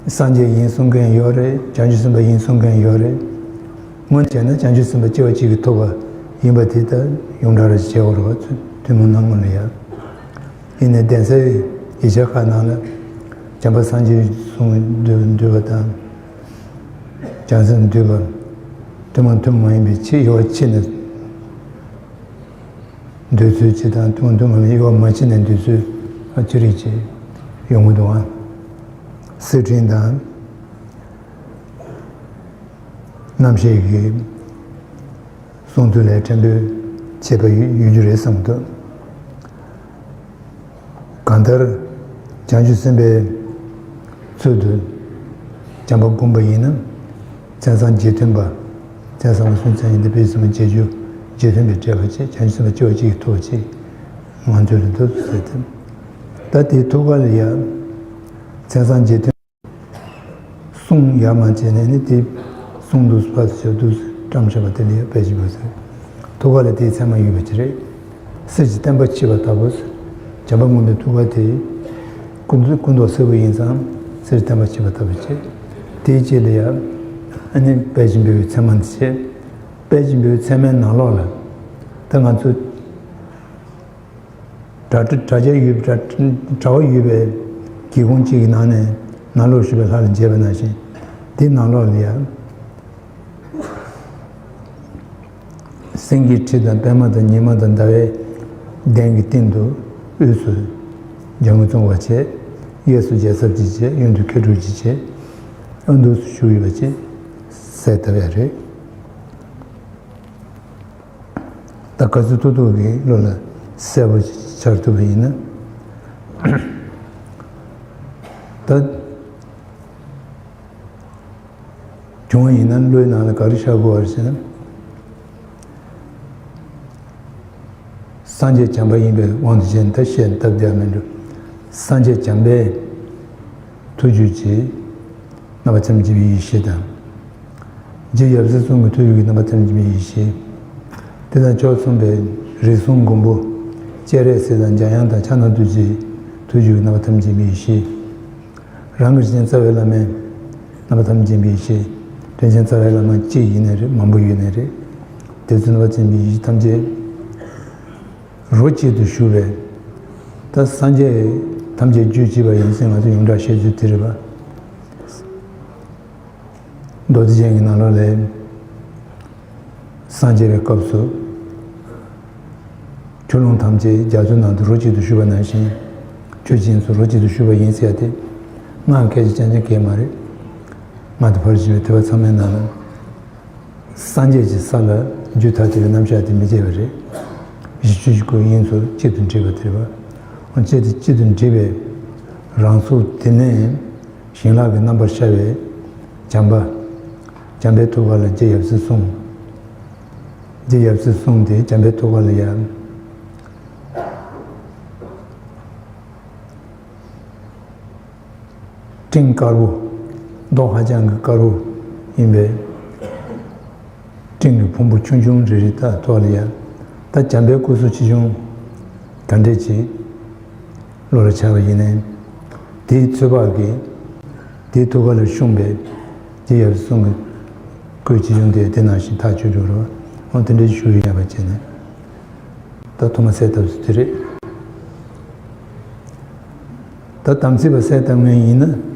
སངས་རྒྱས་ཡིན་གསུང་མཁན་ཡོད་རེད། བྱང་ཆུབ་སེམས་དཔའ་ཡིན་གསུང་མཁན་ཡོད་རེད། སྔོན་བྱས་ན་བྱང་ཆུབ་སེམས་དཔའ་སྐྱེ་བ་གཅིག་གིས་ཐོབ་པ་ཡིན་པ་དེ་ལྟར་ཡོངས་གྲགས་རེ་བྱེད་དགོས་རེད་བ། ཐུན་མོང་སྣང་ངོ་ལ་ཡ། ཡིན་ནའི་གདན་སའི་ཡིག་ཆ་ཁག་ནང་ལ་བྱམས་པ་སངས་རྒྱས་གསུང་འདུས་འདུས་པ་དང་། བྱང་སེམས་འདུས་པ། ཐུན་མོང་ཐུན་མོང་མ་ཡིན་པའི་ཕྱིར་དབྱེ་བ་ཕྱེ་ནས་འདོད་ཚུལ་གཅིག་དང་། ཐུན་མོང་ཐུན་མོང་མ་ཡིན་པའི་དབྱེ་བ་མ་ཕྱེ་ནས་འདོད་ཚུལ་ཅི་རིགས་ཅིག་ཡོང་གི་འདུག་ཨང་། གསེར་ཕྲེང་དང་། རྣམ་བཤད་ཀྱི་གསུང་ཚུལ་ལས་ཕྲན་བུ་ བྱེད་པ་ཡོད་ཡོད་རྒྱུ་རེད་བསམ་གྱི་འདུག་གང་ལྟར། བྱང་ཆུབ་སེམས་དཔའི་ཚུལ་དུ་བྱམས་པ་བསྒོམས་པ་ཡིན་ན། མཚན་བཟང་རྗེས་མཐུན་པ། མཚན་བཟང་པོ་གསུམ་ཚན་ཡིན་ཏེ། དཔེ་གསུམ་རྗེས་འཇུག་རྗེས་མཐུན་པའི་འབྲེལ་བ་བཅས། བྱང་ཆུབ་སེམས་དཔའ་སྐྱེ་བ་གཅིག་གི་ཐུབ་པ་གཅིག་ང་ཚོ་ལ་འདུག་ཟེར་ཏེ། ད་དེའི་ཐུགས་ཀ་ལ་ཡ། མཚན་བཟང་རྗེས་མཐུན། གསུང་ཡར་མར་བྱས་ནས་ནི་དེ་གསུང་དུས་ཕར་ཚུར་དུས་བཀྲམ་བྱས་པ་དེ་ལ་ཡ་དཔེ་ཆེན་པོ་ཟེར། ཐུགས་ཀ་ལ་དེའི་མཚན་མ་ཡོད་པ་ཅི་རེད། གསེར་གྱི་བརྟེན་པ་ཕྱེས་པ་ལྟ་བུ། བྱམས་པ་མངོན་པའི་ཐུགས་ཀ་དེ། སྐུ་མདོག་སྐུ་མདོག་སེར་པོ་ཡིན་ཙང་གསེར་གྱི་བརྟེན་པ་ཕྱེས་པ་ལྟ་བུ་བྱས། དེའི་རྗེས་ལ་ཡ། ཨ་ནི་དཔལ་ཆེན་པོའི་མཚན་མ་འདི་བྱས། དཔལ་ཆེན་པོའི་མཚན་མའི་ནང་ལོགས་ལ། ད་ང་ཚོ། དྲ་དྲ་རྒྱ་ཡོད་པའི་དྲ་དྲ་བ་ཡོད་པའི་སྒེའུ་ཁུང་གཅིག་གི་ནང་ནས་ནང་ལོགས་ཞུགས་པའི་ལྷ་ལ་མཇལ་བ་ནང་བཞིན། དེའི་ནང་ལོགས་ལ་ཡ། སེང་གེའི་ཁྲི་དང་པདྨ་དང་ཉི་མ་དང་ཟླ་བའི་གདན་གྱི་སྟེང་དུ་དབུས་སུ་འཇམ་མགོན་ཙོང་ཁ་བྱས། གཡས་སུ་རྒྱལ་ཚབ་ཀྱིས་བྱས། གཡོན་དུ་མཁས་གྲུབ་ཀྱིས་བྱས། ཨ་འདུག་སེ་བཞུགས་ཡོད་པ་ཅིག་གསལ་བཏབ་ཡ་རེད། ད་ག་ཚོད་ཐུབ་ཐུབ་ཀྱིས་བློ་ལ་གསལ་པོ་འཆར་ཐུབ་པ་ཡིན་ན། ད་བྱུང་བ་ཡིན་ན་བློའི་ནང་ལ་ག་རེ་ཤར་དགོས་པ་རེད་ཟེར་ན། སངས་རྒྱས་བྱམས་པ་ཡིན་པའི་དབང་དུ་བྱས་ནས་ད་བཤད་སྟབས་བདེ་བ་མི་འགྲོ། སངས་རྒྱས་བྱམས་པའི་ཐུགས་རྒྱུད་ཀྱི་རྣམ་པ་ཐམས་ཅད་པའི་ཡེ་ཤེས་དང་། རྗེ་ཡབ་སྲས་གསུམ་གྱི་ཐུགས་རྒྱུད་ཀྱི་རྣམ་པ་ཐམས་ཅད་པའི་ཡེ་ཤེས། དེ་དང་ཕྱོགས་མཚུངས་པའི་རིགས་གསུམ་མགོན་པོ། སྤྱན་རས་གཟིགས་དང་འཇམ་དབྱངས་དང་ཕྱག་ན་རྡོ་རྗེའི་ཐུགས་རྒྱུད་ཀྱི་རྣམ་པ་ཐམས་ཅད་པའི་ཡེ་ཤེས། རང་གི་རིན་ཆེན་རྩ་བའི་བླ་མའི་རྣམ་པ་ཐམས་ཅད་པའི་ཡེ་ཤེས། རིན་ཆེན་རྩ་བའི་བླ་མ་གཅིག་ཡིན་ནའི་རེད། མང་པོ་ཡོད་ནའི་རེད། དེ་ཚོའི་རྣམ་པ་ཐམས་ཅད་པའི་ཡེ་ཤེས་ཐམས་ཅད་རོ་གཅིག་ཏུ་བཞུགས་པའི། ད་སངས་རྒྱས་ཐམས་ཅད་རྒྱུད་གཅིག་པ་ཡིན་ཟེར་ང་ཚོ་ཡོངས་གྲགས་བཤད་ཚུལ་དེ་རེད་པ། མདོ་སྡེ་རྒྱན་གྱི་ནང་ལོགས་ལ། སངས་རྒྱས་པའི་སྐབས་སུ། ཆུ་ཀླུང་ཐམས་ཅད་རྒྱ་མཚོའི་ནང་དུ་རོ་གཅིག་ཏུ་བཞུགས་པ་ནང་བཞིན། ཆོས་ཀྱི་དབྱིངས་སུ་རོ་གཅིག་ཏུ་བཞུགས་པ་ཡིན་ཟེར་ཡ་དེ། སྔགས་སྐད་ཆ་རྐྱང་རྐྱང་གང་ཡང་མ་རེད། སྔགས་དང་ཕར་ཕྱིན་པའི་ཐེག་པ་ཚང་མའི་ནང་ལ། སངས་རྒྱས་ཀྱི་ས་ལ་རྒྱུད་ཐ་དད་པའི་རྣམ་གཞག་དེ་མི་བྱེད་པ་རེད། གཞི་ཆོས་ཀྱི་སྐུ་དབྱིངས་སུ་གཅིག་ཏུ་འདྲེས་པ་དེ་རེད་པ། འོ་གཅིག་ཏུ་གཅིག་ཏུ་འདྲེས་པའི་རང་གཟུགས་དེ་ནས་བྱིན་རླབས་ཀྱི་རྣམ་པར་ཤར་བའི་བྱམས་པ། བྱམས་པའི་ཐུགས་ཀ་ལ་རྗེ་ཡབ་སྲས་གསུམ། རྗེ་ཡབ་སྲས་གསུམ་དེ་བྱམས་པའི་ཐུགས་ཀ་ལ་ཡ། སྤྲིན་དཀར་པོ། མདོག་ཧ་ཅང་གི་དཀར་པོ་ཡིན་པའི་སྤྲིན་གྱི་ཕུང་པོ་ཆུང་ཆུང་རེ་རེ་དག་ཐོག་ལ་ཡ། ད་བྱམས་པའི་སྐུ་གཟུགས་ཆེ་ཆུང་ག་འདྲས་ཅིག་བློ་ལ་འཆར་བ་ཡིན་ནའི། དེའི་ཚོད་དཔག་གིས་དེའི་ཐུགས་ཀ་ལ་ཤོང་བའི་རྗེ་ཡབ་སྲས་གསུམ་གྱི་སྐུའི་ཆེ་ཆུང་དེ་དེ་ནང་བཞིན་ཐག་ཆོད་འགྲོ་རོགས། འོ་དེ་འདྲའི་ཞུ་ཡིན་ཡ་པ་བྱས་ནས། ད་ཐོག་མ་གསལ་བཏབ་ཚུལ་དེ་རེད། ད་དམ་ཚིག་པ་གསལ་བཏབ་མཁན་ཡིན་ན།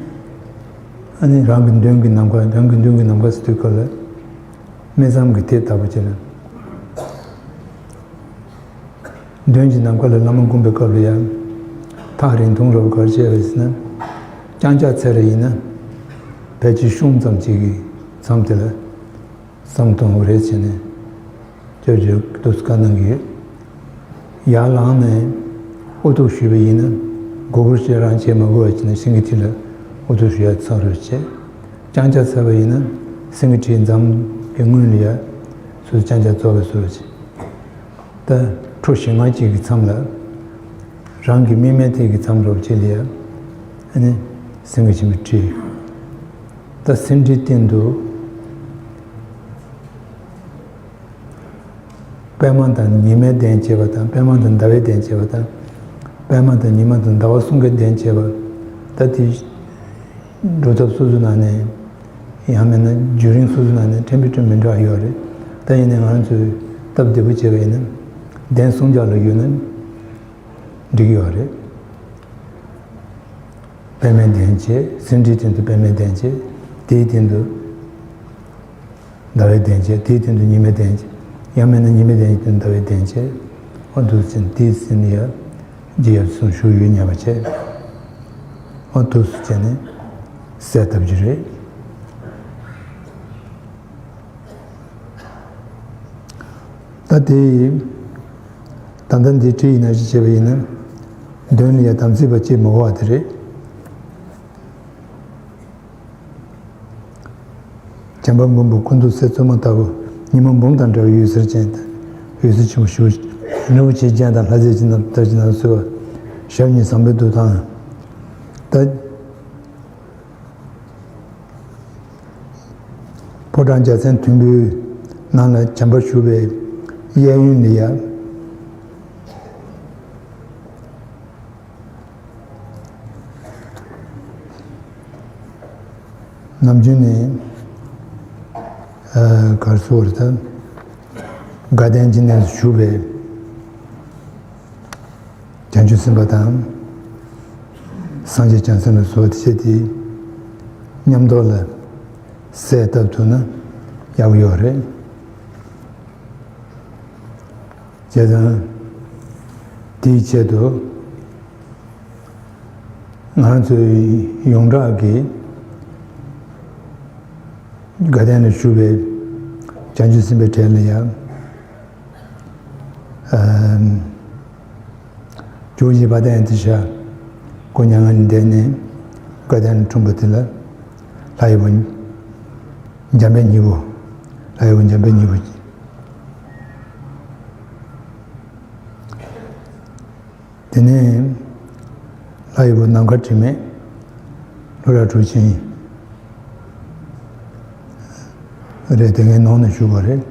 ཨ་ནི་རང་གི་མདུན་གྱི་ནམ་མཁའ། རང་གི་མདུན་གྱི་ནམ་མཁའ་ཟེར་དུས་སྐབས་ལ། སྨེ་ཟམ་གྱི་དེ་ལྟ་བུ་བྱས་ན། མདུན་གྱི་ནམ་མཁའ་ལ་བླ་མ་བསྒོམ་པའི་སྐབས་ལ་ཡང་། ཐག་རིང་ཐུང་རབ་གར་བྱས་པ་ཟེར་ན། རྐྱང་ཕྱག་འཚལ་རེ་ཡིན་ན། ཕལ་ཆེར་ཤོང་ཙམ་ཅིག་གི་མཚམས་དེ་ལ། བསམ་གཏོང་བ་རེད་བྱས་ནས། སྐྱབས་བཅོལ་དུས་བཀའ་གནང་གི་ཡོད། ཡར་ལངས་ནས་ཨུ་ཐུག་ཞུས་པ་ཡིན་ན། མགོ་སྐོར་ཞེ་དྲག་བྱེད་མ་དགོས་པ་བྱས་ནས་སེང་གེ་ཁྲི་ལ་ཨུ་ཐུག་ཞུ་ཡ་ཚར་རོགས་བྱས། རྐྱང་ཕྱག་འཚལ་བ་ཡིན་ན། སེང་གེ་ཁྲིའི་འཛམ་གྱི་སྔོན་ལ་ཡ། སོ་སོ་རྐྱང་ཕྱག་རྫོགས་པའི་བཟོ་འདྲ་བྱས། ད་ཁྲོ་ཞེ་ལྔ་གཅིག་གི་མཚམས་ལ། རང་གི་མིག་སྨན་ཐད་ཀྱི་མཚམས་རོབ་ཅིག་ལ་ཡ། ཨ་ནི་སེང་གེ་ཆེན་པོའི་ཁྲི། ད་སེང་ཁྲིའི་སྟེང་དུ། པདྨ་དང་ཉི་མའི་གདན་བཅས་པ་དང་། པདྨ་དང་ཟླ་བའི་གདན་བཅས་པ་དང་། པདྨ་དང་ཉི་མ་དང་ཟླ་བ་གསུམ་གའི་གདན་བཅས་པ། ད་དེ་སྒྲུབ་ཐབས་སོ་སོའི་ནང་ནས། ཡང་མིན་ན་བརྒྱུད་རིམ་སོ་སོའི་ནང་ནས་ཕྲན་བུ་ཕྲན་བུ་མི་འདྲ་བ་ཡོད་རེད། ད་ཡིན་ནའི་ང་རང་ཚོས་སྟབས་བདེ་པོ་བྱས་པ་ཡིན་ན། གདན་གསུམ་ཆར་ལ་ཡོད་ན་འགྲིག་གི་ཡོད་རེད། པདྨའི་གདན་བཅས། སེང་ཁྲིའི་སྟེང་དུ་པདྨའི་གདན་བཅས། དེའི་སྟེང་དུ་ཟླ་བའི་གདན་བཅས། དེའི་སྟེང་དུ་ཉི་མའི་གདན་བཅས། ཡང་མིན་ན་ཉི་མའི་གདན་སྟེང་དུ་ཟླ་བའི་གདན་བཅས། ཨ་འདུག་སེ་དེའི་སྟེང་ལ་ཡ་རྗེ་ཡབ་སྲས་གསུམ་བཞུགས་ཡོད་སྙམ་པ་བྱས། ཨ་འདུག་སེ་བྱས་ནས་གསལ་བཏབ་རྒྱུ་རེད། ད་དེ་ ད་ལྟ་འདི་བྲིས་ཡིན་ན་ཞིག་བྱས་པ་ཡིན་ན། དོན་ལ་ཡང་དམ་ཚིག་པ་ཅིག་མི་དགོས་པ་དེ་རེད། བྱམས་པ་མགོན་པོ་སྐུ་མདོག་གསེར་བཙོ་མ་ལྟ་བུ། ཉི་མ་འབུམ་དང་འདྲ་བའི་འོད་ཟེར་ཅན་དང་། འོད་ཟེར་ཆེན་པོ་ཞུ། རིན་པོ་ཆེའི་སྤྱན་དང་ལྷ་རྫས་ཀྱི་རྣམ་ཐར་གྱི་ནང་གསོལ་བ། ཞབས་གཉིས་བཟང་པོའི་འདུག་སྟངས། ད། ཕོ་བྲང་རྒྱལ་མཚན་མཐོན་པོའི་ནང་ལ་བྱམས་པ་ཞུ་བའི་གཡས་གཡོན་ལ་ཡ། ནམ་རྒྱུན་ནས་ཨ་གར་སོ་བར་དུ་དགའ་ལྡན་གྱི་གནས་སུ་བཞུགས་པའི་བྱང་ཆུབ་སེམས་དཔའ་དང་། སངས་རྒྱས་བྱང་སེམས་ལ་གསོལ་བ་འདེབས་བྱས་ཏེ། མཉམ་དུ་ལ་གསལ་བཏབ་ཐུབ་ན་ཡག་པོ་ཡོད་རེད། བྱས་ཙང་། དེའི་ཆེད་དུ་ང་ཚོའི་ཡོངས་གྲགས་ཀྱི་དགའ་ལྡན་ལ་བཞུགས་པའི་བྱང་ཆུབ་སེམས་དཔའི་གྲས་ལ་ཡང་། ཨམ། ཇོ་བོ་རྗེ་དཔལ་ལྡན་ཨ་ཏི་ཤ་སྐུ་མྱ་ངན་ལས་འདས་ནས་དགའ་ལྡན་ལ་འཁྲུངས་པ་དེ་ལ་ལྷ་ཡི་བུ་འཇམ་དཔལ་སྙིང་པོ། ལྷ་ཡི་བུ་འཇམ་དཔལ་སྙིང་པོ། དེ་ནས་ལྷ་ཡི་བུ་ནམ་མཁའ་དྲི་མེད། ལྷོ་བྲག་གྲུབ་ཆེན་རེད། དེ་ངའི་ནང་ནས་བཞུགས་པ་རེད།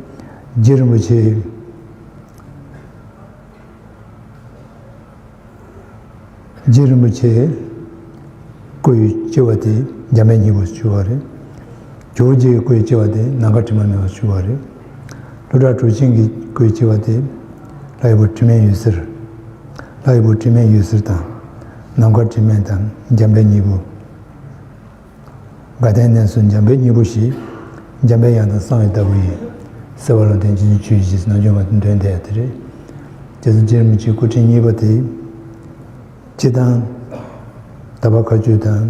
རྗེ་རིན་པོ་ཆེ། རྗེ་རིན་པོ་ཆེ་སྐུའི་ལྕི་བ་དེ་འཇམ་དཔལ་སྙིང་པོ་ཞུ་བ་རེད། ཇོ་བོ་རྗེའི་སྐུའི་ལྕི་བ་དེ་ནམ་མཁའ་དྲི་མ་མེད་པ་ཞུ་བ་རེད། ལྷོ་བྲག་གྲུབ་ཆེན་གྱི་སྐུའི་ལྕི་བ་དེ་ལྷ་ཡི་བུ་དྲི་མེད་འོད་ཟེར། ལྷ་ཡི་བུ་དྲི་མེད་འོད་ཟེར་དང་། ནམ་མཁའ་དྲི་མེད་དང་འཇམ་དཔལ་སྙིང་པོ། དགའ་ལྡན་གནས་སུ་འཇམ་དཔལ་སྙིང་པོ་ཞེས། འཇམ་དཔལ་དབྱངས་དང་གསང་བའི་བདག་པོ་ཡིས། གསོལ་བ་རླུང་ལྡན་རྗེ་བཙུན་ཆོས་ཀྱི་རྗེས་སུ། ནམ་འབྱོངས་མ་ཐུབ་དོན་དེ་ཡང་དེ་རེད། རྗེ་བཙུན་རྗེ་རིན་པོ་ཆེའི་སྐུ་ཕྲེང་གཉིས་པ་དེ། སྤྱིར་བཏང་། དག་པ་མཁའ་སྤྱོད་དང་།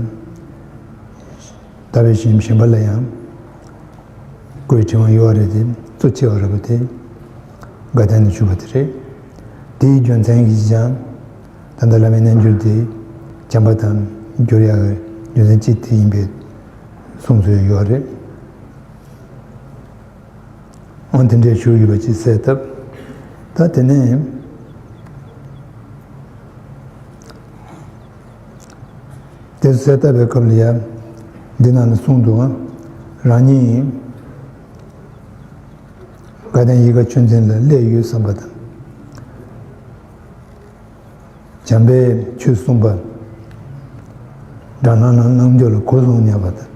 དག་པའི་ཞིང་གཞན་པ་ལ་ཡང་། སྐུའི་ཕྲེང་བ་ཡོད་རེད་དེ། གཙོ་ཆེ་བ་རེད་པ་དེ། དགའ་ལྡན་དུ་བཞུགས་པ་དེ་རེད། དེའི་རྒྱུ་མཚན་གྱིས་ཀྱང་། ད་ལྟ་བླ་མའི་རྣལ་འབྱོར་དེ་བྱམས་པ་དང་འགྱུར་ཡག་གི་རྒྱུ་མཚན་གཅིག་དེ་ཡིན་པའི་གསུང་ཚུལ་ཡོད་རེད། འོན་དེ་འདྲའི་ཞུ་ཡོད་པ་ཅིག་གསལ་བཏབ། ད་དེ་ནས་དེ་གསལ་བཏབ་པའི་སྐབས་ལ་ཡང་འདི་ནང་ལ་གསུངས་འདུག་ཨ། རང་ཉིད་དགའ་ལྡན་ཡིད་དགའ་ཆོས་འཛིན་ལ་སླེབས་ཡོད་བསམ་པ་དང་། བྱམས་པས་ཆོས་གསུངས་པ། དགྲ་ལྷ་རྣམས་རྣལ་འབྱོར་ལ་གོ་བཟུང་སྙམ་པ་དང་།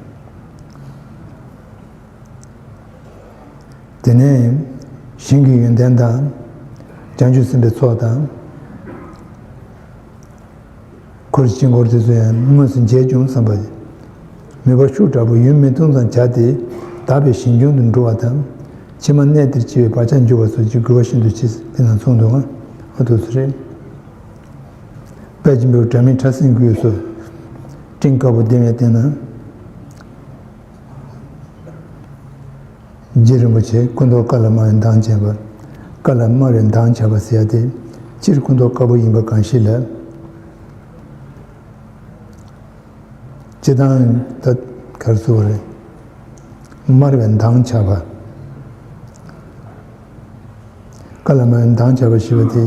དེ་ནས་ཞིང་གི་ཡོན་ཏན་དང་། བྱང་ཆུབ་སེམས་དཔའི་ཚོགས་དང་། འཁོར་དཀྱིལ་འཁོར་དེ་ཚོ་ཡང་དངོས་སུ་མཇལ་བྱུང་བསམ་པ། མོས་པ་ཤུགས་དྲག་པོས་ཡུན་མི་ཐུང་ཙམ་བྱས་ཏེ། དག་པའི་ཞིང་སྐྱོང་དུ་འགྲོ་བ་དང་། ཕྱི་མ་གནས་དེར་སྐྱེ་བའི་བག་ཆགས་འཇུག་པ་སོགས་ཀྱི་དགོས་པ་ཤིན་ཏུ་ཆེ། དེ་ནང་གསུངས་འདུག་ཨ། འོ་དེ་ཚོ་རེད། དཔལ་ཆེན་པོའི་སྒྲ་མི་ཕྲ་སྲིན་དགོས་སོ། སྤྲིན་དཀར་པོ་ལྡེམ་བའི་སྟེང་ན། རྗེ་རིན་པོ་ཆེ་སྐུ་མདོག་དཀར་ལ་དམར་བའི་མདངས་ཆགས་པ། དཀར་ལ་དམར་བའི་མདངས་ཆགས་པ་ཟེར་ཡ་དེ། སྤྱིར་སྐུ་མདོག་དཀར་པོ་ཡིན་པ་གང་ཞིག་ལ། སྤྱིར་བཏང་ད་གར་སོ་རེད། དམར་བའི་མདངས་ཆགས་པ། དཀར་ལ་དམར་བའི་མདངས་ཆགས་པ་ཞེས་པ་དེ།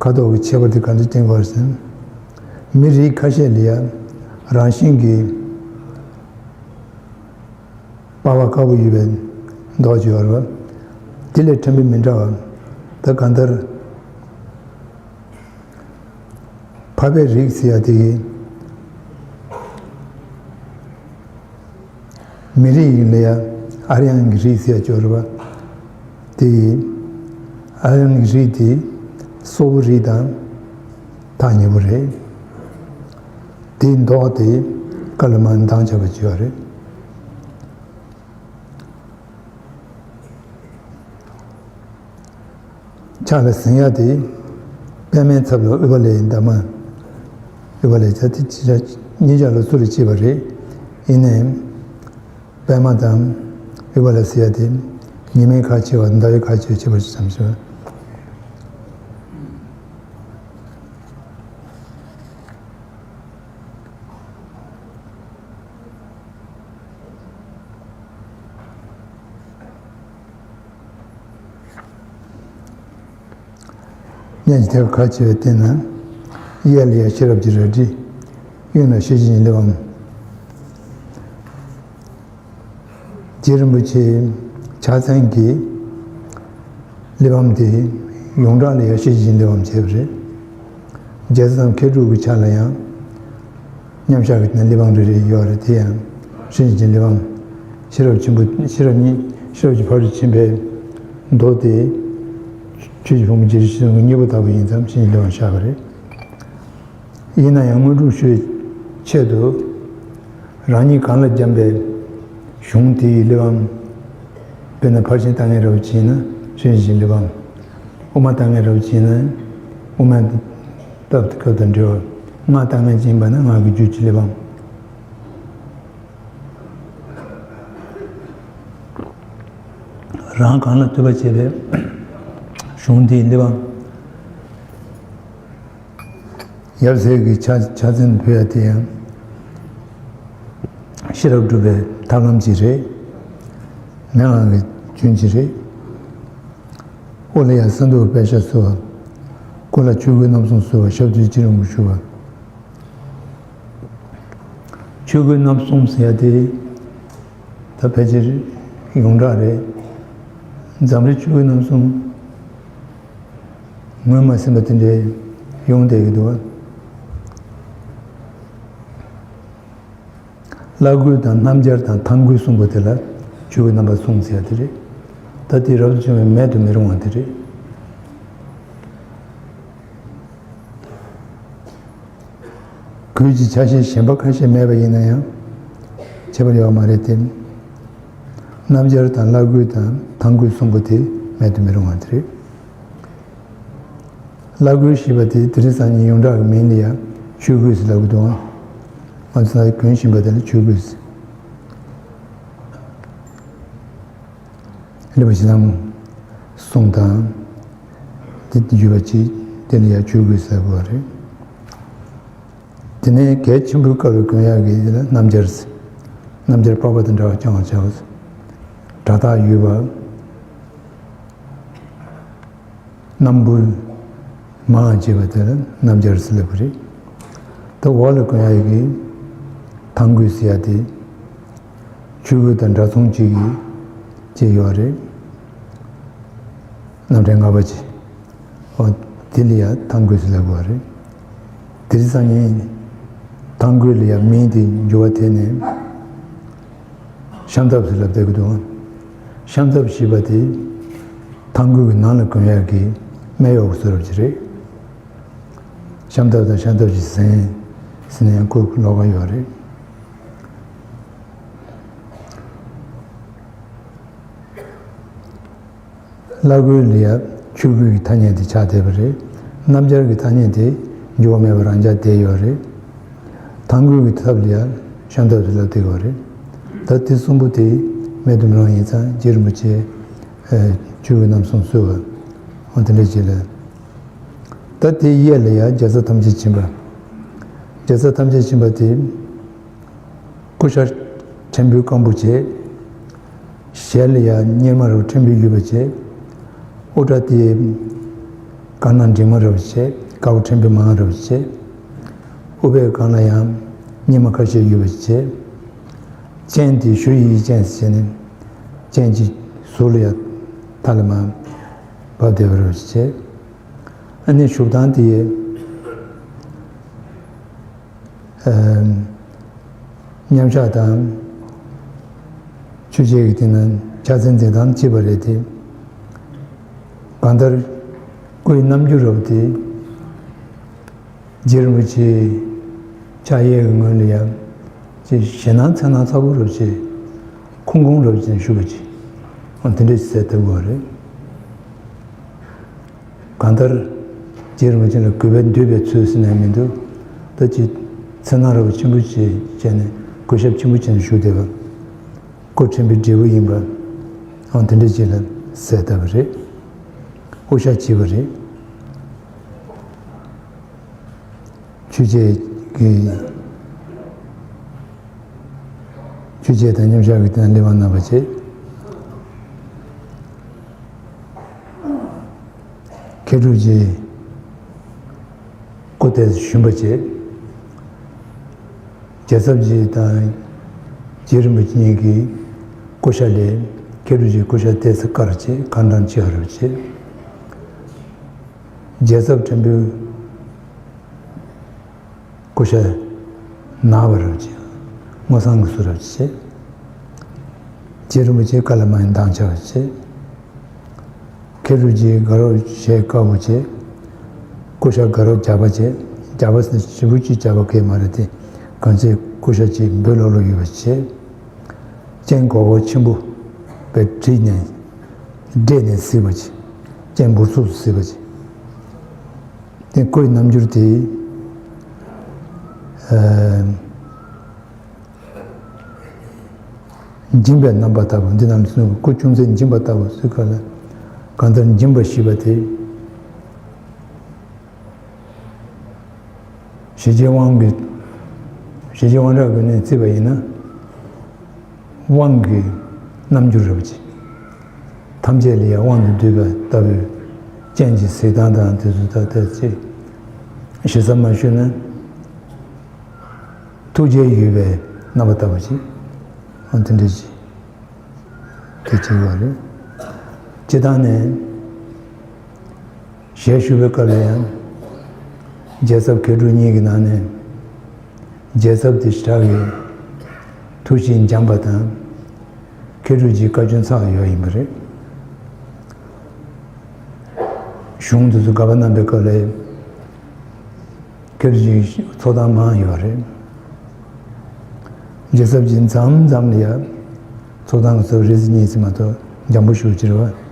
ཁ་དོག་གི་ཁྱད་པར་དེ་ག་འདྲ་བསྟན་དགོས་ཟེར་ན། མི་རིགས་ཁ་ཤས་ལ་ཡང་རང་བཞིན་གྱིས་པགས་པ་དཀར་པོ་ཡོད་པའི་མདོག་ཅིག་ཡོད་རེད་པ། དེ་ལས་ཕྲན་བུ་མི་འདྲ་བ། ད་གང་ལྟར། འཕགས་པའི་རིགས་ཟེར་ཡ་དེ་གི། མི་རིགས་ཡིན་ལ་ཡ། ཨར་ཡན་གྱི་རིགས་ཟེར་ཡ་ཅིག་ཡོད་རེད་པ། དེ་ཡི། ཨར་ཡན་གྱི་རིགས་དེ་སོག་པོའི་རིགས་དང་ཐག་ཉེ་པོ་རེད། དེའི་མདོག་དེ་དཀར་ལ་དམར་མདངས་ཆགས་པ་ཅིག་ཡོད་རེད། ཕྱག་ལ་གཟན་ཡ་དེ། པདྨའི་ཚབ་ལ་ཨུཏྤ་ལའི་འདབ་མ། ཨུཏྤ་ལའི་ཚབ་དེ་ཅི་ཆ་གཉིས་ཆ་ལ་སུ་ལ་སྐྱེས་པ་རེད། ཡིན་ནའི། པདྨ་དང་ཨུཏྤ་ལ་ཟེར་ཡ་དེ། ཉི་མའི་ཁ་ཕྱེ་བ་ཟླ་བའི་ཁ་ཕྱེ་བ་ཕྱེ་བ་ཙམ་ཞིག་གཉེན་གྱི་ཐེག་པ་ཁ་ཕྱེ་བའི་སྟེང་ན། གཡས་ལ་ཡ་ཤེས་རབ་ཀྱི་རལ་གྲི། གཡོན་ལ་ཤེར་ཕྱིན་གྱི་གླེགས་བམ། རྗེ་རིན་པོ་ཆེའི་ཕྱག་མཚན་གྱི་གླེགས་བམ་དེ་ཡོངས་གྲགས་ལ་ཡ་ཤེར་ཕྱིན་གྱི་གླེགས་བམ་བྱས་པ་རེད། རྒྱལ་ཚབ་དང་མཁས་གྲུབ་ཀྱི་ཕྱག་ལ་ཡང་མཉམ་བཞག་གི་ནང་གླེགས་བམ་རེ་རེ་ཡོད་རེད། དེ་ཡང་ཤེར་ཕྱིན་གྱི་གླེགས་བམ། ཤེས་རབ་ཆེན་པོ་ཤེས་རབ་གཉིས་ཤེས་རབ་ཀྱི་ཕ་རོལ་ཕྱིན་པའི་མདོ་སྟེ། ཆོས་ཀྱི་ཕུང་པོ་རྗེ་རིན་པོ་ཆེ་གསུམ་གྱི་སྙིང་པོ་ལྟ་བུ་ཡིན་ཙང་ཤེར་ཕྱིན་གླེགས་བམ་བཞག་པ་རེད། ཡིན་ན་ཡང་དངོས་གྲུབ་ཞུ་བའི་ཆེད་དུ། རང་ཉིད་གང་ལ་བརྒྱབ་པའི་གཞུང་དེའི་གླེགས་བམ། དཔེར་ན་ཕར་ཕྱིན་ལྟ་མཁན་འདྲ་བོ་ཅིག་ཡིན་ན་ཕྱིན་ཕྱིན་གླེགས་བམ། དབུ་མ་ལྟ་མཁན་འདྲ་བོ་ཅིག་ཡིན་ན་དབུ་མའི་སྐབས་དང་འབྲེལ་བ། སྔགས་ལྟ་མཁན་ཅིག་ཡིན་པ་ན་སྔགས་ཀྱི་རྒྱུད་ཀྱི་གླེགས་བམ། རང་གང་ལ་ཐོས་པ་བྱས་པའི་གཞུང་དེའི་གླེགས་བམ། ཡབ་སྲས་ཀྱི་ཕྱག་ཕྱག་མཚན་དུ་ཕུལ་ཡ་དེ་ཡང་ཤེས་རབ་སྒྲུབ་པའི་ཐབས་ལམ་ཅིག་རེད། མན་ངག་གི་རྒྱུན་ཅིག་རེད། དབུ་ལ་ཡང་གསང་འདུས་པའི་དཔེ་ཆ་བསུ་བ། སྐུ་ལ་ཆོས་གོས་རྣམ་གསུམ་བསུ་བ། ཞབས་ཏོག་ཅི་རིང་པོ་ཞུ་བ། ཆོས་གོས་རྣམ་གསུམ་ཟེར་ཡ་དེ་ད་ཕལ་ཆེར་ཡོངས་གྲགས་རེད། འཛམ་གླིང་ཆོས་གོས་རྣམ་གསུམ་ངོས་མ་ཟིན་པ་དེ་འདྲའི་ཡོང་བསྡད་ཀྱི་འདུག་བ། བླ་གོས་དང་སྣམ་སྦྱར་དང་མཐང་གོས་གསུམ་པོ་དེ་ལ་ཆོས་གོས་རྣམ་པ་གསུམ་ཟེར་ཡ་དེ་རེད། ད་དེ་རབ་ཏུ་བྱུང་བའི་མེད་དུ་མི་རུང་བ་དེ་རེད། གོས་ཀྱི་ཆ་ཤས་གཞན་པ་ཁ་ཤས་མེད་པ་ཡིན་ན་ཡང་ཁྱད་པར་ཡོད་མ་རེད་དེ། སྣམ་སྦྱར་དང་བླ་གོས་དང་མཐང་གོས་གསུམ་པོ་དེ་མེད་དུ་མི་རུང་བ་དེ་རེད། བླ་གོས་ཞེས་པ་དེ་དེ་རིང་སང་ཉིན་ཡོངས་གྲགས་ཀྱི་མིང་ལ་ཡང་ཆོས་གོས་ཟེར་ལབ་ཀྱི་འདུག་ཨང་། ང་ཚོ་ནང་གོན་བཞིན་པ་དེ་ལ་ཆོས་གོས་ཟེར། ཀླད་པ་ཕྱི་ནང་གསུམ་དང་། དེ་བརྒྱུད་པ་གཅིག་དེ་ལ་ཡང་ཆོས་གོས་ཟེར་དགོས་པ་རེད། དེ་ནས་གལ་ཆེན་པོའི་སྐབས་ལ་གོན་ཡག་གི་དེ་ལ་སྣམ་སྦྱར་ཟེར། སྣམ་སྦྱར་པགས་པ་དང་འདྲ་བ་རྐྱང་བ་བྱ་བ་ཟེར། སྒྲ་རྟགས་ཡོད་པ། སྣམ་བུ་མང་བ་བྱས་པ་དེ་ལ་སྣམ་སྦྱར་ཟེར་ལབ་པ་རེད། ད་འོག་ལ་གོན་ཡག་གི་མཐང་གོས་ཟེར་ཡག་དེ། ཆོས་གོས་དང་འདྲ་མཚུངས་གཅིག་གི་བྱས་ཡོད་རེད། རྣམ་གྲངས་ལྔ་པ་བྱས། འོ། དེ་ལ་ཡང་མཐང་གོས་ཟེར་ལབ་པ་རེད། དེ་རིང་སང་ཉིན་མཐང་གོས་ལ་ཡང་མིང་དེ་འགྱུར་བ་ཐེབས་ནས། ཤམ་ཐབས་ཟེར་ལབ་བསྡད་ཀྱི་འདུག་ཤམ་ཐབས་ཞེས་པ་དེ་མཐང་གོས་ཀྱི་ནང་ལ་གོན་ཡག་གི་སྨད་གཡོགས་ཟེར་བ་ཅིག་རེད། ཤམ་ཐབས་དང་ཤམ་ཐབས་ཀྱི་གཟན་ཟེར་ནས་ཡང་བཀོལ་ཀློག་ག་ཡོད་རེད། བླ་གོས་ལ་ཡང་ཆོས་གོས་ཀྱི་ཐ་སྙད་དེ་ཆགས་བསྡད་པ་རེད། སྣམ་སྦྱར་གྱི་ཐ་སྙད་དེ་འགྱུར་བ་མེད་པར་རང་འཇགས་བསྡད་ཡོད་རེད། མཐང་གོས་ཀྱི་ཐབས་ལ་ཡང་ཤམ་ཐབས་ཟེར་ལབ་བསྡད་ཡོད་རེད། ད་དེ་གསུམ་པོ་དེ་མེད་དུ་མི་རུང་ཡིན་ཙང་རྗེ་རིན་པོ་ཆེ་ཆོས་གོས་རྣམ་གསུམ་གསོལ་བ། འོ་དེ་འདྲ་བྱས་ལ། ད་དེའི་གཡས་ལ་ཡང་རྒྱལ་ཚབ་ཐམས་ཅད་མཁྱེན་པ། རྒྱལ་ཚབ་ཐམས་ཅད་མཁྱེན་པ་དེ། སྐུ་ཤ་ཕྲན་བུ་སྐམ་པོ་བྱས། ཞལ་ལ་ཡང་གཉེར་མ་རུ་ཕྲན་བུ་ཡོད་པ་བྱས། དབུ་སྐྲ་དེ་དཀར་ནག་འདྲེས་མ་རུ་བྱས། དཀར་པོ་ཕྲན་བུ་མང་རུ་བྱས། དབུ་པའི་སྒང་ལ་ཡང་གཉེར་མ་ཁ་ཤས་ཡོད་པ་བྱས། སྤྱན་དེ་གཞུ་ཡི་སྤྱན་ཟེར་ནས་སྤྱན་གྱི་ཟུར་ལ་ཡང་ཐ་ལ་མ་བབས་བསྡད་པ་རུ་བྱས། ཨ་ནི་བཞུགས་སྟངས་དེ། མཉམ་བཞག་དང་། ཆོས་འཆད་ཀྱི་སྟེང་ན་ཕྱག་མཚན་འཛིན་སྟངས་གཅིག་པ་རེད་དེ། གང་ལྟར་སྐུའི་རྣམ་འགྱུར་རབ་དེ། རྗེ་རིན་པོ་ཆེའི་ཕྱག་གཡས་ཀྱི་ངོས་ལ་ཡང་ཅིག་ཞེད་སྣང་འཚེར་སྣང་ཚ་པོ་རབ་ཅིག་ཁུང་ཁུང་རབ་ཅིག་བཞུགས་པ་ཅིག་འོ་དེ་འདྲ་ཞིག་གསལ་བཏབ་དགོས་པ་རེད། གང་ལྟར་རྗེ་རིན་པོ་ཆེ་ལ་གུས་པས་འདུད་པའི་ཚུལ་ཟེར་ནས་མི་འདུག་ད་ཅི་འཚེར་སྣང་རབ་ཆེན་པོ་ཅིག་བྱས་ནས་གུས་ཞབས་ཆེན་པོ་བྱས་ནས་བཞུགས་བསྡད་པ། སྐུ་ཕྲེང་བའི་འབྲས་བུ་ཡིན་པ། འོ་དེ་འདྲ་ཅིག་ལ་གསལ་བཏབ་པ་རེད། དབུ་ཞྭ་བྱས་པ་རེད། ཆོས་འཆད་ཀྱི། ཆོས་འཆད་དང་མཉམ་བཞག་གི་སྟེང་ལ་གླེགས་བམ་བསྣམས་པ་བྱས། མཁས་གྲུབ་ཀྱི་ ཏོག་ཙམ་ཞུམ་པ་བྱས། རྒྱལ་ཚབ་རྗེ་དང་རྗེ་རིན་པོ་ཆེ་གཉིས་ཀྱིས་སྐུ་ཤ་ལས་མཁས་གྲུབ་རྗེའི་སྐུ་ཤ་ཏོག་ཙམ་བཀར་བྱས་ཁ་འདྲ་ཆེ་བ་རབ་བྱས། རྒྱལ་ཚབ་ཕྲན་བུའི་སྐུ་ཤ་ནག་པ་རབ་བྱས། སྔོ་བསངས་ཀྱི་བཟོ་རབ་བྱས། རྗེ་རིན་པོ་ཆེ་བཀའ་ལ་མ་ཡིན་མདངས་ཆགས་པ་བྱས། མཁས་གྲུབ་རྗེའི་དགའ་རབ་ཞལ་དཀར་པོ་བྱས། སྐུ་ཤ་དགའ་རབ་རྒྱག་པ་བྱས། རྒྱག་པ་ཟེར་ན་ཞེ་པོ་ཅིག་རྒྱག་པ་གས་མ་རེད་དེ། གང་ཚེ་སྐུ་ཤ་ཅིག་འབུལ་ལོག་ལོག་ཡོད་པ་བྱས། སྤྱན་གོག་པོ་ཆེན་པོ་བས་བྲིས་ནས་བགྲད་ནས་གཟིགས་པ་བྱས། སྤྱན་འབུར་ཚུགས་སུ་གཟིགས་པ་བྱས། དེ་སྐུའི་རྣམ་འགྱུར་དེ། ཨ། འགྱིང་བའི་རྣམ་པ་ལྟ་བུ། འདི་རྣམས་སུ་སྐུ་ཅུང་ཟད་འགྱིང་བ་ལྟ་བུ་ཟེར་ག་ལ། གང་ལྟར་འགྱིང་བ་ཞེས་པ་དེ། ཞི་རྒྱས་དབང་གི། ཞི་རྒྱས་དབང་དྲག་གི་ནས་བརྩིས་པ་ཡིན་ན། དབང་གི་རྣམ་འགྱུར་རེད་པ་ཅིག་ཐམས་ཅད་ལ་ཡང་དབང་དུ་འདུས་པ་ལྟ་བུའི་སྤྱན་གྱི་གཟིགས་སྟངས་དང་དེ་ཚོ་ད་ལྟ་ཅིག་ཞིབ་ཚགས་མ་ཞུས་ན། ཐུགས་རྗེ་ཡོད་པའི་རྣམ་པ་ལྟ་བུ་ཅིག་འོ་དེ་འདྲ་ཅིག་དེ་ཅིག་ཡོད་རེད། སྤྱིར་བཏང་ནས་ཞལ་བཞུགས་པའི་སྐབས་ལ་ཡང་རྒྱལ་ཚབ་མཁས་གྲུབ་གཉིས་ཀྱི་ནང་ནས་རྒྱལ་ཚབ་དེ་ཞེ་དྲག་གི་ཐུགས་གཤིས་འཇམ་པ་དང་། མཁས་གྲུབ་རྗེའི་བཀའ་བཀྱོན་ཚ་བ་ཡོད་ཡིན་པ་རེད། གཞུང་དེ་ཚོ་ག་པར་གནང་པའི་སྐབས་ལ་མཁས་གྲུབ་རྗེའི་ཚོགས་གཏམ་མང་ཡོད་རེད། རྒྱལ་ཚབ་རྗེ་མཚམས་མཚམས་ལ་ཡ་ཚོགས་གཏམ་གྱི་ཚབ་རེ་ཟིན་གཉིས་ཙམ་མ་གཏོགས་འཇམ་པོ་ཞེ་པོ་ཅིག་རེད་བ།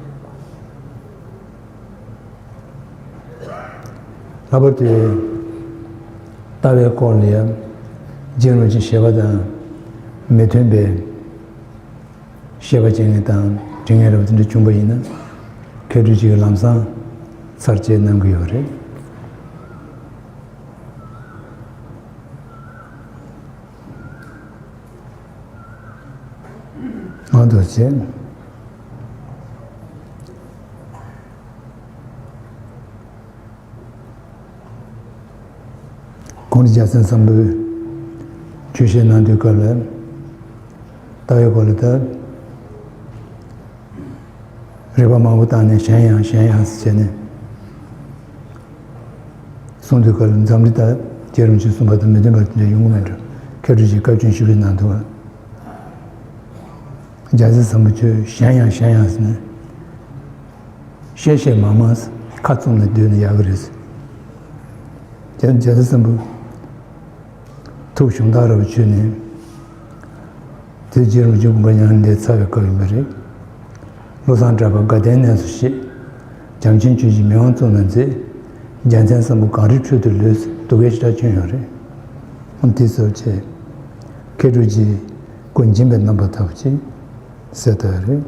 ལྷག་པར་དུ་ལྟ་བའི་སྐོར་ལ་ཡང་རྗེ་རིན་པོ་ཆེ་བཞད་པ་དང་མི་མཐུན་པའི་བཤད་པ་བྱེད་མཁན་དང་འབྲི་མཁན་རབ་དེ་འདྲ་བྱུང་པ་ཡིན་ན། མཁས་གྲུབ་རྗེ་གིས་ལམ་སང་ཚར་བཅད་གནང་གི་ཡོད་རེད། ང་དུ་བྱེད། གོང་དུ་རྒྱལ་མཚན་བཟང་པོས་ཆོས་བཤད་གནང་དུས་སྐབས་ལ་ལྟ་བའི་སྐོར་ལ་ད་རིགས་པ་མང་པོ་བཏང་ནས་གཞན་ཡང་གཞན་ཡང་ཟེར་ནས་གསུངས་དུས་སྐབས་ལ་འཛམ་གླིང་ད་རྗེ་རིན་པོ་ཆེས་གསུངས་པ་དང་མི་མཐུན་པ་དེ་འདྲ་ཡོང་གི་མེད་འགྲོ། མཁས་གྲུབ་རྗེས་བཀའ་བཀྱོན་ཞུས་པའི་ནང་དུ། རྒྱལ་སྲས་བཟང་པོ་ཁྱོད་གཞན་ཡང་གཞན་ཡང་ཟེར་ནས། བཤད་བཤད་མང་མང་ཁ་བཙུམ་ནས་སྡོད་ན་ཡག་གི་རེད། རྒྱལ་རྒྱལ་སྲས་བཟང་པོ་ཐུགས་གཞོམ་ཐག་རབ་ཆོད་ནས། དེ་རྗེ་རིན་པོ་ཆེ་དགོངས་པ་མྱང་འདས་ཚར་བའི་སྐབས་ཡིན་པ་རེད། བློ་བཟང་གྲགས་པ་དགའ་ལྡན་གནས་སུ་གཤེགས། བྱམས་ཆེན་ཆོས་ཀྱི་མི་དབང་བཙུན་ལ་མཛད། རྒྱལ་མཚན་བཟང་པོ་གངས་རིའི་ཁྲོད་དུ་ལུས། སྡུག་སྐད་ཞེ་དྲག་བྱུང་ཡོད་རེད། འོ་དེ་ཚོ་བྱས། མཁས་གྲུབ་རྗེའི་སྐུ་འགྱིང་བའི་རྣམ་པ་ལྟ་བུ་ཅིག་གསལ་བཏབ་ཡོད་རེད།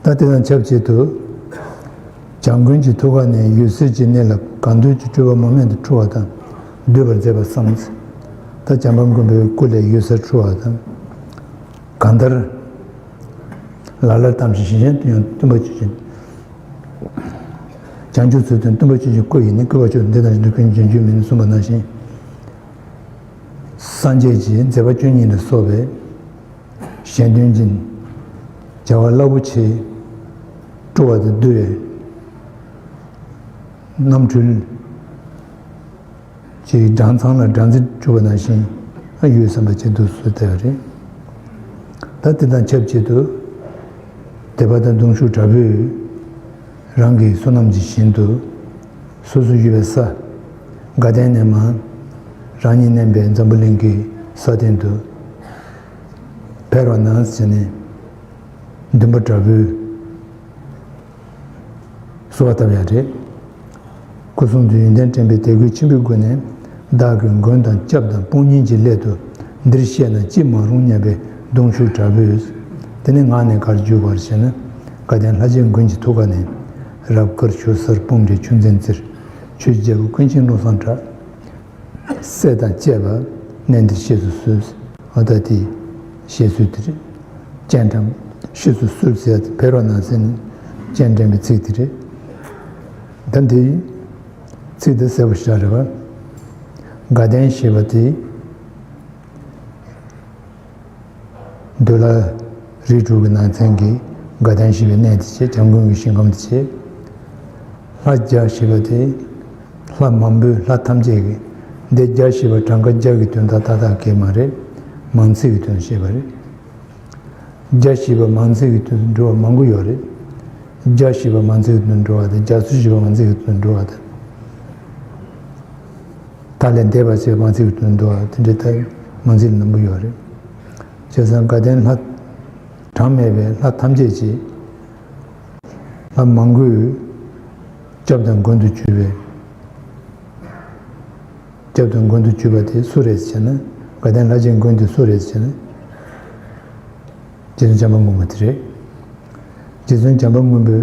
ད་དེ་དང་ཆབས་ཅིག་ཏུ། བྱམས་མགོན་གྱི་ཐུགས་ཀ་ནས་འོད་ཟེར་གྱི་གནས་ལ་གང་འདུལ་གྱི་སྤྲུལ་པ་མུ་མེད་དུ་འཕྲོ་བ་དང་བསྡུས་པར་མཛད་པ་བསམ། ད་བྱམས་པ་མགོན་པོའི་སྐུ་ལས་འོད་ཟེར་འཕྲོ་བ་དང་། གང་ལྟར། ལ་ལར་ལྟ་ཞིང་གཞན་གཞན་དུ་ཡང་སྟོན་པ་ཆོས་ཅན། བྱང་ཆུབ་ཚུལ་སྟོན་སྟོན་པ་ཆོས་ཅན་སྐུ་ཡིས་ནི་བསྐུལ་བར་ཤོག་འདི་ལྟར་འདི་ཀུན་རྗེས་འཇུག་མིན་གསུངས་པ་ནང་བཞིན། སངས་རྒྱས་ཀྱི་མཛད་པ་བཅུ་གཉིས་ལ་སོགས་པའི་གཞན་དོན་ཅན། བྱ་བ་རླབས་པོ་ཆེ་སྤྲོ་བ་དང་བསྡུ་བའི་རྣམ་འཕྲུལ་གྱི་སྦྲང་ཚང་ལ་སྦྲང་རྩི་བྱུག་པ་ནང་བཞིན་ཨ་ཡོད་བསམ་པ་ཅིག་འདུག་སེ་བལྟས་པ་རེད། ད་དེ་དང་ཆབས་ཅིག་ཏུ་དད་པ་དང་གདུང་ཤུགས་དྲག་པོས། རང་གི་བསོད་ནམས་ཀྱི་ཞིང་དུ། སོ་སོ་ཡོད་པའི་ས། དགའ་ལྡན་ནས་མར། རང་ཉིད་མནན་པའི་འཛམ་བུ་གླིང་གི་ས་སྟེང་དུ། ཕེབས་རོགས་གནང་ཟེར་ནས། འདུན་པ་དྲག་པོས། གསོལ་བ་བཏབ་ཡ་རེད། སྐུ་གསུང་ཐུགས་ཡོན་ཏན་དྲན་པའི་དད་གུས་ཆེན་པོའི་སྒོ་ནས། བདག་གི་མགོན་དང་སྐྱབས་དང་དཔུང་གཉེན་གྱི་སླད་དུ། འདིར་གཤེགས་ན་ཅི་མ་རུང་སྙམ་པའི་གདུང་ཤུགས་དྲག་པོས། དེ་ནས་ངག་ནས་ག་རེ་བརྗོད་དགོས་ཞེ་ན། དགའ་ལྡན་ལྷ་རྗེ་མགོན་གྱི་ཐུགས་ཀ་ནས། རབ་དཀར་ཞུ་གསར་སྤུངས་འདྲའི་ཆུ་འཛིན་རྩེར། ཆོས་རྒྱལ་པོ་ཀུན་མཁྱེན་བློ་བཟང་གྲགས། སྲས་དང་བཅས་པ་གནས་འདིར་གཤེགས་སུ་གསོལ། ཨ་ད་དེ་གཤེགས་གསོལ་དེ་རེད། སྤྱན་དྲངས། གཤེགས་སུ་གསོལ་ཟེར་ཡ་དེ་ཕེབས་རོགས་གནང་ཟེར་ནས་སྤྱན་དྲངས་པའི་ཚིག་དེ་རེད། ད་འདི་ཚིག་འདི་གསལ་པོ་ཞིག་རེད་བ། དགའ་ལྡན་ཞེས་པ་དེ། འདོད་ལྷ་རིགས་དྲུག་གི་ནང་ཚན་གྱི་དགའ་ལྡན་ཞེས་པའི་གནས་དེ་བྱས། བྱམས་མགོན་གྱི་ཞིང་ཁམས་དེ་བྱས། ལྷ་བརྒྱ་ཞེས་པ་དེ། ལྷ་མང་པོའི་ལྷ་ཐམས་ཅད་ཀྱི། འདི་བརྒྱ་ཞེས་པ་གྲངས་ཀ་བརྒྱ་གི་དོན་དག་ཏག་ཏག་གི་མ་རེད། མང་ཚིག་གི་དོན་བཤད་པ་རེད། བརྒྱ་ཞེས་པ་མང་ཚིག་གི་དོན་འགྲོ་བ་མང་པོ་ཡོད་རེད། བརྒྱ་ཞེས་པ་མང་ཚིག་གི་དོན་འགྲོ་བ་དང་། བརྒྱ་ཚོ་ཞེས་པ་མང་ཚིག་གི་དོན་འགྲོ་བ་དང་། མཐའ་ལས་འདས་པ་ཞེས་པ་མང་ཚིག་གི་དོན་འགྲོ་བ་དེ་འདྲའི་ལྟར་མང་ཚིག་ལ་མང་པོ་ཡོད་རེད། བྱས་ཙང་དགའ་ལྡན་ལྷ་གྲངས་མེད་པའི་ལྷ་ཐམས་ཅད་ཀྱི་ལྷ་མང་པོས་སྐྱབས་དང་མགོན་དུ་གྱུར་པའི། སྐྱབས་དང་མགོན་དུ་གྱུར་པ་དེ་སུ་རེད་ཟེར་ན། དགའ་ལྡན་ལྷ་ཆེན་མགོན་དེ་སུ་རེད་ཟེར་ན། རྗེ་བཙུན་བྱམས་པ་མགོན་པོ་དེ་རེད། རྗེ་བཙུན་བྱམས་པ་མགོན་པོའི་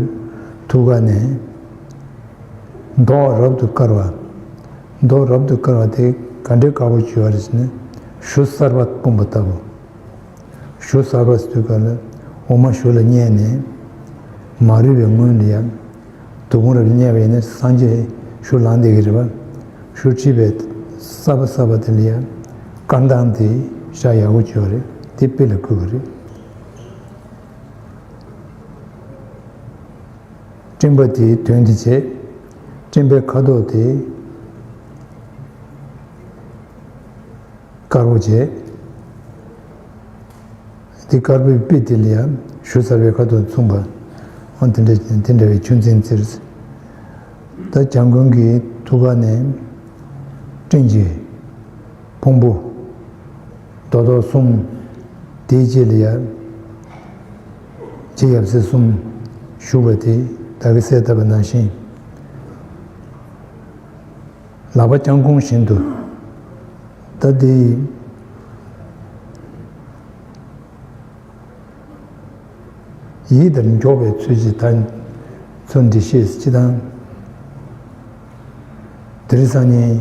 ཐུགས་ཀ་ནས་མདོག་རབ་ཏུ་དཀར་བ། མདོག་རབ་ཏུ་དཀར་བ་དེ་ག་འདྲའི་དཀར་པོ་བྱུང་བ་རེད་ཟེར་ན། གཞུ་གསར་པ་སྤུངས་པ་ལྟ་བུ། གཞུ་གསར་པ་ཟེར་དུས་ག་ལ་འོ་མ་གཞུ་ལ་བསྙལ་ནས་མ་རུལ་བའི་སྔོན་ལ་ཡང་། དོ་དགོང་རབ་བསྙལ་བ་ཡིན་ན་སངས་རྒྱས་གཞུ་ལངས་བསྡད་ཀྱི་རེད་པ། གཞུ་ཁྲིད་པའི་གསར་པ་གསར་པ་དེ་ལ་ཡང་དཀར་མདངས་དེ་ཤ་ཡག་པོ་བྱོས་རེད། དེ་དཔེ་ལ་བཀོད་པ་རེད། སྤྲིན་པ་དེའི་དོན་དེ་བྱས། སྤྲིན་པའི་ཁ་དོག་དེ། དཀར་པོ་བྱས། དེ་དཀར་པོའི་དཔེ་དེ་ལ་ཡང་གཞུ་གསར་པའི་ཁ་དོག་མཚུངས་པ། ཨང་དེ་འདྲ་དེ་འདྲ་བའི་ཆུ་འཛིན་བཙིར། ད་བྱམས་མགོན་གྱི་ཐུགས་ཀ་ནས་སྤྲིན་གྱི་ཕུང་པོ་རྡོག་རྡོག་གསུམ། དེའི་རྗེས་ལ་ཡང་རྗེ་ཡབ་སྲས་གསུམ་བཞུགས་པ་དེ་བདག་གིས་གསལ་བཏབ་པ་ནང་བཞིན། ལག་པ་བརྐྱང་བསྐུམ་བཞིན་དུ། ད་དེ་ཡིད་དུ་འཇོག་པའི་ཚུལ་གྱིས་ད་ཚུལ་འདི་ཤེས་སྤྱི་དང་། དེ་རིང་སང་ཉིན་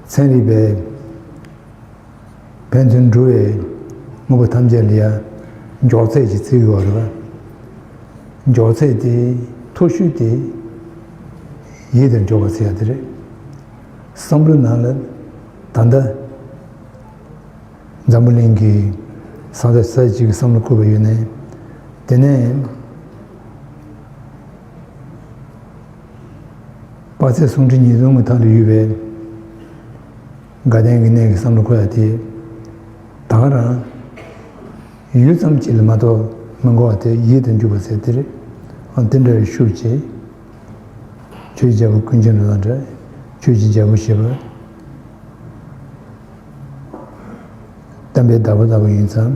ཚན་རིག་པའི་ཕན་ཚུན་འགྲོ་བའི་དངོས་པོ་ཐམས་ཅད་ལ་ཡང་མགྱོགས་ཚད་ཀྱི་ཚིག་ཡོད་རེད་པ། མགྱོགས་ཚད་དེ་མཐོ་ཤོས་དེ་ཡིད་དུ་འཇོག་པ་ཟེར་ཡ་དེ་རེད། བསམ་བློ་ནང་ལ་ད་ལྟ་འཛམ་བུ་གླིང་གི་ས་ཆ་ས་གཅིག་གི་བསམ་བློ་བསྐུར་བ་ཡོད་ནའི། དེ་ནས་དཔག་ཚད་སུམ་ཁྲི་ཉིས་སྟོང་གི་མཐའ་ལ་ཡོད་པའི་དགའ་ལྡན་གྱི་གནས་ཀྱི་བསམ་བློ་འཁོར་ཡ་དེ། ད་ག་རང་ཡུད་ཙམ་ཅིག་ལ་མ་གཏོགས་མི་འགོར་བ་དེ་ཡིད་དུ་འཇུག་པ་ཟེར་དེ་རེད། ཨ་དེ་འདྲ་བའི་ཤུགས་ཀྱིས་ཆོས་ཀྱི་རྒྱལ་པོ་ཀུན་མཁྱེན་ལ་འདྲ། ཆོས་ཀྱི་རྒྱལ་པོ་ཞེས་པ། བསྟན་པའི་བདག་པོ་ལྟ་བུ་ཡིན་ཙང་།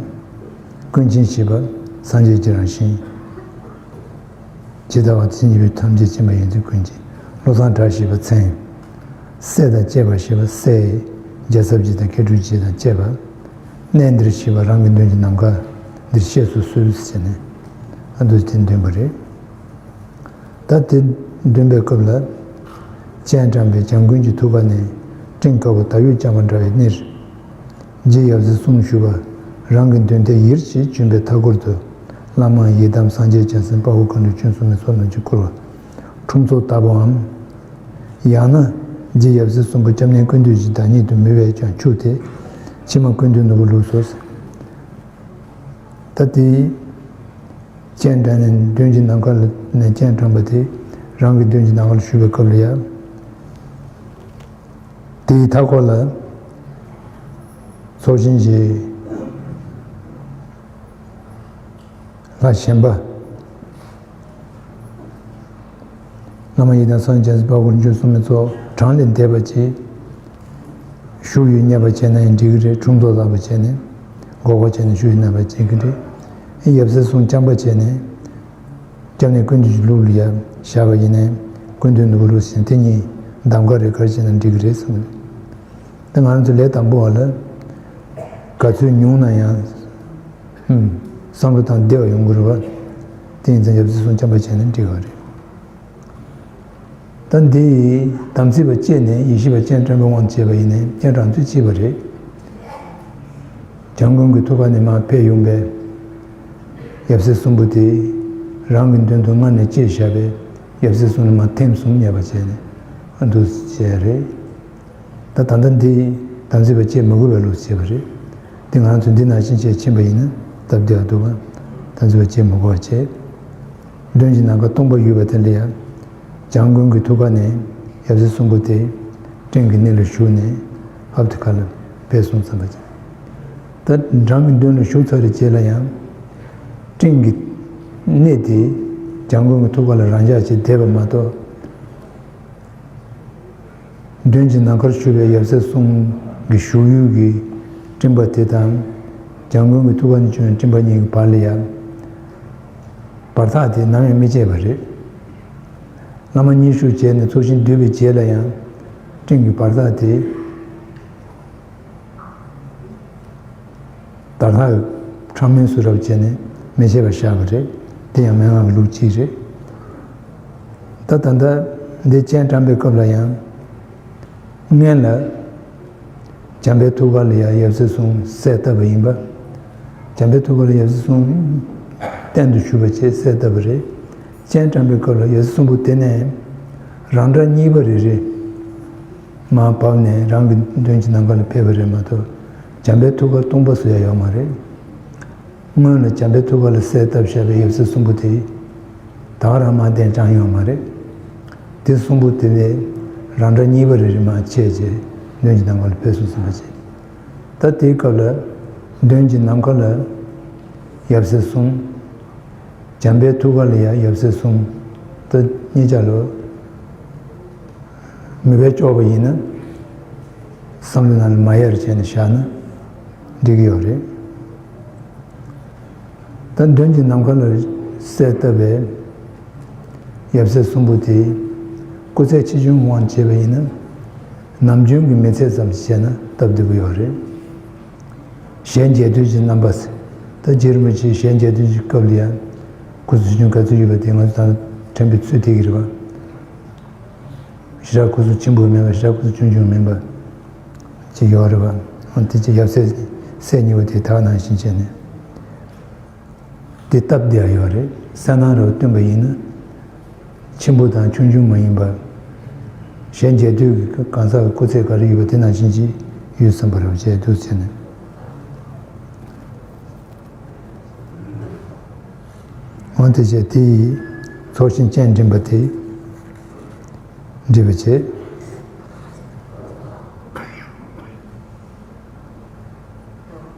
ཀུན་མཁྱེན་ཞེས་པ་སངས་རྒྱས་ཀྱི་རང་བཞིན། ཇི་ལྟ་བ་དེ་བཞིན་ཉིད་ཀྱི་ཐམས་ཅད་མཁྱེན་པ་ཡིན་ཚུལ་ཀུན་མཁྱེན། བློ་བཟང་གྲགས་ཞེས་པ་མཚན། སྲས་དང་བཅས་པ་ཞེས་པ་སྲས་རྒྱལ་ཚབ་རྗེ་དང་མཁས་གྲུབ་རྗེ་དང་བཅས་པ། གནས་འདིར་ཞེས་པ་རང་གི་མདུན་གྱི་ནམ་མཁའ་འདིར་གཤེགས་སུ་གསོལ་ཟེར་ནས། ཨ་མདོ་དེ་འདོན་པ་རེད། ད་དེ་འདོན་པའི་སྐབས་ལ། སྤྱན་དྲངས་པའི་བྱམས་མགོན་གྱི་ཐུགས་ཀ་ནས་སྤྲིན་དཀར་པོ་ཟླ་འོད་འཁྱམས་པ་འདྲ་བའི་སྣེར། རྗེ་ཡབ་སྲས་གསུམ་བཞུགས་པ་རང་གི་མདུན་དེ་ཡིར་བྱས་བྱོན་པའི་མཐའ་སྐོར་དུ། བླ་མ་ཡི་དམ་སངས་རྒྱས་བྱང་སེམས་དཔའ་བོ་མཁའ་འགྲོ་ཁྱོད་གསུམ་མའི་ཚོགས་རྣམས་ཀྱིས་བསྐོར་བ་ཁྲོམ་ཚོགས་ལྟ་བུའམ། ཡང་ན་རྗེ་ཡབ་སྲས་གསུམ་པོ་སྐྱབས་གནས་ཀུན་འདུས་ཀྱི་བདག་ཉིད་དུ་མོས་པས་ཀྱང་འཁྱུག་སྟེ། ཕྱི་མ་ཀུན་འདུས་ནོར་བུ་ལུགས་སོ། ད་དེ་སྤྱན་དྲངས་ནས་མདུན་གྱི་ནམ་མཁའ་ནས་སྤྱན་དྲངས་པ་དེ་རང་གི་མདུན་གྱི་ནམ་མཁའ་ལ་བཞུགས་པའི་སྐབས་ལ་ཡང་། དེའི་མཐའ་འཁོར་ལ་ཚོགས་ཞིང་གི་ལྷ་གཞན་པ། བླ་མ་ཡི་དམ་སངས་རྒྱས་དཔའ་བོ་རིན་ཆེན་གསུམ་མའི་ཚོགས་གྲངས་ལས་འདས་པ་ཅིག་བཞུགས་ཡོད་སྙམ་པ་བྱས་ན་ཡང་འགྲིག་གི་རེད། ཁྲོམ་ཚོགས་ལྟ་བུ་བྱས་ནས་འགོག་པ་བྱས་ནས་བཞུགས་ཡོད་སྙམ་པ་བྱེད་ཀྱི་རེད། ཡབ་སྲས་གསུམ་བཅམ་པ་བྱས་ནས་སྐྱབས་གནས་ཀུན་འདུས་ཀྱི་ལུགས་ལ་ཡང་བཞག་པ་ཡིན་ནའི་ཀུན་འདུས་ནོར་བུ་ལུགས་ཟིན་དེ་གཉིས་གདམ་ག་རེད། ག་རེ་བྱས་ན་འགྲིག་གི་རེད་གསུངས། ད་ང་རང་ཚོ་ལས་དང་པོ་བ་ལ་ག་ཚོད་ཉུང་ན་ཡང་། ཧུམ། བསམ་བློ་དང་བདེ་བ་ཡོང་གི་རེད་བ། དེ་ཡིན་ཙང་ཡབ་སྲས་གསུམ་བཅམ་པ་བྱས་ན་འགྲིག་གི་རེད། ད་འདི་དམ་ཚིག་པ་བཅས་ནས་ཡེ་ཤེས་པ་སྤྱན་དྲངས་པའི་དབང་བྱས་པ་ཡིན་ནའི་སྤྱན་དྲངས་ཚུལ་གཅིག་པ་རེད། བྱམས་མགོན་གྱི་ཐུགས་ཀ་ནས་མར་ཕེབས་ཡོང་པའི་ཡབ་སྲས་གསུམ་པོ་དེ་རང་གི་མདུན་དུ་སྔར་ནས་བཅས་བཞག་པའི་ ཡབ་སྲས་གསུམ་ལ་མར་ཐེངས་གསུམ་བརྙས་པ་བྱས་ནས་འདུག་བྱས་རེད། ད་ད་ལྟ་འདི་དམ་ཚིག་པ་བྱེད་མི་དགོས་པའི་ལུགས་བྱས་པ་རེད། འདི་ང་ཚོ་འདི་ནང་བཞིན་བྱས་ཕྱིན་པ་ཡིན་ན་སྟབས་བདེ་བ་འདུག་པ། དམ་ཚིག་པ་བྱེད་མི་དགོས་པ་བྱས། མགྲོན་གྱི་ནམ་མཁའ་སྟོང་པ་ཡོད་པ་དེ་ལ་ཡང་། འཇམ་མགོན་གྱི་ཐུགས་ཀ་ནས་ཡབ་སྲས་གསུམ་པོ་དེ་སྤྲིན་གྱི་སྣེ་ལ་ཞུགས་ནས་ཧབ་ཏེ་ཁ་ལ་ཕེབས་སོང་བསམ་པ་བྱས། ད་རང་གི་མདུན་ལ་བཞུགས་ཚར་བའི་རྗེས་ལ་ཡང་། སྤྲིན་གྱི་སྣེ་དེ་འཇམ་མགོན་གྱི་ཐུགས་ཀ་ལ་རང་འཇགས་ཀྱིས་བསྡད་པ་མ་གཏོགས། མདུན་གྱི་ནམ་མཁར་བཞུགས་པའི་ཡབ་སྲས་གསུམ་གྱི་བཞུགས་ཡུལ་གྱི་སྤྲིན་པ་དེ་དང་། འཇམ་མགོན་གྱི་ཐུགས་ཀ་ནས་བྱུང་བའི་སྤྲིན་པ་གཉིས་ཀྱི་བར་ལ་ཡང་། བར་ཐག་དེ་ནམ་ཡང་མི་བཅད་པ་རེད། བླ་མ་མཉེས་གཤོགས་བྱས་ནས་ཚོགས་ཞིང་བསྡུས་པའི་རྗེས་ལ་ཡང་། སྤྲིན་གྱི་བར་ཐག་དེ། དར་ཐག་ཕྲ་མོའི་བཟོ་འདྲ་བྱས་ནས་མི་བྱེད་པར་བཞག་པ་རེད། དེ་ཡང་མན་ངག་གི་ལུགས་གཅིག་རེད། ད་ད་ལྟ་འདི་སྤྱན་དྲངས་པའི་སྐབས་ལ་ཡང་། སྔོན་ལ། འཇམ་དཔལ་ཐུགས་ཀ་ལ་ཡང་ཡབ་སྲས་གསུམ་གསལ་བཏབ་པ་ཡིན་པ། འཇམ་དཔལ་ཐུགས་ཀ་ལ་ཡབ་སྲས་གསུམ་སྟེང་དུ་བཞུགས་པ་བཅས་གསལ་བཏབ་པ་རེད། སྤྱན་དྲངས་པའི་སྐབས་ལ་ཡབ་སྲས་གསུམ་པོ་དེ་ནས་རང་འདྲ་གཉིས་པ་རེ་རེ་མར་བབས་ནས་རང་གི་མདུན་གྱི་ནམ་མཁའ་ལ་ཕེབས་པ་རེད་མ་གཏོགས། འཇམ་དཔལ་ཐུགས་ཀ་སྟོང་པ་བཟོ་ཡ་ཡོད་མ་རེད། སྔོན་ལ་འཇམ་དཔལ་ཐུགས་ཀ་ལ་གསལ་བཏབ་བཞག་པའི་ཡབ་སྲས་གསུམ་པོ་དེ། ད་ག་རང་མར་གདན་དྲངས་ཡོད་མ་རེད། དེ་གསུམ་པོ་དེ་ནས་རང་འདྲ་གཉིས་པ་རེ་རེ་མར་ཆད་བྱས་མདུན་གྱི་ནམ་མཁའ་ལ་ཕེབས་སོང་བསམ་པ་བྱས། ད་དེའི་སྐབས་ལ་མདུན་གྱི་ནམ་མཁའ་ལ་ཡབ་སྲས་གསུམ། འཇམ་དཔལ་ཐུགས་ཀ་ལ་ཡང་ཡབ་སྲས་གསུམ། ད་གཉིས་ཆ་ལ་མེད་པས་ལྕོགས་པ་ཡིན་ན། བསམ་བློ་ནང་ལ་མ་ཡལ་བྱས་ནས་བཞག་ན་འགྲིག་གི་ཡོད་རེད། ད་མདུན་གྱི་ནམ་མཁའ་ལ་གསལ་བཏབ་པའི་ཡབ་སྲས་གསུམ་པོ་དེ་སྐུ་ཚེ་ཆེ་ཆུང་དབང་བྱས་པ་ཡིན་ན། ནམ་རྒྱུན་གྱི་མི་ཚེ་ཙམ་ཞིག་བྱས་ན་སྟབས་བདེ་པོ་ཡོད་རེད། ཞལ་མཇལ་དུས་ཀྱི་རྣམ་པ། ད་རྗེ་རིན་པོ་ཆེ་ཞལ་མཇལ་དུས་ཀྱི་སྐབས་ལ་ཡང་སྐུ་གཟུགས་ཆུང་ག་ཚོད་ཡོད་པ་དེ་ང་ཚོ་ད་དྲན་པའི་ཚུལ་དེ་གི་རེད་པ། ཞེ་དྲག་སྐུ་གཟུགས་ཆེན་པོ་མིན་པ། ཞེ་དྲག་སྐུ་གཟུགས་ཆུང་ཆུང་མིན་པ་ཅིག་ཡོད་རེད་པ། འོ་དེ་ཅིག་ཡབ་སྲས་སྲས་གཉིས་པོ་དེ་ད་ག་ནང་བཞིན་བྱས་ནས། དེ་སྟབས་བདེ་ཡ་ཡོད་རེད། གསལ་སྣང་རུ་སྟོན་པ་ཡིན་ན། ཆེན་པོ་དང་ཆུང་ཆུང་མ་ཡིན་པ། ཞལ་མཇལ་དུས་ཀྱི་གང་ཟག་གི་སྐུ་ཚེ་ག་རེ་ཡོད་པ་དེ་ནང་བཞིན་ཅིག་ཡོད་བསམ་པ་རེད་བྱས་འདུག་ཟེར་ནས། འོན་ཏེ་བྱས་དེ་ཡི་ཚོགས་ཞིང་སྤྱན་འདྲེན་པ་དེ་འདྲི་བ་བྱས།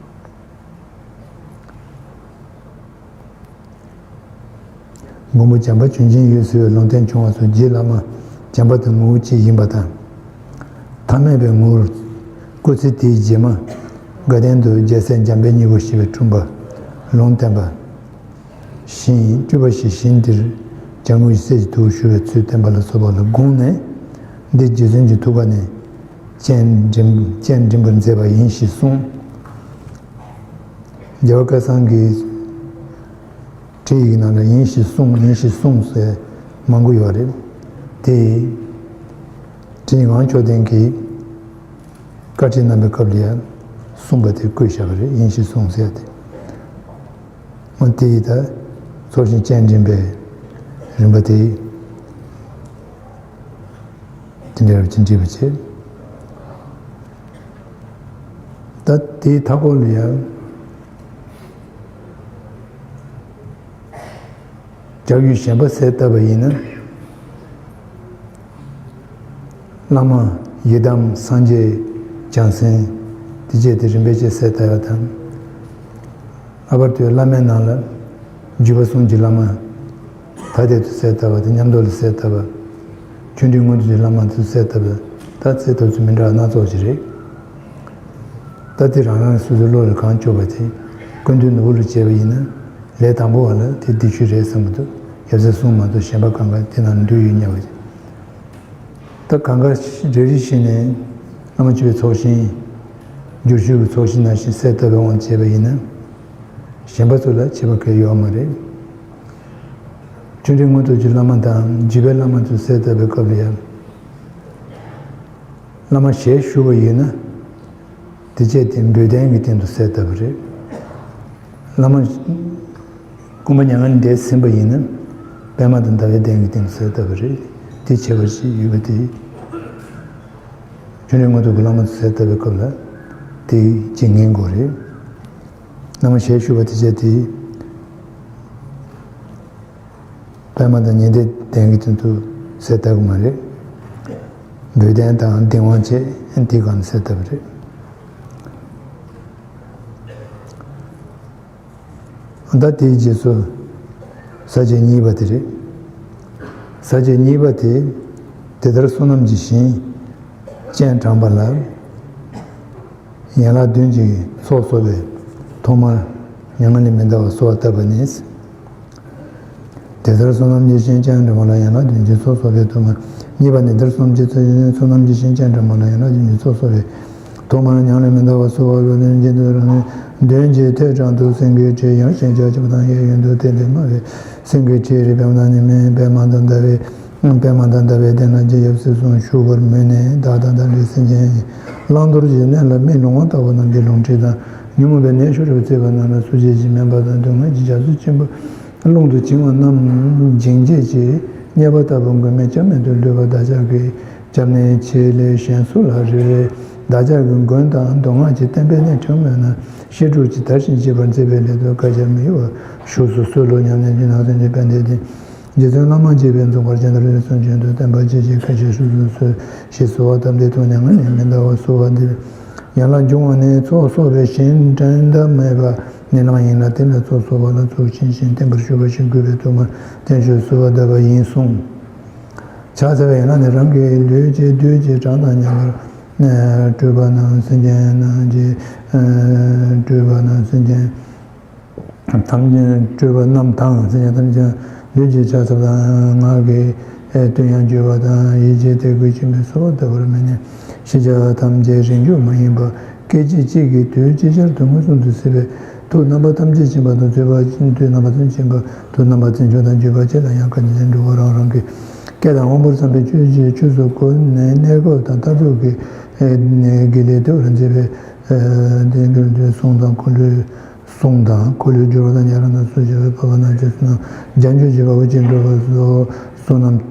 མགོན་པོ་བྱམས་པ་བྱོན་ཅིང་ཡོད་ཟེར་བའི་ལུང་བསྟན་བྱུང་བ་སོགས་རྗེ་བླ་མ་བྱམས་པ་དང་ངོ་བོ་གཅིག་ཡིན་པ་དང་། ཐ་མལ་པའི་ངོ་བོར་སྐུ་ཚེ་དེའི་རྗེས་མ་དགའ་ལྡན་དུ་རྒྱལ་སྲས་འཇམ་དཔལ་སྙིང་པོ་ཞེས་པའི་འཁྲུངས་པ་ལུང་བསྟན་པ་བཞིན་སྤྲུལ་པ་ཞིག་ཞིང་འདིར་བྱ་རྔོན་གྱི་སྲས་ཀྱི་ཐུགས་ཞུ་བའི་ཚུལ་བསྟན་པ་ལ་སོགས་པ་ལ་དགོངས་ནས། འདི་རྗེ་བཙུན་གྱི་ཐུགས་ཀ་ནས་སྤྱན་འདྲེན་སྤྱན་འདྲེན་པར་མཛད་པ་ཡིན་ཞེས་གསུངས། རྒྱལ་བ་སྐལ་བཟང་གི་ཁྲིད་ཡིག་ནང་ལ་ཡིན་ཞེས་གསུངས། ཡིན་ཞེས་གསུངས་ཟེར་མང་པོ་ཡོད་རེད། དེ་ཁྲིད་ཡིག་ངག་དབང་མཆོག་ལྡན་གྱིས་བཀའ་ཁྲིད་གནང་པའི་སྐབས་ལ་ཡང་གསུངས་པ་དེ་བཀོད་བཞག་པ་རེད། ཡིན་ཞེས་གསུངས་ཟེར་ཏེ། འོ་དེ་ཡིས་ད་ཚོགས་ཞིང་སྤྱན་འདྲེན་པའི་རིམ་པ་དེ་དེ་འདྲ་རུ་ཅི་འདྲི་བ་བྱེད། ད་དེའི་མཐའ་སྐོར་ལ་ཡང་། བྱ་རྒྱུད་གཞན་པ་གསལ་བཏབ་པ་ཡིན་ན། བླ་མ་ཡི་དམ་སངས་རྒྱས་བྱང་སེམས་དེ་བཅས་དེ་རིམ་པས་བཅས་གསལ་བཏབ་པ་དང་། ལྷག་པར་དུ་བླ་མའི་ནང་ལ་བརྒྱུད་པ་གསུམ་གྱི་བླ་མ་ཐ་དད་དུ་གསལ་བཏབ་པ་དང་མཉམ་དུ་ལ་གསལ་བཏབ་པ། ཆོས་འབྲེལ་མངོན་རྟོགས་ཀྱི་བླ་མ་དུ་གསལ་བཏབ་པ། ད་གསལ་བཏབ་ཚུལ་མི་འདྲ་བ་སྣ་ཚོགས་ཤིག་རེད། ད་དེ་རང་རང་སོ་སོའི་བློ་ལ་གང་སྐྱོ་བ་དེ་ཀུན་འདུས་ནོར་བུ་ལ་བྱས་པ་ཡིན་ན། ལས་དང་པོ་བ་ལ་དེ་སྡིག་སྤྱོད་རེད་བསམ་གྱི་འདུག་ཡབ་སྲས་གསུམ་མ་གཏོགས་གཞན་པ་གང་ག་དེ་ནང་ལ་འདུས་ཡོད་སྙམ་པ་རེད། ད་གང་ག་རེ་རེ་བཞིན་ནས་བླ་མ་བཅུ་པའི་ཚོགས་ཞིང་། བསྒྱུར་བཅོས་ཀྱི་ཚོགས་ཞིང་ནང་བཞིན་གསལ་བཏབ་པའི་དབང་བྱས་པ་ཡིན་ན། གཞན་པ་ཚོ་ལ་ཁྱད་པར་གང་ཡང་ཡོད་མ་རེད། ཆོས་འབྲེལ་མངོན་རྟོགས་ཀྱི་བླ་མ་དང་བརྒྱུད་པའི་བླ་མ་ཚོས་གསལ་བཏབ་པའི་སྐབས་ལ་ཡང་། བླ་མ་ཞལ་བཞུགས་པ་ཡིན་ན། དེ་བཅས་དེ་འབོད་ལྡན་གྱི་སྟེང་དུ་གསལ་བཏབ་པ་རེད། བླ་མ་སྐུ་མ་མྱ་ངན་འདས་ཟིན་པ་ཡིན་ན། པདྨ་དང་ཟླ་བའི་གདན་གྱི་སྟེང་དུ་གསལ་བཏབ་པ་རེད། དེ་ཁྱད་པར་ཞིག་ཡོད་པ་དེ། ཆོ་འཕྲུལ་དངོས་གྲུབ་ཀྱི་བླ་མ་དུ་གསལ་བཏབ་པའི་སྐབས་ལ་དེ་ཅིག་ངེས་དགོས་རེད། སྔ་མ་ཞལ་བཞུགས་པ་དེ་བྱས་དེ། པདྨ་དང་ཉི་ཟླའི་གདན་གྱི་སྟེང་དུ་གསལ་བཏབ་ཀྱི་མ་རེད། འབོལ་གདན་དང་གདན་དབང་བཅས་དེའི་སྒང་ལ་གསལ་བཏབ་པ་རེད། ད་དེའི་རྗེས་སུ་ས་བཅད་གཉིས་པ་དེ་རེད། ས་བཅད་གཉིས་པ་དེ། དེ་ལྟར་བསོད་ནམས་ཀྱི་ཞིང་སྤྱན་དྲངས་པ་ལ། ཡན་ལག་བདུན་གྱི་ཚོགས་གསོག་པས་ཐོག་མར་མྱ་ངན་ལས་མི་འདའ་བར་གསོལ་བ་བཏབ་པ་ནི། དེ་ལྟར་བསོད་ནམས་ཀྱི་ཞིང་སྤྱན་དྲངས་པ་ལ་ཡན་ལག་བདུན་གྱི་ཚོགས་གསོག་པས་ཐོག་མར། གཉིས་པ་ནི་དེར་སོམས་ཀྱི་ཚེ་བསོད་ནམས་ཀྱི་ཞིང་སྤྱན་དྲངས་པ་ལ་ཡན་ལག་བདུན་གྱི་ཚོགས་གསོག་པས་ཐོག་མར་མྱ་ངན་ལས་མི་འདའ་བར་གསོལ་བ་ལ་ནི་རྗེས་ཟློས་རང་ནི། མདུན་གྱི་ཐོད་ཕྲང་དུ་སེང་གེའི་ཁྲི་ཡར་བཞེངས་ཕྱག་བྱེད་པ་དང་གཡས་གཡོན་དུ་ཏེ་ཏེ་དམར་བའི་སེང་གེའི་ཁྲིའི་རིགས་པདྨ་དང་ཉི་མའི་པདྨ་དང་ཟླ་བའི་པདྨ་དང་ཟླ་བའི་གདན་ལ་རྗེས་ཡབ་སྲས་གསུམ་བཞུགས་པར་མོས་ནས། བདག་དང་བདག་འདྲའི་སེམས་ཅན་ཡི། བླང་དོར་གྱི་གནས་ལ་མི་ལོང་བ་ལྟ་བུ་རྣམས་ཀྱི་ལོངས་སྤྱོད་དང་ཉོན་མོངས་པའི་ནད་ཤོར་བར་བྱེད་པ་རྣམས་ལ་གཟུགས་བྱད་ཀྱིས་མནན་པ་དང་སྡུག་བསྔལ་གྱི་རྒྱ་མཚོ་ཆེན་པོ་རླུང་དུ་བྱིང་བ་རྣམས་བྱིང་བྱེད་ཀྱི་རྙེད་པ་ལྟ་བུ་མགོན་མེད་སྐྱབས་གནས་དུ་ལུས་པ་བདག་ཅག་གི་སྐྱབས་གནས་ཆེ་ལས་གཞན་སུ་ལ་རེ་བས། བདག་ཅག་གི་མགོན་དང་མདོ་སྔགས་ཀྱི་བསྟན་པའི་གནས་དྲང་མོས་ན་བཤད་སྒྲུབ་ཀྱི་དར་ཞིང་རྒྱས་པར་མཛད་པའི་སླད་དུ་བཀའ་རྒྱ་མི་གཡོ་བར་བཞུགས་སུ་གསོལ་ལོ་སྙམ་ནས་འདི་ནང་སེམས་ཀྱི་དཔལ་ལྡན་དེ། རྗེ་བཙུན་བླ་མ་མཆོད་པས་འཛུགས་པར་བྱོན་དང་རིགས་གསུམ་བྱོན་དུ་བསྟན་པ་ཇི་བཞིན་མཁའ་ཁྱབ་བཞུགས་སུ་གསོལ་ཞེས་གསོལ་བ་བཏབ་སྟེ་ཐོག་མྱ་ངན་ལས་མི་འདའ་བར་གསོལ་བ་འདེབས། ཡན་ལག་འབྱུང་བ་ནི་ཚོགས་གསོག་པའི་ཞིང་བྲལ་འདའ་མེད་པ་ནི་ལམ་ཡིན་ལ། དེ་ལ་ཚོགས་གསོག་པ་ལ་ཚོགས་ཆེན་ཞིང་བརྟན་པར་ཞུགས་པ་ཞིག་དགོས་པས་ཐོག་མར་བརྟན་བཞུགས་གསོལ་བ་གདབ་པ་ཡིན་གསུངས། ཕྱག་འཚལ་བའི་ཡན་ལག་ནི་རང་གི་ལུས་ཀྱི་བདུད་ཀྱི་གྲངས་དང་མཉམ་པར་སྤྲུལ་པ་རྣམས་སེམས་ཅན་རྣམས་ཀྱི་སྤྲུལ་པ་རྣམས་སེམས་ཅན་ཐམས་ཅད་སྤྲུལ་པ་རྣམས་དང་སེམས་ཅན་ཐམས་ཅད་ལུས་ཀྱི་ཕྱག་འཚལ་དང་ངག་གི་བསྟོད་དབྱངས་བརྗོད་པ་དང་ཡིད་ཀྱི་དད་གུས་ཆེན་པོས་གསོལ་བ་འདེབས་པར་མོས་ནས། ཤེས་བྱ་ཐམས་ཅད་རིང་བརྒྱུད་མ་ཡིན་པ་སྐད་ཅིག་གཅིག་གིས་དུས་ཅིག་ཅར་དུ་མངོན་སུམ་དུ་གཟིགས་པས་ཐུགས་རྣམ་པ་ཐམས་ཅད་མཁྱེན་པ་དང་བརྗོད་པ་ཐུགས་རྣམ་པ་ཐམས་ཅད་མཁྱེན་པ་ཐུགས་རྣམ་པ་ཐམས་ཅད་མཁྱེན་པ་དང་བརྗོད་པ་ཅི་ལ་ཡང་སྐད་ཅིག་ཅར་འགྲོ་བ་རང་རང་གི་སྐད་དང་དབང་པོར་བསམ་པའི་ཆོས་ཀྱི་ཆོས་སུ་གོ་ནས་གནས་སྐབས་དང་མཐར་ཐུག་གི་དགེ་ལེགས་ཐོབ་པར་མཛད་པའི་དེ་གསུང་དང་འཁོར་ལོའི་གསུང་དང་འཁོར་ལོའི་སྦྱོར་བ་དང་ཉན་རང་དང་སོ་སྐྱེ་བའི་འཕགས་པ་རྣམས་ཀྱི་གསུང་རྣམས་རྒྱ་འགྱུར་གྱི་དཔའ་བོ་ཅན་འགྲོ་བ་སོགས་བསོད་ནམས་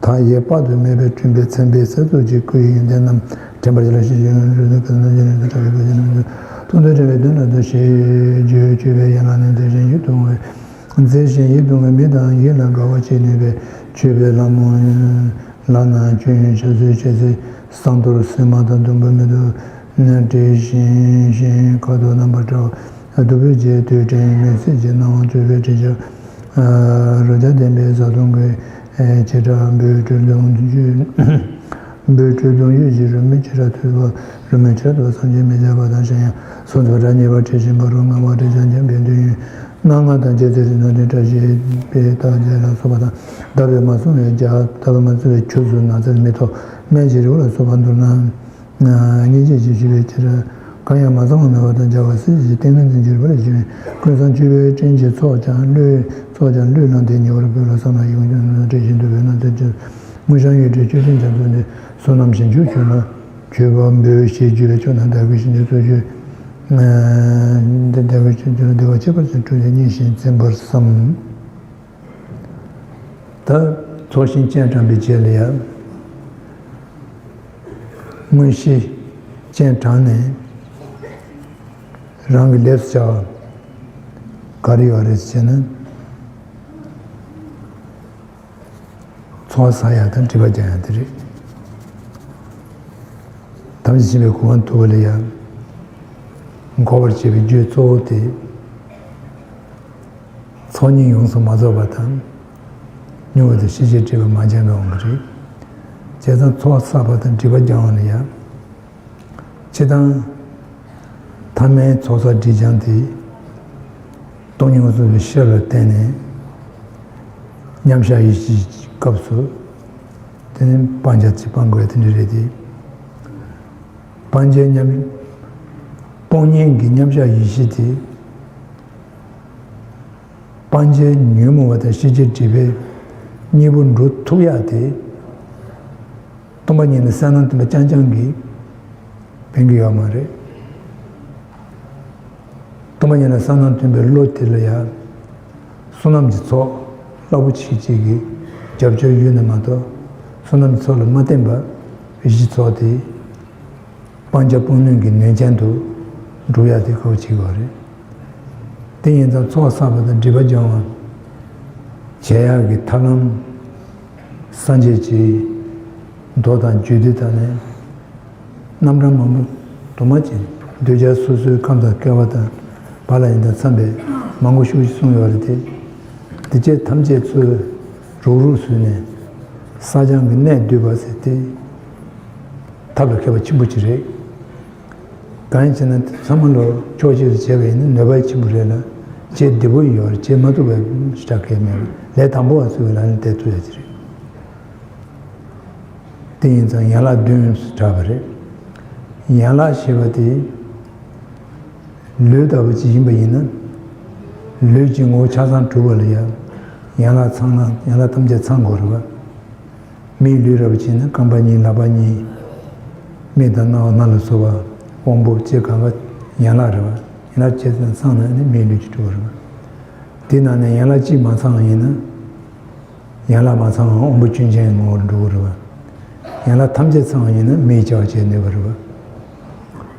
མཐའ་ཡས་དཔག་ཏུ་མེད་པའི་བསྐྲུན་པའི་མཚན་དཔེའི་གསེར་མཚོ་གཅིག་སྐུ་ཡི་ཡོན་ཏན་རྣམས་དྲན་པར་བྱ་ལ་ཤེས་བཞིན་རུ་ནི་ཀ་ནི་ཀྱི་ནི་ཀྲ་བའི་ཀ་ཅི་ནི་ཐུགས་འདོད་དྲན་པའི་དོན་ལ་འདུ་ཤེས་བརྗོད་མཆོད་པའི་ཡན་ལག་ནི་མཛེས་ཤིང་ཡིད་དུ་འོང་བའི་མཛེས་ཤིང་ཡིད་དུ་འོང་བའི་མིག་དང་ཡིད་ལ་དགའ་བ་བྱེད་ནུས་པའི་མཆོད་པའི་ལྷ་མོ་ལྷ་ནང་མཆོད་ཡོན་ཕྱག་མཛོད་བྱེད་ཚེ་བསང་གཏོར་སིལ་མ་དང་བདུག་སྤོས་མེ་ཏོག་ནས་བྲེས་ཤིང་ཤིང་ཁ་དོག་རྣམ་པར་བཀྲ་བ་བདུག་སྤོས་བཅས་དུས་དྲན་མེལ་སྲིད་ཀྱི་སྣང་བ་སྤྲུལ་པའི་དྲི་ཆབ། རོ་བརྒྱ་ལྡན་པའི་བཟའ་བཏུང་གི་བྱེ་བྲག་འབོད་སྒྲོལ་གདུང་བརྒྱུད། འབོད་སྒྲོལ་གདུང་བརྒྱུད་ཀྱི་རོལ་མོའི་བྱེ་བྲག་ཐོས་པ་རོལ་མོའི་བྱེ་བྲག་ཐོས་པ་བསམ་གྱིས་མི་ཁྱབ་པ་དང་གཞན་ཡང་སོ་སོར་སྒྲ་སྙན་པ་དྲི་ཞིམ་པ་རོ་མངར་བ་དྲི་ཆབ་འཇམ་པའི་འདོད་ཡོན་སྣ་ལྔ་དང་སྦྱར་ཚེ་རིགས་སྣ་བདུན་བཀྲ་ཤིས་པའི་རྟགས་བརྒྱད་ལ་སོགས་པ་དང་བརྡ་པས་མ་བཟུང་བའི་རྒྱ་བརྡ་པས་མ་བཟུང་བའི་ཆུ་ཚོད་ནགས་ཚལ་མེ་ཏོག་སྨན་གྱི་རི་བོ་ལ་སོགས་པ་མདོར་ན། སྙིང་རྗེ་ཞེས་བྱ་བའི་ཕྱིར། གང་ཡང་མ་ཚང་བ་མེད་པ་དང་བྱ་བ་སྲིད་ཞིའི་ཏིང་ངེ་འཛིན་གྱི་རིམ་པར་བྱེད་པའི་ཀུན་བཟང་མཆོད་པའི་སྤྲིན་གྱི་ཚོགས་ཀྱང་བློས་ཚོགས་ཀྱང་བློས་བསླངས་ཏེ་ཉེ་བར་འབུལ་ལ་བསམ་ལ་ཡིད་འོང་ཀྱང་ནོར་བྲལ་བཞིན་དུ་འབད་ན་ཚེ་ཅན་དངུལ་ཤང་ཡོད་དྲི་མཆོད་སྤྲིན་ཀྱང་བཙུགས་ནས་བསོད་ནམས་ཞིང་མཆོག་མཆོད་ན་མཆོད་པ་འབུལ་ཞེས་བརྗོད་པའི་ཆོག་ན་བདག་གིས་ཤིན་ཏུ་གཙོ་ཆོས་འདི་བདག་གིས་ཆོས་བརྗོད་ན་བདེ་བ་ཁྱད་པར་ཅན་འཕྲོག་ནས་སྙིང་བཞིན་འཛིན་པར་བསམ། ད་ཚོགས་ཞིང་སྤྱན་དྲངས་པའི་རྗེས་ལ་ཡང་དངོས་གཞི་སྤྱན་དྲངས་ནས་རང་གི་ལས་སུ་བྱ་བ་ག་རེ་ཡོད་རེད་ཟེར་ན། ཚོགས་བསགས་ཡ་དང་སྒྲིབ་པ་སྦྱང་ཡ་དེ་རེད། ཐམས་ཅད་མཁྱེན་པའི་གོ་འཕང་ཐོབ་པ་ལ་ཡང་འགོག་པར་བྱེད་པའི་རྒྱུ་གཙོ་བོ་དེ། ཚོགས་གཉིས་ཡོངས་སུ་མ་རྫོགས་པ་དང་། མྱོང་བ་དང་ཤེས་བྱའི་སྒྲིབ་པ་མ་སྦྱངས་པའི་དབང་གིས་རེད། བྱས་ཙང་ཚོགས་བསགས་པ་དང་སྒྲིབ་པ་སྦྱང་བ་ལ་ཡང་། སྤྱིར་བཏང་། ཐ་མའི་ཚོགས་བསགས་སྒྲིབ་སྦྱང་དེ། སྟོང་ཉིད་མངོན་སུམ་གྱི་ཤེས་རབ་ལ་བརྟེན་ནས། མཉམ་བཞག་ཡེ་ཤེས་ཀྱི་སྐབས་སུ། དེ་ནི་སྤང་བྱ་ཅིག་སྤང་དགོས་དེ་འདྲ་རེད་དེ། སྤང་བྱའི་མཉམ། སྤོང་གཉེན་གྱི་མཉམ་བཞག་ཡེ་ཤེས་དེ། སྤང་བྱའི་ཉོན་མོངས་པ་དང་ཤེས་བྱའི་སྒྲིབ་པའི་གཉིས་པོ་འགྲོ་ཐུབ་ཡག་དེ། སྟོང་པ་ཉིད་ནི་གསལ་སྣང་སྟོན་པ་རྐྱང་རྐྱང་གིས་ཕན་གྱི་ཡོད་མ་རེད། སྟོང་པ་ཉིད་ནི་གསལ་སྣང་སྟོན་པའི་བློ་དེ་ལ་ཡང་ བསོད་ནམས་ཀྱི་ཚོགས་རླབས་པོ་ཆེ་གཅིག་གི་རྒྱབ་སྐྱོར་ཡོད་ན་མ་གཏོགས། བསོད་ནམས་ཀྱི་ཚོགས་ལ་མ་བརྟེན་པར་གཞི་ཚོགས་དེ་སྤང་བྱ་སྤོང་ལུགས་ཀྱི་ནུས་ཅན་དུ་འགྲུབ་ཡག་དེ་ཁག་པོ་ཆེ་གི་རེད། དེ་ཡིན་ཙང་ཚོགས་བསགས་པ་དང་སྒྲིབ་པ་སྦྱང་བ་བྱེད་ཡག་གི་ཐབས་ལམ་སངས་རྒྱས་ཀྱི་མདོ་དང་རྒྱུད་སྡེ་དག་ནས། རྣམ་གྲངས་མང་པོ་དུ་མ་ཅན། གདུལ་བྱ་སོ་སོའི་ཁམས་དང་སྐལ་བ་དང་བག་ལ་ཉལ་དང་འཚམས་པའི་མང་པོ་ཤོས་ཤིག་གསུངས་ཡོད་རེད་དེ། དེ་བཅས་ཐམས་ཅད་ཚུར་རུག་རུག་བཟོས་ནས་བསགས་སྦྱང་གི་གནད་བསྡུས་པ་ཟེར་ཏེ། ཐབས་ལ་མཁས་པ་ཆེན་པོ་ཅིག་རེད། གང་ཡིན་ཟེར་ན་ཚང་མ་ལོ་ཕྱོགས་གཅིག་ཏུ་བྱས་པ་ཡིན་ན་ནུས་པ་ཆེན་པོ་རེད་ལ། བྱེད་བདེ་པོ་ཡོད་རེད། བྱེད་མ་ཐུབ་པའི་ཞེ་དྲག་གལ་མེད་པ། ལས་དང་པོ་བ་ཚོ་གི་ལག་ལེན་བསྟར་ཐུབ་ཡ་ཅིག་རེད། དེ་ཡིན་ཙང་ཡན་ལག་བདུན་ཟེར་གྲགས་པ་རེད། ཡན་ལག་ཞེས་པ་དེ་ལུས་ལྟ་བུ་ཅིག་ཡིན་པ་ཡིན་ན། ལུས་ཀྱི་ངོ་བོ་ཆ་ཚང་གྲུབ་པ་ལ་ཡང་ཡན་ལག་ཚང་ན་ཡན་ལག་ཐམས་ཅད་ཚང་དགོས་རེད་པ། མིའི་ལུས་འདྲ་བོ་ཅིག་ཡིན་ན་རྐང་པ་གཉིས་ལག་པ་གཉིས། མིག་དང་རྣ་བ་སྣ་ལ་སོགས་པ། དབང་པོ་ལྕེ་གང་ག་ཡན་ལག་རེད་པ། ཡན་ལག་ཆ་ཚང་ཚང་ན་ནི་མིའི་ལུས་ཀྱི་གྲུབ་པ་རེད་པ། དེ་ནང་ནས་ཡན་ལག་གཅིག་མ་ཚང་བ་ཡིན་ན། ཡན་ལག་མ་ཚང་བ་དབང་པོ་སྐྱོན་ཅན་ངོ་བོར་འགྲོ་གི་རེད་པ། ཡན་ལག་ཐམས་ཅད་ཚང་བ་ཡིན་ན་མིའི་བྱ་བ་བྱེད་ནུས་པ་རེད་པ།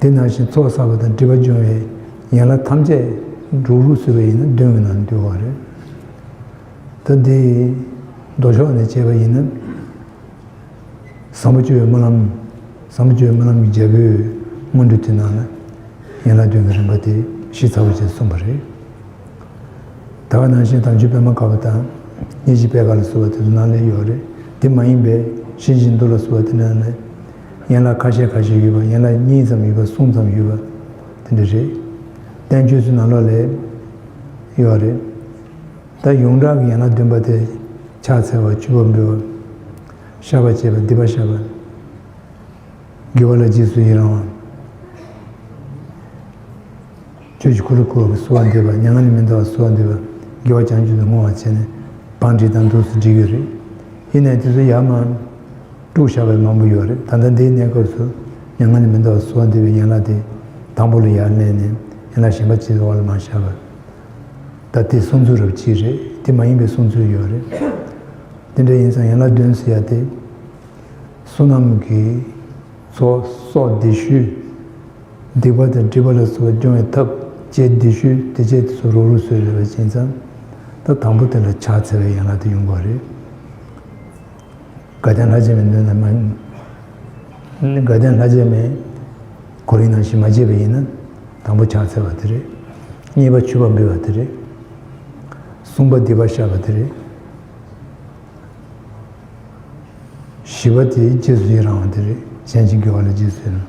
དེ་ནང་བཞིན་ཚོགས་བསགས་པ་དང་སྒྲིབ་པ་སྦྱོང་བའི་ཡན་ལག་ཐམས་ཅད་རུག་རུག་བཟོས་པ་ཡིན་ན་བདུན་གྱི་ནང་འདུ་བ་རེད། ད་འདི་མདོ་ཕྱོགས་ནས་བྱས་པ་ཡིན་ན། བཟང་པོ་སྤྱོད་པའི་སྨོན་ལམ། བཟང་པོ་སྤྱོད་པའི་སྨོན་ལམ་གྱི་རྒྱལ་པོའི་སྔོན་འགྲོ་དེ་ནང་ལ་ཡན་ལག་བདུན་གྱི་རིམ་པ་དེ་ཞིབ་ཚགས་པོ་བྱས་གསུངས་པ་རེད། ད་ག་ནང་བཞིན་དམ་ཆོས་པད་མ་དཀར་པོ་དང་། སྙན་ཞིང་པད་དཀར་ལ་སོགས་པ་དེ་ཚོ་ནང་ལ་ཡོད་རེད། དེ་མ་ཡིན་པའི་ཤིང་བཞིན་དུ་ལ་སོགས་པ་དེ་ནང་ལ་ཡན་ལག་ཁ་ཤས་ཁ་ཤས་ཡོད་པ། ཡན་ལག་གཉིས་ཙམ་ཡོད་པ། གསུམ་ཙམ་ཡོད་པ་དེ་འདྲ་རེད། བསྟན་བཅོས་ཚོའི་ནང་ལོགས་ལ་ཡོད་རེད། ད་ཡོངས་གྲགས་ཀྱི་ཡན་ལག་བདུན་པ་དེ་ཕྱག་འཚལ་བ། མཆོད་པ་འབུལ་བ། བཤགས་པ་བྱེད་པ། སྡིག་པ་བཤགས་པ། དགེ་བ་ལ་རྗེས་སུ་ཡི་རང་བ། ཆོས་ཀྱི་འཁོར་ལོ་བསྐོར་བ་གི་གསོལ་བ་འདེབས་པ། མྱ་ངན་ལས་མི་འདའ་བར་གསོལ་བ་འདེབས་པ། དགེ་བ་བྱང་ཆུབ་ཏུ་བསྔོ་བ་བྱས་ནས་བང་སྒྲིག་དང་འདུག་སེ་སྒྲིག་གི་རེད། ཡིན་ནའི་དེ་ཚོ་ཡར་མར་དཀྲུགས་བཞག་པའི་མང་པོ་ཡོད་རེད། ད་ལྟ་འདིའི་གནས་སྐབས་སུ་མྱ་ངན་ལས་མི་འདའ་བར་གསོལ་བ་འདེབས་པའི་ཡན་ལག་དེ་དང་པོ་ལ་ཡར་གནས་ནས་ཡན་ལག་གཞན་པ་ཅིག་འོག་ལ་མར་བཞག་པ། ད་དེ་གསུང་ཚུལ་རབ་གཅིག་རེད། དེ་མ་ཡིན་པའི་གསུང་ཚུལ་ཡོད་རེད། དེ་འདྲ་ཡིན་ཙང་ཡན་ལག་བདུན་ཟེར་ཡ་དེ། བསོད་ནམས་ཀྱི་ཚོགས་གསོག་བདེ་ཤོས། སྡིག་པ་དང་སྒྲིབ་པ་ལ་སོགས་པ་སྦྱོང་བའི་ཐབས་བྱེད་བདེ་ཤོས་དེ་བྱས་དེ་ཚོ་རུག་རུག་བཟོས་ཡོད་པ་ཡིན་ཙང་། ད་དང་པོ་དེ་ལ་ཕྱག་འཚལ་བའི་ཡན་ལག་དེ་ཡོང་གི་རེད། དགའ་ལྡན་ལྷ་བརྒྱ་མའི་མདུན་ལ་མ། དགའ་ལྡན་ལྷ་བརྒྱ་མའི་གོ་རིམ་ནང་བཞིན་མ་བྱས་པ་ཡིན་ན། དང་པོ་ཕྱག་འཚལ་བ་དེ་རེད། གཉིས་པ་མཆོད་པ་འབུལ་བ་དེ་རེད། གསུམ་པ་སྡིག་པ་བཤགས་པ་དེ་རེད། བཞི་པ་དེ་རྗེས་སུ་ཡི་རང་བ་དེ་རེད། གཞན་གྱི་དགེ་བ་ལ་རྗེས་སུ་ཡི་རང་།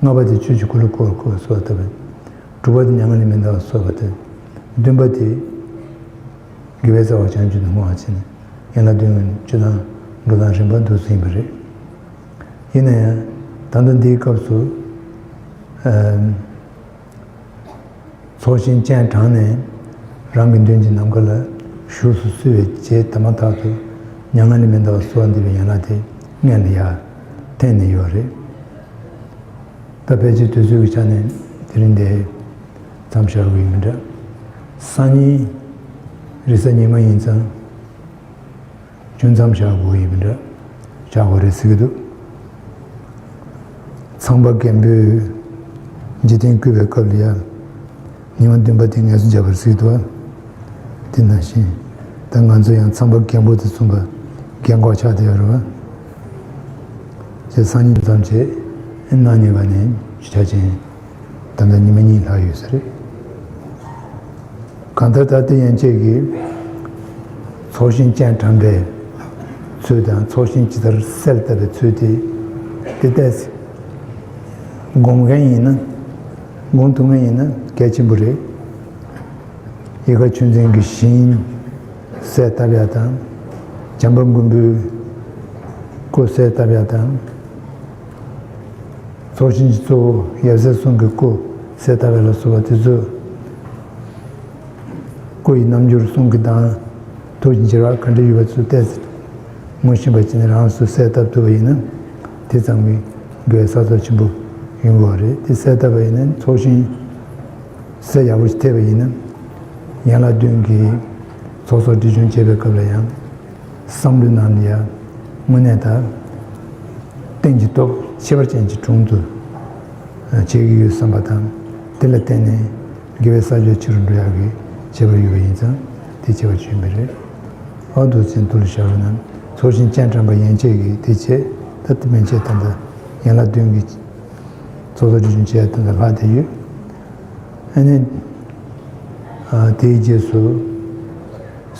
ལྔ་པ་དེ་ཆོས་ཀྱི་འཁོར་ལོ་བསྐོར་བསྐོར་གསོལ་བ་བཏབ་པ། དྲུག་པ་དེ་མྱ་ངན་ལས་མི་འདའ་བར་གསོལ་བ་བཏབ། བདུན་པ་དེ་དགེ་བའི་རྩ་བ་བྱང་ཆུབ་ཏུ་བསྔོ་བ་བྱས་ནས་ཡན་ལག་བདུན་གྱི་སྤྱོད་སྟངས་འགྲོ་སྟངས་རིམ་པ་འདུག་སེ་ཡིན་པ་རེད། ཡིན་ན་ཡང་ད་ལྟ་འདིའི་སྐབས་སུ། ཨ། ཚོགས་ཞིང་སྤྱན་དྲངས་ནས་རང་གི་མདུན་གྱི་ནམ་མཁའ་ལ་བཞུགས་སུ་གསོལ་བའི་རྗེས་ད་མ་ཐག་ཏུ་མྱ་ངན་ལས་མི་འདའ་བར་གསོལ་བ་འདེབས་པའི་ཡན་ལག་དེ་སྔོན་ལ་ཡར་འཐེན་ནས་ཡོད་རེད། ད་ཕལ་ཆེར་དུས་ཚོད་ཀྱི་ཆ་ནས་དེ་རིང་འདིར་མཚམས་བཞག་དགོས་ཡིན་མི་འདྲ། སང་ཉིན་རེས་གཟའ་ཉི་མ་ཡིན་ཙང་། ཅུང་མཚམས་བཞག་དགོས་ཡིན་པ་འདྲ། བཞག་དགོས་རེད་ཟེར་གྱི་འདུག། ཚངས་པ་རྒན་པོས་འཇིག་རྟེན་བསྐོར་བའི་སྐབས་ལ་ཡང་ཉི་མ་བདུན་པ་དེ་ངལ་གསོ་བརྒྱབ་པ་རེད་ཟེར་གྱི་འདུག། དེ་ནང་བཞིན་ད་ང་ཚོ་ཡང་ཚངས་པ་རྒན་པོ་དེ་མཚུངས་པ་རྒན་གོག་ཆགས་བསྡད་ཡོད་རེད་པ། བྱས་སང་ཉིན་མཚམས་བྱས་གནངས་ཉིན་ག་ནས་ཆ་ཆེན། ད་ལྟ་ཉི་མ་གཉིས་ལྷག་ཡོད་ས་རེད། གང་ལྟར་ད་ལྟ་ཡན་ཆད་ཀྱི་ཚོགས་ཞིང་སྤྱན་དྲངས་པའི་ཚུལ་དང་། ཚོགས་ཞིང་ཇི་ལྟར་གསལ་བཏབ་པའི་ཚུལ་དེ། དེ་ལྟས་སྒོམ་མཁན་ཡིན་ན། སྒོམ་ཐུབ་མཁན་ཡིན་ན་གལ་ཆེན་པོ་རེད། ཡལ་ག་ཆུ་འཛིན་གྱི་ཞིང་གསལ་བཏབ་ཡ་དང་། བྱམས་པ་མགོན་པོའི་སྐུ་གསལ་བཏབ་ཡ་དང་། ཚོགས་ཞིང་གི་གཙོ་བོ་ཡབ་སྲས་གསུམ་གྱི་སྐུ་གསལ་བཏབ་པ་ལ་སོགས་པ་དེ་ཚོ། སྐུ་ཡི་རྣམ་འགྱུར་གསུང་གི་དང་། ཐུགས་ཀྱི་འགྱུར་བ་ག་འདྲ་ཡོད་པ་ཚོ་ཏོག་ཙམ་ངོ་ཤེས་པ་བྱས་ནས་རང་སོ་གསལ་བཏབ་ཐུབ་པ་ཡིན་ན། དེ་ཙམ་གྱིས་དགེ་བའི་ས་ཚོགས་ཆེན་པོ་ཡོང་གི་རེད། དེ་གསལ་བཏབ་པ་ཡིན་ན། ཚོགས་ཞིང་གསལ་ཡག་པོ་ཞིག་ཐེབས་པ་ཡིན་ན། ཡན་ལག་བདུན་གྱི་ ཚོགས་གསོག་སྒྲིབ་སྦྱོང་བྱེད་པའི་སྐབས་ལ་ཡང་། བསམ་བློའི་ནང་ལ་ཡང་དངོས་གནས་ད་རྟེན་གྱི་སྟོབས་ཁྱད་པར་ཅན་གྱི་དྲུང་དུ་བྱེད་ཀྱི་ཡོད་བསམ་པ་དང་། དེ་ལ་བརྟེན་ནས་དགེ་བའི་བསགས་རྒྱུ་ཆེ་རུ་འགྲོ་ཡག་གི་ཁྱད་པར་ཡོད་པ་ཡིན་ཙང་། དེ་ཁྱད་པར་ཆེན་པོ་རེད། ཨ་འདུག་ཚེ་འདུལ་ཞབས་རྣམས་ཚོགས་ཞིང་སྤྱན་དྲངས་པ་ཡན་ཆད་ཀྱིས་དེ་བྱས། ད་ལྟ་མན་ཆད་ད་ལྟ་ཡན་ལག་བདུན་གྱི་ཚོགས་གསོག་སྒྲིབ་སྦྱོང་བྱས་ད་ལྟ་ལྷག་བསྡད་ཡོད། ཨ་ནི། ཨ། དེའི་རྗེས་སུ་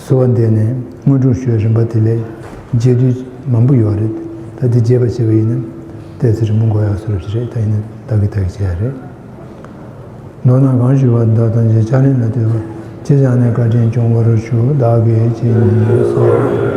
གསོལ་བ་འདེབས་ནས་དངོས་གྲུབ་ཞུ་བའི་རིམ་པ་དེ་ལས་རྗེས་ཟློས་མང་པོ་ཡོད་རེད། ད་དེ་རྗེས་པ་བྱས་པ་ཡིན་ན་ཏོག་ཙམ་རིང་པོ་འགོར་ཡག་བཟོ་འདྲ་ཞིག་རེད། ད་ཡིན་ན་ད་གི་ད་གི་བྱེད་ཡག་རེད། མདོར་ན་གང་ཞུ་བ་བདག་ཐམས་ཅད་ཕྱག་ལེན་ལ་ལྟོས་པ། ཅི་བྱས་ནས་བཀའ་དྲིན་སྐྱོང་བར་ཞུ། བདག་གིས་ཅི་ཉིད་བསགས།